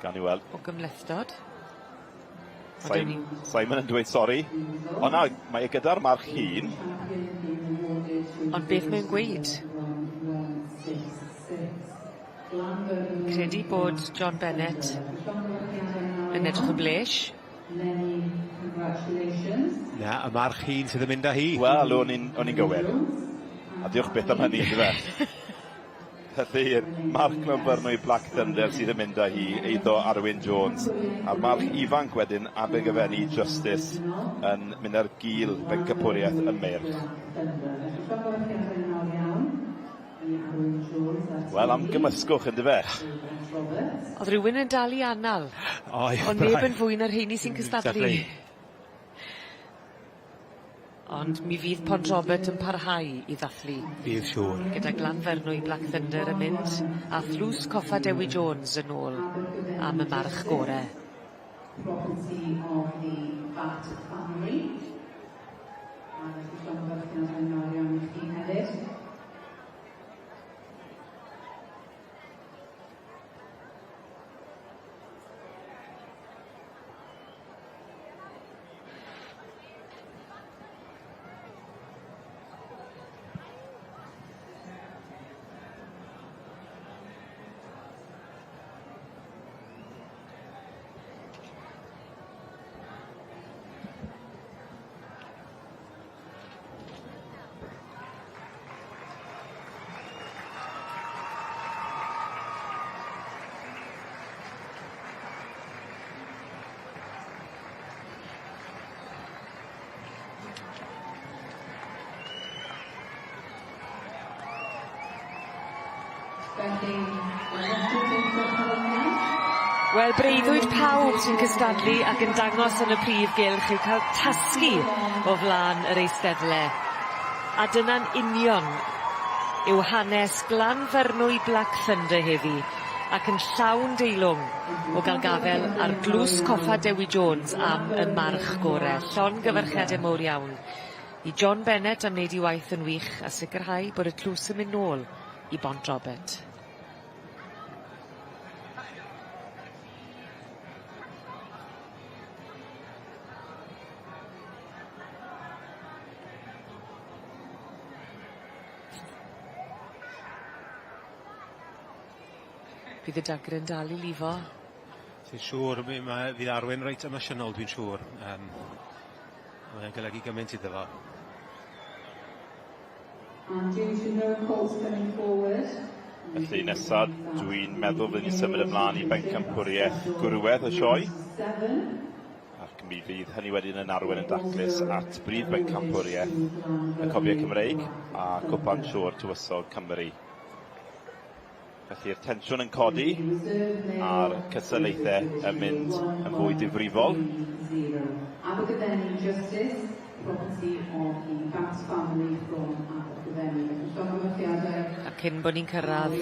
Gawn ni weld. o gymhlethdod. Ond Simon, ewn ni- Simon yn dweud sori. Ond na, mae e gyda'r march hŷn. Ond beth mae'n gweud? Credu bod John Bennett yn edrych yn blesh. Na, y march hŷn sydd yn mynd â hi. Wel, o'n i'n o'n i'n gywir. A diolch byth am hynny, yndyfe? Felly, march Glanfyrnwy Black Thunder sydd yn mynd â hi, eiddo Arwyn Jones. A'r march ifanc wedyn, Abergavenny Justice, yn mynd ar gil bencampwriaeth y meirch. Wel, am gymysgwch, yndyfe? Oedd rhywun yn dal i anal. Oedd. Ond neb yn fwy na'r rheini sy'n cystadlu. Ond mi fydd Pont Robert yn parhau i ddathlu. Bydd siŵr. Gyda Glanfyrnwy Black Thunder yn mynd a thlws coffa Dewi Jones yn ôl am y march gore. Property of the Batt family. A felly llongyfarchiadau mawr iawn i chi hefyd. Wel, breuddwyd pawb sy'n cystadlu ac yn dangos yn y prif gylch yw cael tasgu o flaen yr eisteddle. A dyna'n union yw hanes Glanfyrnwy Black Thunder heddi, ac yn llawn deilwng o ga'l gafel ar Dlws Coffa Dewi Jones am y march gore. Llongyfarchiade mowr iawn i John Bennett am wneud 'i waith yn wych a sicrhau bod y tlws yn mynd nôl i Bont Robert. Bydd y dagr yn dal i lifo. Ti'n siŵr, mi ma' fydd Arwyn reit emosiynol dwi'n siŵr. Yym mae'n golygu gymaint iddo fo. And due to no calls coming forward. Felly nesa dwi'n meddwl fyddwn ni'n symud ymlaen i bencampwriaeth gwrywedd y sioe. Ac mi fydd hynny wedyn yn arwain yn daclus at brif bencampwriaeth y Cobiau Cymreig a Cwpan Siôr Tywysog Cymru. Felly'r tensiwn yn codi a'r cystadlaethau yn mynd yn fwy difrifol. Abergavenny Justice, property of the Batt family from Abergavenny. Felly llongyfarchiadau. A cyn bod ni'n cyrraedd.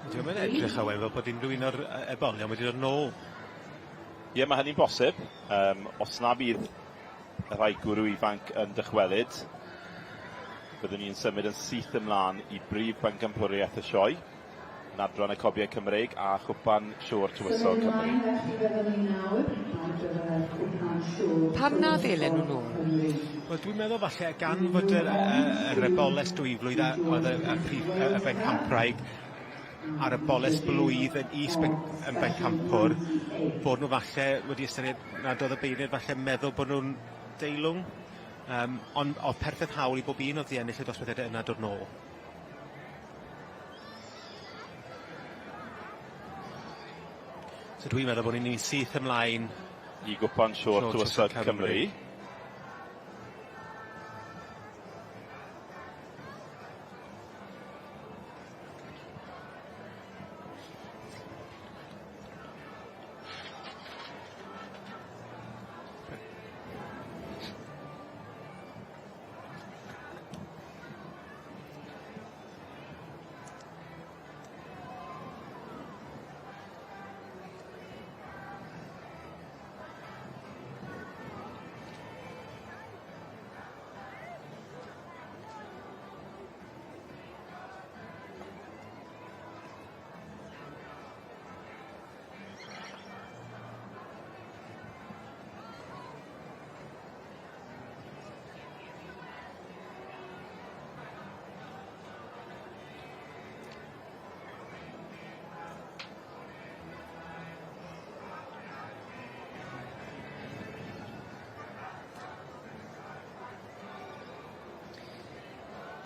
Dio'm yn edrych Owen fel bod unrhyw un o'r ebolion wedi dod nôl. Ie, mae hynny'n bosib. Um, os na fydd y rhai gwrw ifanc yn dychwelyd, byddwn ni'n symud yn syth ymlaen i brif bencampwriaeth y sioe, yn adran y Cobiau Cymreig a Chwpan Siôr Tywysog Cymru. Pam na ddelen nhw nôl? Wel dwi'n meddwl falle gan fod yr yy yr eboles dwyflwydd a oedd y y prif y y bencampwraig ar y boles blwydd yn is ben- yn bencampwr bod nhw falle wedi ystyried nad oedd y beirniaid falle'n meddwl bod nhw'n deilwng. Yym ond o'dd perffeth hawl i bob un o'dd 'di ennill y dosbarthiade yna dod nôl. So dwi'n meddwl bod ni'n mynd syth ymlaen i gwpan Siôr Tywysog Cymru.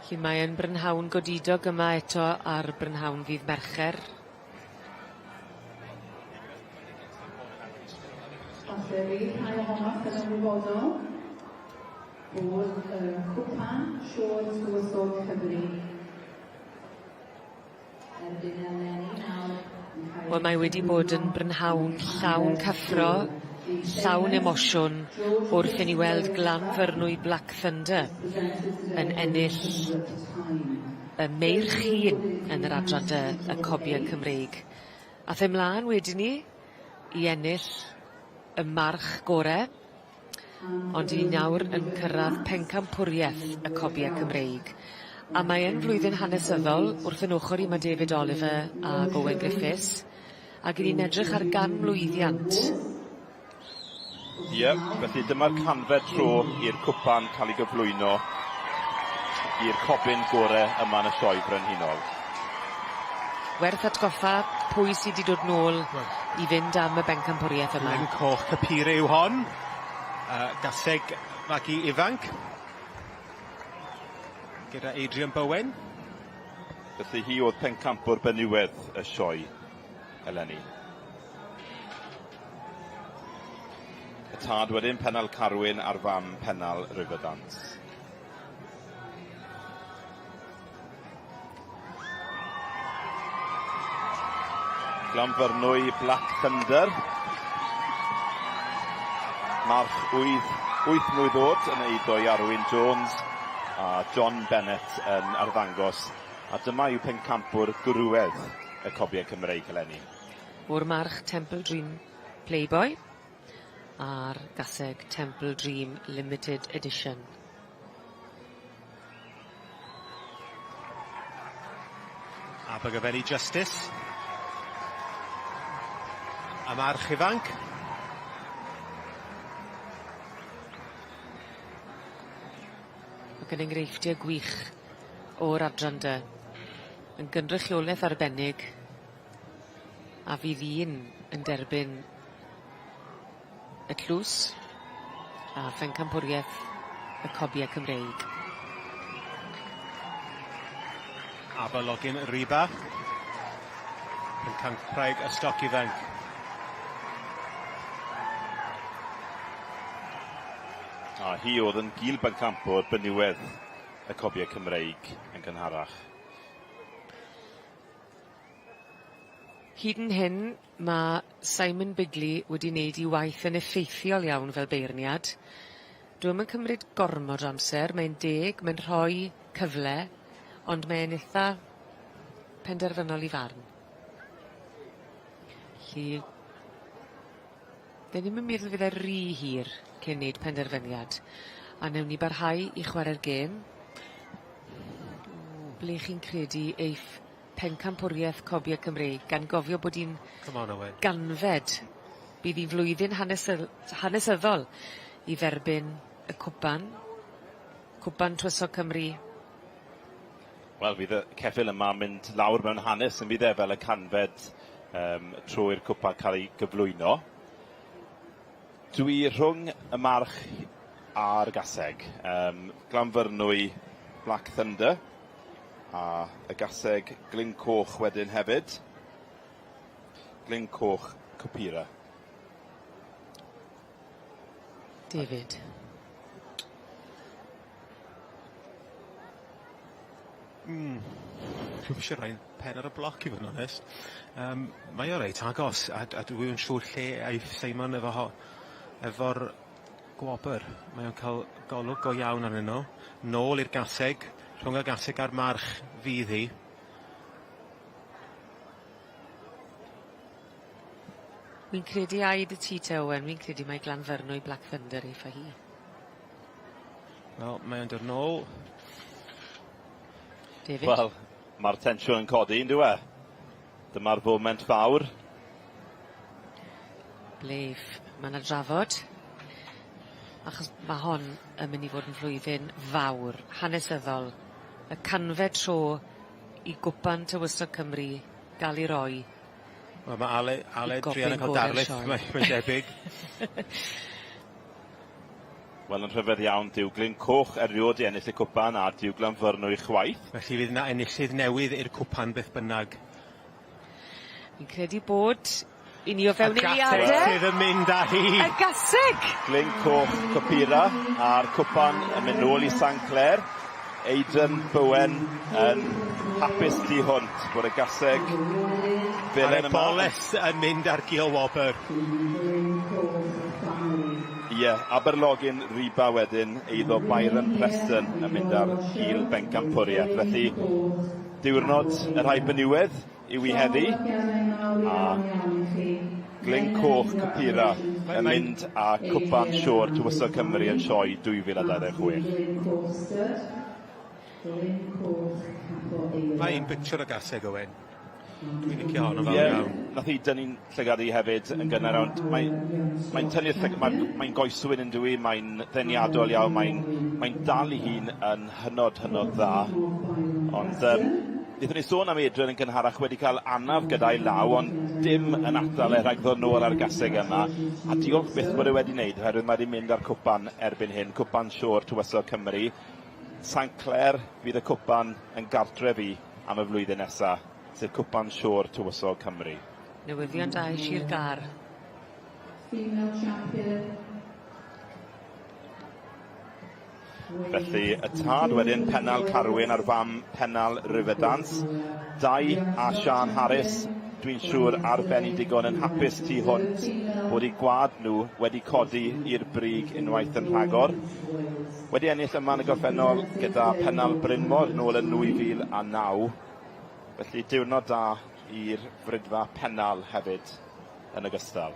Felly mae yn brynhawn godidog yma eto ar brynhawn ddydd Mercher. Falle fydd rhai ohonoch yn ymwybodol bod y cwpan Siôr Tywysog Cymru erbyn eleni nawr yn cael Wel mae wedi bod yn brynhawn llawn cyffro, llawn emosiwn wrth i ni weld Glanfyrnwy Black Thunder yn ennill y meirch hŷn yn yr adran dy y Cobiau Cymreig. Ath e mlan wedyn 'ny i ennill y march gore. Ond 'yn ni nawr yn cyrradd pencampwrieth y Cobie Cymreig. A mae yn flwyddyn hanesyddol, wrth 'yn ochor i ma' David Oliver ag Owen Griffiths, ag 'yn ni'n edrych ar ganmlwyddiant. Ie, felly dyma'r canfed tro i'r cwpan cael ei gyflwyno i'r cobyn gore yma yn y Sioe Frenhinol. Werth atgoffa pwy sy 'di dod nôl i fynd am y bencampwrieth yma. Glyn Coch Capire yw hon. Gaseg fagu ifanc. Gyda Adrian Bowen. Felly hi oedd pencampwr benywedd y sioe eleni. Y tad wedyn, Pennal Carwyn a'r fam Pennal Riverdance. Glanfyrnwy Black Thunder. March wyth, wyth mlwydd oed yn eiddo i Arwyn Jones a John Bennett yn arddangos. A dyma yw pencampwr gwrywedd y Cobiau Cymreig eleni. O'r march Temple Dream Playboy a'r gaseg Temple Dream Limited Edition. Abergavenny Justice. Am arch ifanc. Ac yn enghreifftiau gwych o'r adran dy. Yn gynrychiolaeth arbennig a fydd un yn derbyn y tlws a phencampwriaeth y Cobiau Cymreig. Aberlogin Riba. Pencampwraig y stoc ifanc. A hi oedd yn gil bencampwr benywedd y Cobiau Cymreig yn gynharach. Hyd yn hyn, ma' Simon Bigley wedi neud 'i waith yn effeithiol iawn fel beirniad. Dyw e'm yn cymryd gormod o amser, mae'n deg, mae'n rhoi cyfle, ond mae'n itha penderfynol 'i farn. 'Lly fe ddim yn meddwl fydd e ry hir cyn neud penderfyniad. A newn ni barhau i chware'r gêm. Ble chi'n credu eiff Pencampwriaeth Cobiau Cymreig, gan gofio bod hi'n Come on Owen. ganfed. Bydd hi'n flwyddyn hanesyl- hanesyddol i dderbyn y cwpan. Cwpan Tywysog Cymru. Wel fydd y ceffyl yma yn mynd lawr mewn hanes yn fydd e fel y canfed yym tro i'r cwpan cael ei gyflwyno. Dwi rhwng y march a'r gaseg. Yym Glanfyrnwy Black Thunder. A y gaseg Glyn Coch wedyn hefyd. Glyn Coch Copira. David. Dwi'm isie rhoi pen ar y bloc i fod yn onest. Yym mae o reit agos a a dwi'm yn siŵr lle aiff Seimon efo ho- efo'r gwobr. Mae o'n ca'l golwg go iawn arnyn nw. Nôl i'r gaseg, rhwng y gaseg a'r march fydd hi. Wi'n credu ai 'dy ti te Owen, wi'n credu mai Glanfyrnwy Black Thunder eiff â hi. Wel, mae o'n dod nôl. David? Wel, ma'r tensiwn yn codi on'd yw e? Dyma'r foment fawr. Bleiff, ma' 'na drafod. Achos ma' hon yn mynd i fod yn flwyddyn fawr, hanesyddol. Y canfed tro i gwpan Tywysog Cymru ga'l 'i roi. Wel ma' Ale Aled druan yn ca'l darlith mae mae'n debyg. Wel yn rhyfedd iawn dyw Glyn Coch erio'd 'di ennill y cwpan a dyw Glanfyrnwy chwaith. Felly fydd 'na enillydd newydd i'r cwpan beth bynnag. Fi'n credu bod i ni o fewn eiliade. Y gaseg sydd yn mynd â hi! Y gaseg! Glyn Coch Copira a'r cwpan yn mynd nôl i Sanclêr. Aidan Bowen yn hapus tu hwnt bod y gaseg felen yma. A'r eboles yn mynd ar gil wobr. Ie, Aberlogyn Riba wedyn, eiddo Byron Preston yn mynd ar gil bencampwriaeth. Felly, diwrnod y rhai benywedd yw i heddi, a Glyn Coch Cypura yn mynd â Cwpan Siôr Tywysog Cymru yn sioe 2026. Mae un pictiwr o gaseg Owen. Dwi'n licio hon yn fawr Ie, iawn. nath hi dynnu'n llygad i hefyd yn gynnar ond mae mae'n tynnu'r llygad mae'n mae'n goeswyn yndyw 'i mae'n ddeniadol iawn mae'n mae'n dal 'i hun yn hynod hynod dda ond yym Nethon ni sôn am Adrian yn gynharach wedi cael anaf gyda'i law ond dim yn atal e rhag ddod nôl ar gaseg yma a diolch byth bod e wedi wneud oherwydd mae wedi mynd â'r cwpan erbyn hyn, cwpan Siôr Tywysog Cymru. Sanclêr fydd y cwpan yn gartref i am y flwyddyn nesa, sef cwpan Siôr Tywysog Cymru. Newyddion da i Sir Gâr. Female champion. Felly y tad wedyn Pennal Carwyn a'r fam Pennal Riverdance. Dai a Siân Harris, dwi'n siŵr ar ben eu digon yn hapus tu hwnt bod eu gwlad nhw wedi codi i'r brig unwaith yn rhagor. Wedi ennill yma yn y gorffennol gyda Pennal Brynmor nôl yn 2009. Felly diwrnod da i'r Fridfa Pennal hefyd yn ogystal.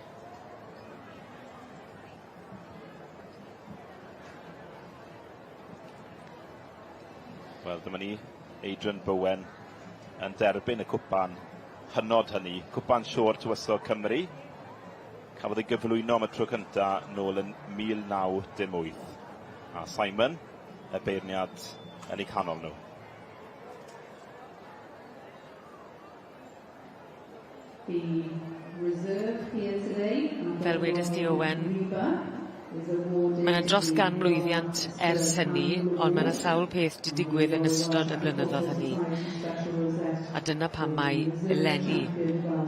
Wel, dyma ni, Adrian Bowen yn derbyn y cwpan hynod hynny, cwpan Siôr Tywysog Cymru. Cafodd ei gyflwyno am y tro cynta nôl yn 1918. A Simon, y beirniad, yn eu canol nhw. Fel wedes di Owen, mae 'na dros gan mlwyddiant ers hynny, ond mae 'na sawl peth 'di digwydd yn ystod y blynyddodd hynny. A dyna pam mai eleni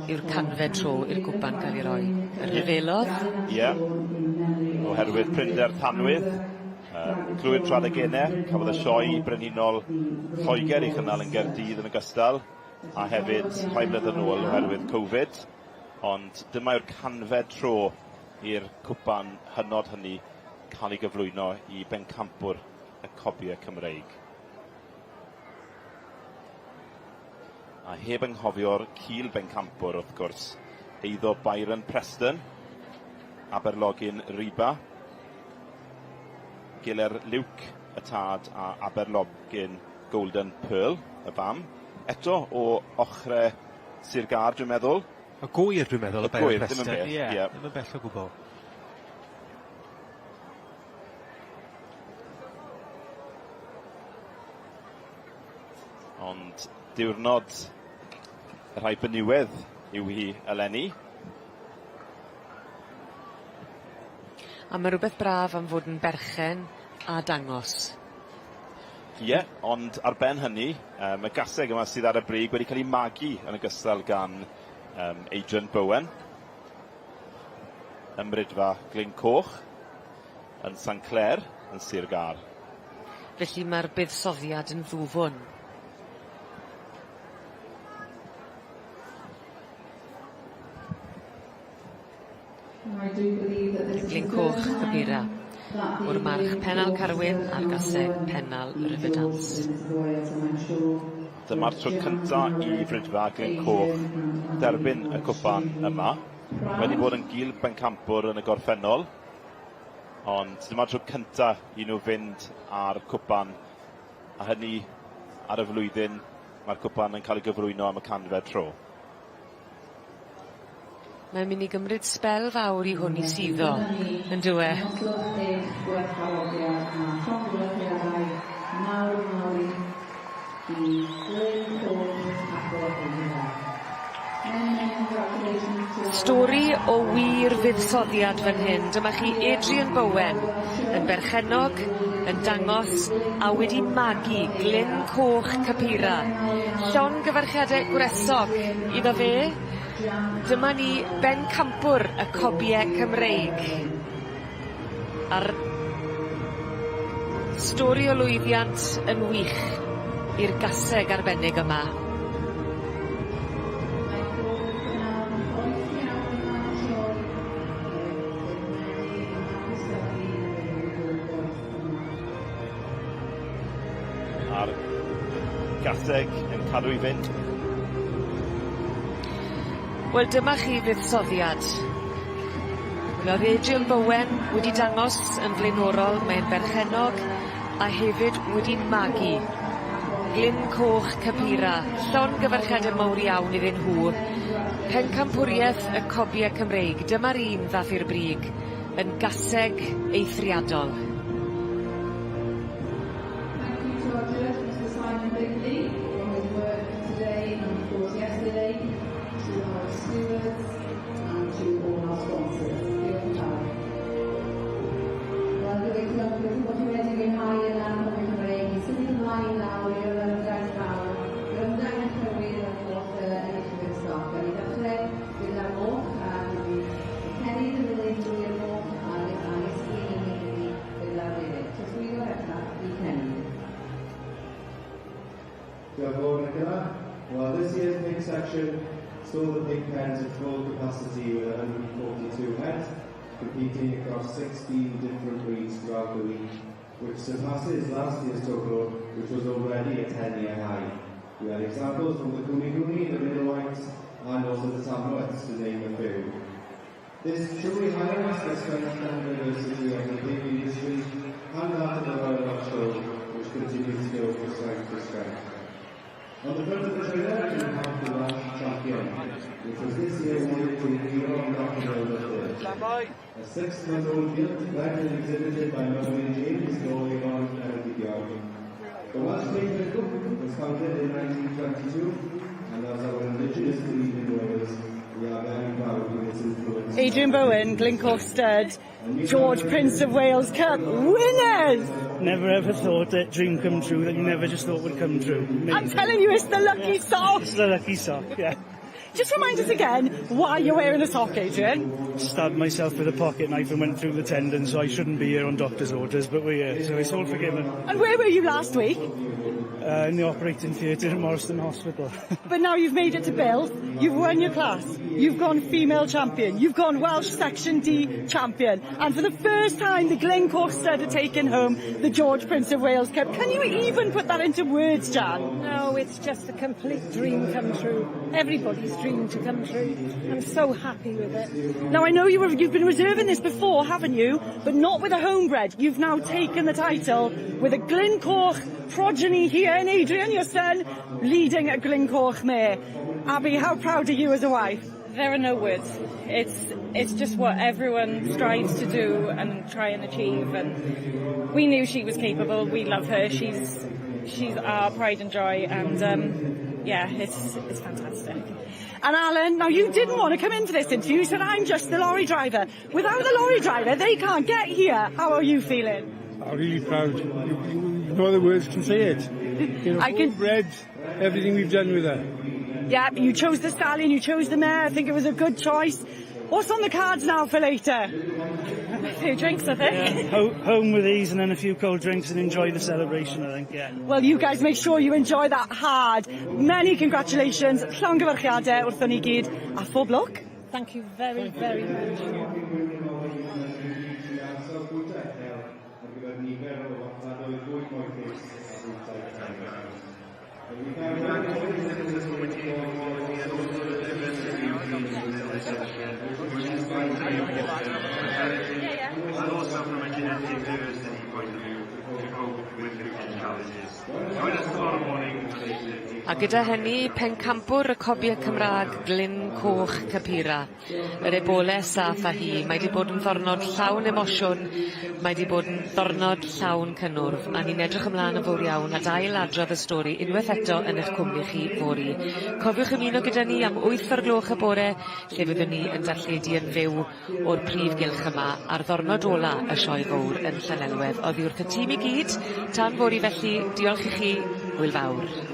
yw'r canfed tro i'r cwpan cael ei roi. Y rhyfelodd. Ie, oherwydd prinder tanwydd, um, clwy'r Tradegene, cafodd y sioe brenhinol Lloegr ei chynnal yn Gaerdydd yn ogystal. a hefyd rhai mlynedd yn ôl oherwydd Covid, ond dyma yw'r canfed tro i'r cwpan hynod hynny cael ei gyflwyno i bencampwr y cobiau Cymreig. A heb anghofio'r cil bencampwr wrth gwrs, eiddo Byron Preston, Aberlogyn Riba, Giler Luke y tad a Aberlogyn Golden Pearl, y fam. Eto o ochre Sir Gâr dwi'n meddwl. Y gŵyr dwi'n meddwl, y Gŵyr, ddim yn bell. Ie, yeah. ddim yn bell o gwbl. Ond diwrnod y rhai benywedd yw hi eleni. A ma' rwbeth braf am fod yn berchen a dangos. Ie, ond ar ben hynny, yym y gaseg yma sydd ar y brig wedi cael ei magu yn ogystal gan yym Adrian Bowen. Ym Mrydfa Glyn Coch. yn Sanclêr yn Sir Gâr. Felly mae'r buddsoddiad yn ddwfwn. Glyn Coch Capira o'r march Pennal Carwyn a'r gaseg Pennal Riverdance. Dyma'r tro cynta i Fridfa Glyn Coch derbyn y cwpan yma. Wedi bod yn gil bencampwr yn y gorffennol, ond dyma'r tro cynta i nhw fynd â'r cwpan, a hynny ar y flwyddyn mae'r cwpan yn cael ei gyflwyno am y canfed tro. Mae'n mynd i gymryd sbel fawr i hwn i suddo, yn dyw e? Dangoswch eich gwerthfawrogiad a llongyfarchiadau mawr mawr i i Glyn Coch ac o'r Gynghrair. Many, many congratulations to our Stori o wir fuddsoddiad fan hyn. Dyma chi Adrian Bowen yn berchennog, yn dangos a wedi magu Glyn Coch Capira. Llongyfarchiade gwresog iddo fe. Dyma ni bencampwr y cobie Cymreig. A'r stori o lwyddiant yn wych i'r gaseg arbennig yma. Mae pob prynhawn poeth iawn yma yn sioe, sef Medi yn mabwysiadu yr enw boeth yma. A'r gaseg yn cadw i fynd. Wel dyma chi fuddsoddiad. Wel o'dd Adrian Bowen wedi dangos yn flaenorol mae'n berchennog a hefyd wedi magu Glyn Coch Capira. Llongyfarchiade mowr iawn iddyn nhw. Pencampwrieth y Cobie Cymreig. Dyma'r un ddath i'r brig yn gaseg eithriadol. Thank you to our judge, Mr Simon Bigley, for his work today and of course yesterday, to our stewards and to all our sponsors. Diolch yn fawr. Wel, gobeithio, gobeithio bod chi wedi mwynhau y lan o'r Cymreig i symud ymlaen nawr i'r ymgais fawr, yr ymgais yn cywir yr holl enillwyr stoc. A ni ddechrau gyda'r moch, a mi Kenny yn ymwneud drwy'r moch a a Iestyn yn mynd gyda'r defaid. Trosglwyddo bellach i Kenny. Diolch yn fawr, Nicola. Well, this year's pig section saw the pig pens at full capacity with 142 heads, competing across 16 different breeds throughout the week, which surpasses last year's total, which was already a 10-year high. We had examples from the Kunekune, the Middle Whites, and also the Tamworths, to name a few. This truly highlights the strength and diversity of the pig industry and that of the Royal Welsh Show, which continues to go from strength to strength. On the front of the trailer, we have the Welsh Champion, which was this year awarded to Leon Knockaville III. A 6-month-old gilt bred and exhibited by Merlin James, Galway on Ceredigion. The Welsh Pig Club was founded in 1922, and as our indigenous breed in Wales, we are very proud of its influence. Adrian Bowen, Glyncoch Stud, George Prince of Wales Cup winners! Never ever thought that dream come true that you never just thought would come true. Amazing. I'm telling you, it's the lucky sock. It's the lucky sock, yeah. Just remind us again why you're wearing a sock, Adrian. Stabbed myself with a pocket knife and went through the tendon, so I shouldn't be here on doctor's orders, but we're here, so it's all forgiven. And where were you last week? In the operating theatre at Morriston Hospital. But now you've made it to Builth, you've won your class, you've gone female champion, you've gone Welsh Section D champion, and for the first time the Glyncoch Stud are taking home the George Prince of Wales Cup. Can you even put that into words, Jan? No, it's just a complete dream come true. Everybody's dream to come true. I'm so happy with it. Now I know you've been reserving this before, haven't you? But not with a homebred. You've now taken the title with a Glyncoch progeny here in Adrian, your son, leading a Glyncoch mare. Abby, how proud are you as a wife? There are no words. It's just what everyone strives to do and try and achieve. And we knew she was capable. We love her. She's our pride and joy. And yeah, it's fantastic. And Alan, now you didn't want to come in for this interview. You said, I'm just the lorry driver. Without the lorry driver, they can't get here. How are you feeling? I'm really proud. No other words can say it. You know, I can- bred everything we've done with her. Yeah, you chose the stallion, you chose the mare. I think it was a good choice. What's on the cards now for later? A few drinks, I think. Yeah, home with these and then a few cold drinks and enjoy the celebration, I think, yeah. Well, you guys make sure you enjoy that hard. Many congratulations, llongyfarchiadau wrthon ni gyd, a phob lwc. Thank you very, very much. Ar gyfer nifer o farchnadoedd fwy moethus a bwytai tebyg. And also from a genetic diversity point of view to cope with future challenges. Join us tomorrow morning at 8:30. A gyda hynny, pencampwr y cobiau Cymraeg Glyn Coch Capira. Yr eboles ath â hi. Mae 'di bod yn ddyrnod llawn emosiwn, mae 'di bod yn ddyrnod llawn cynnwrf, a ni'n edrych ymlaen yn fowr iawn at ail-adrodd y stori unwaith eto yn eich cwmni chi fory. Cofiwch ymuno gyda ni am 8 o'r gloch y bore, lle fyddwn ni yn darlledu yn fyw o'r prif gylch yma ar ddyrnod ola y sioe fowr yn Llanelwedd. Oddi wrth y tîm i gyd, tan fory felly, diolch i chi, hwyl fawr.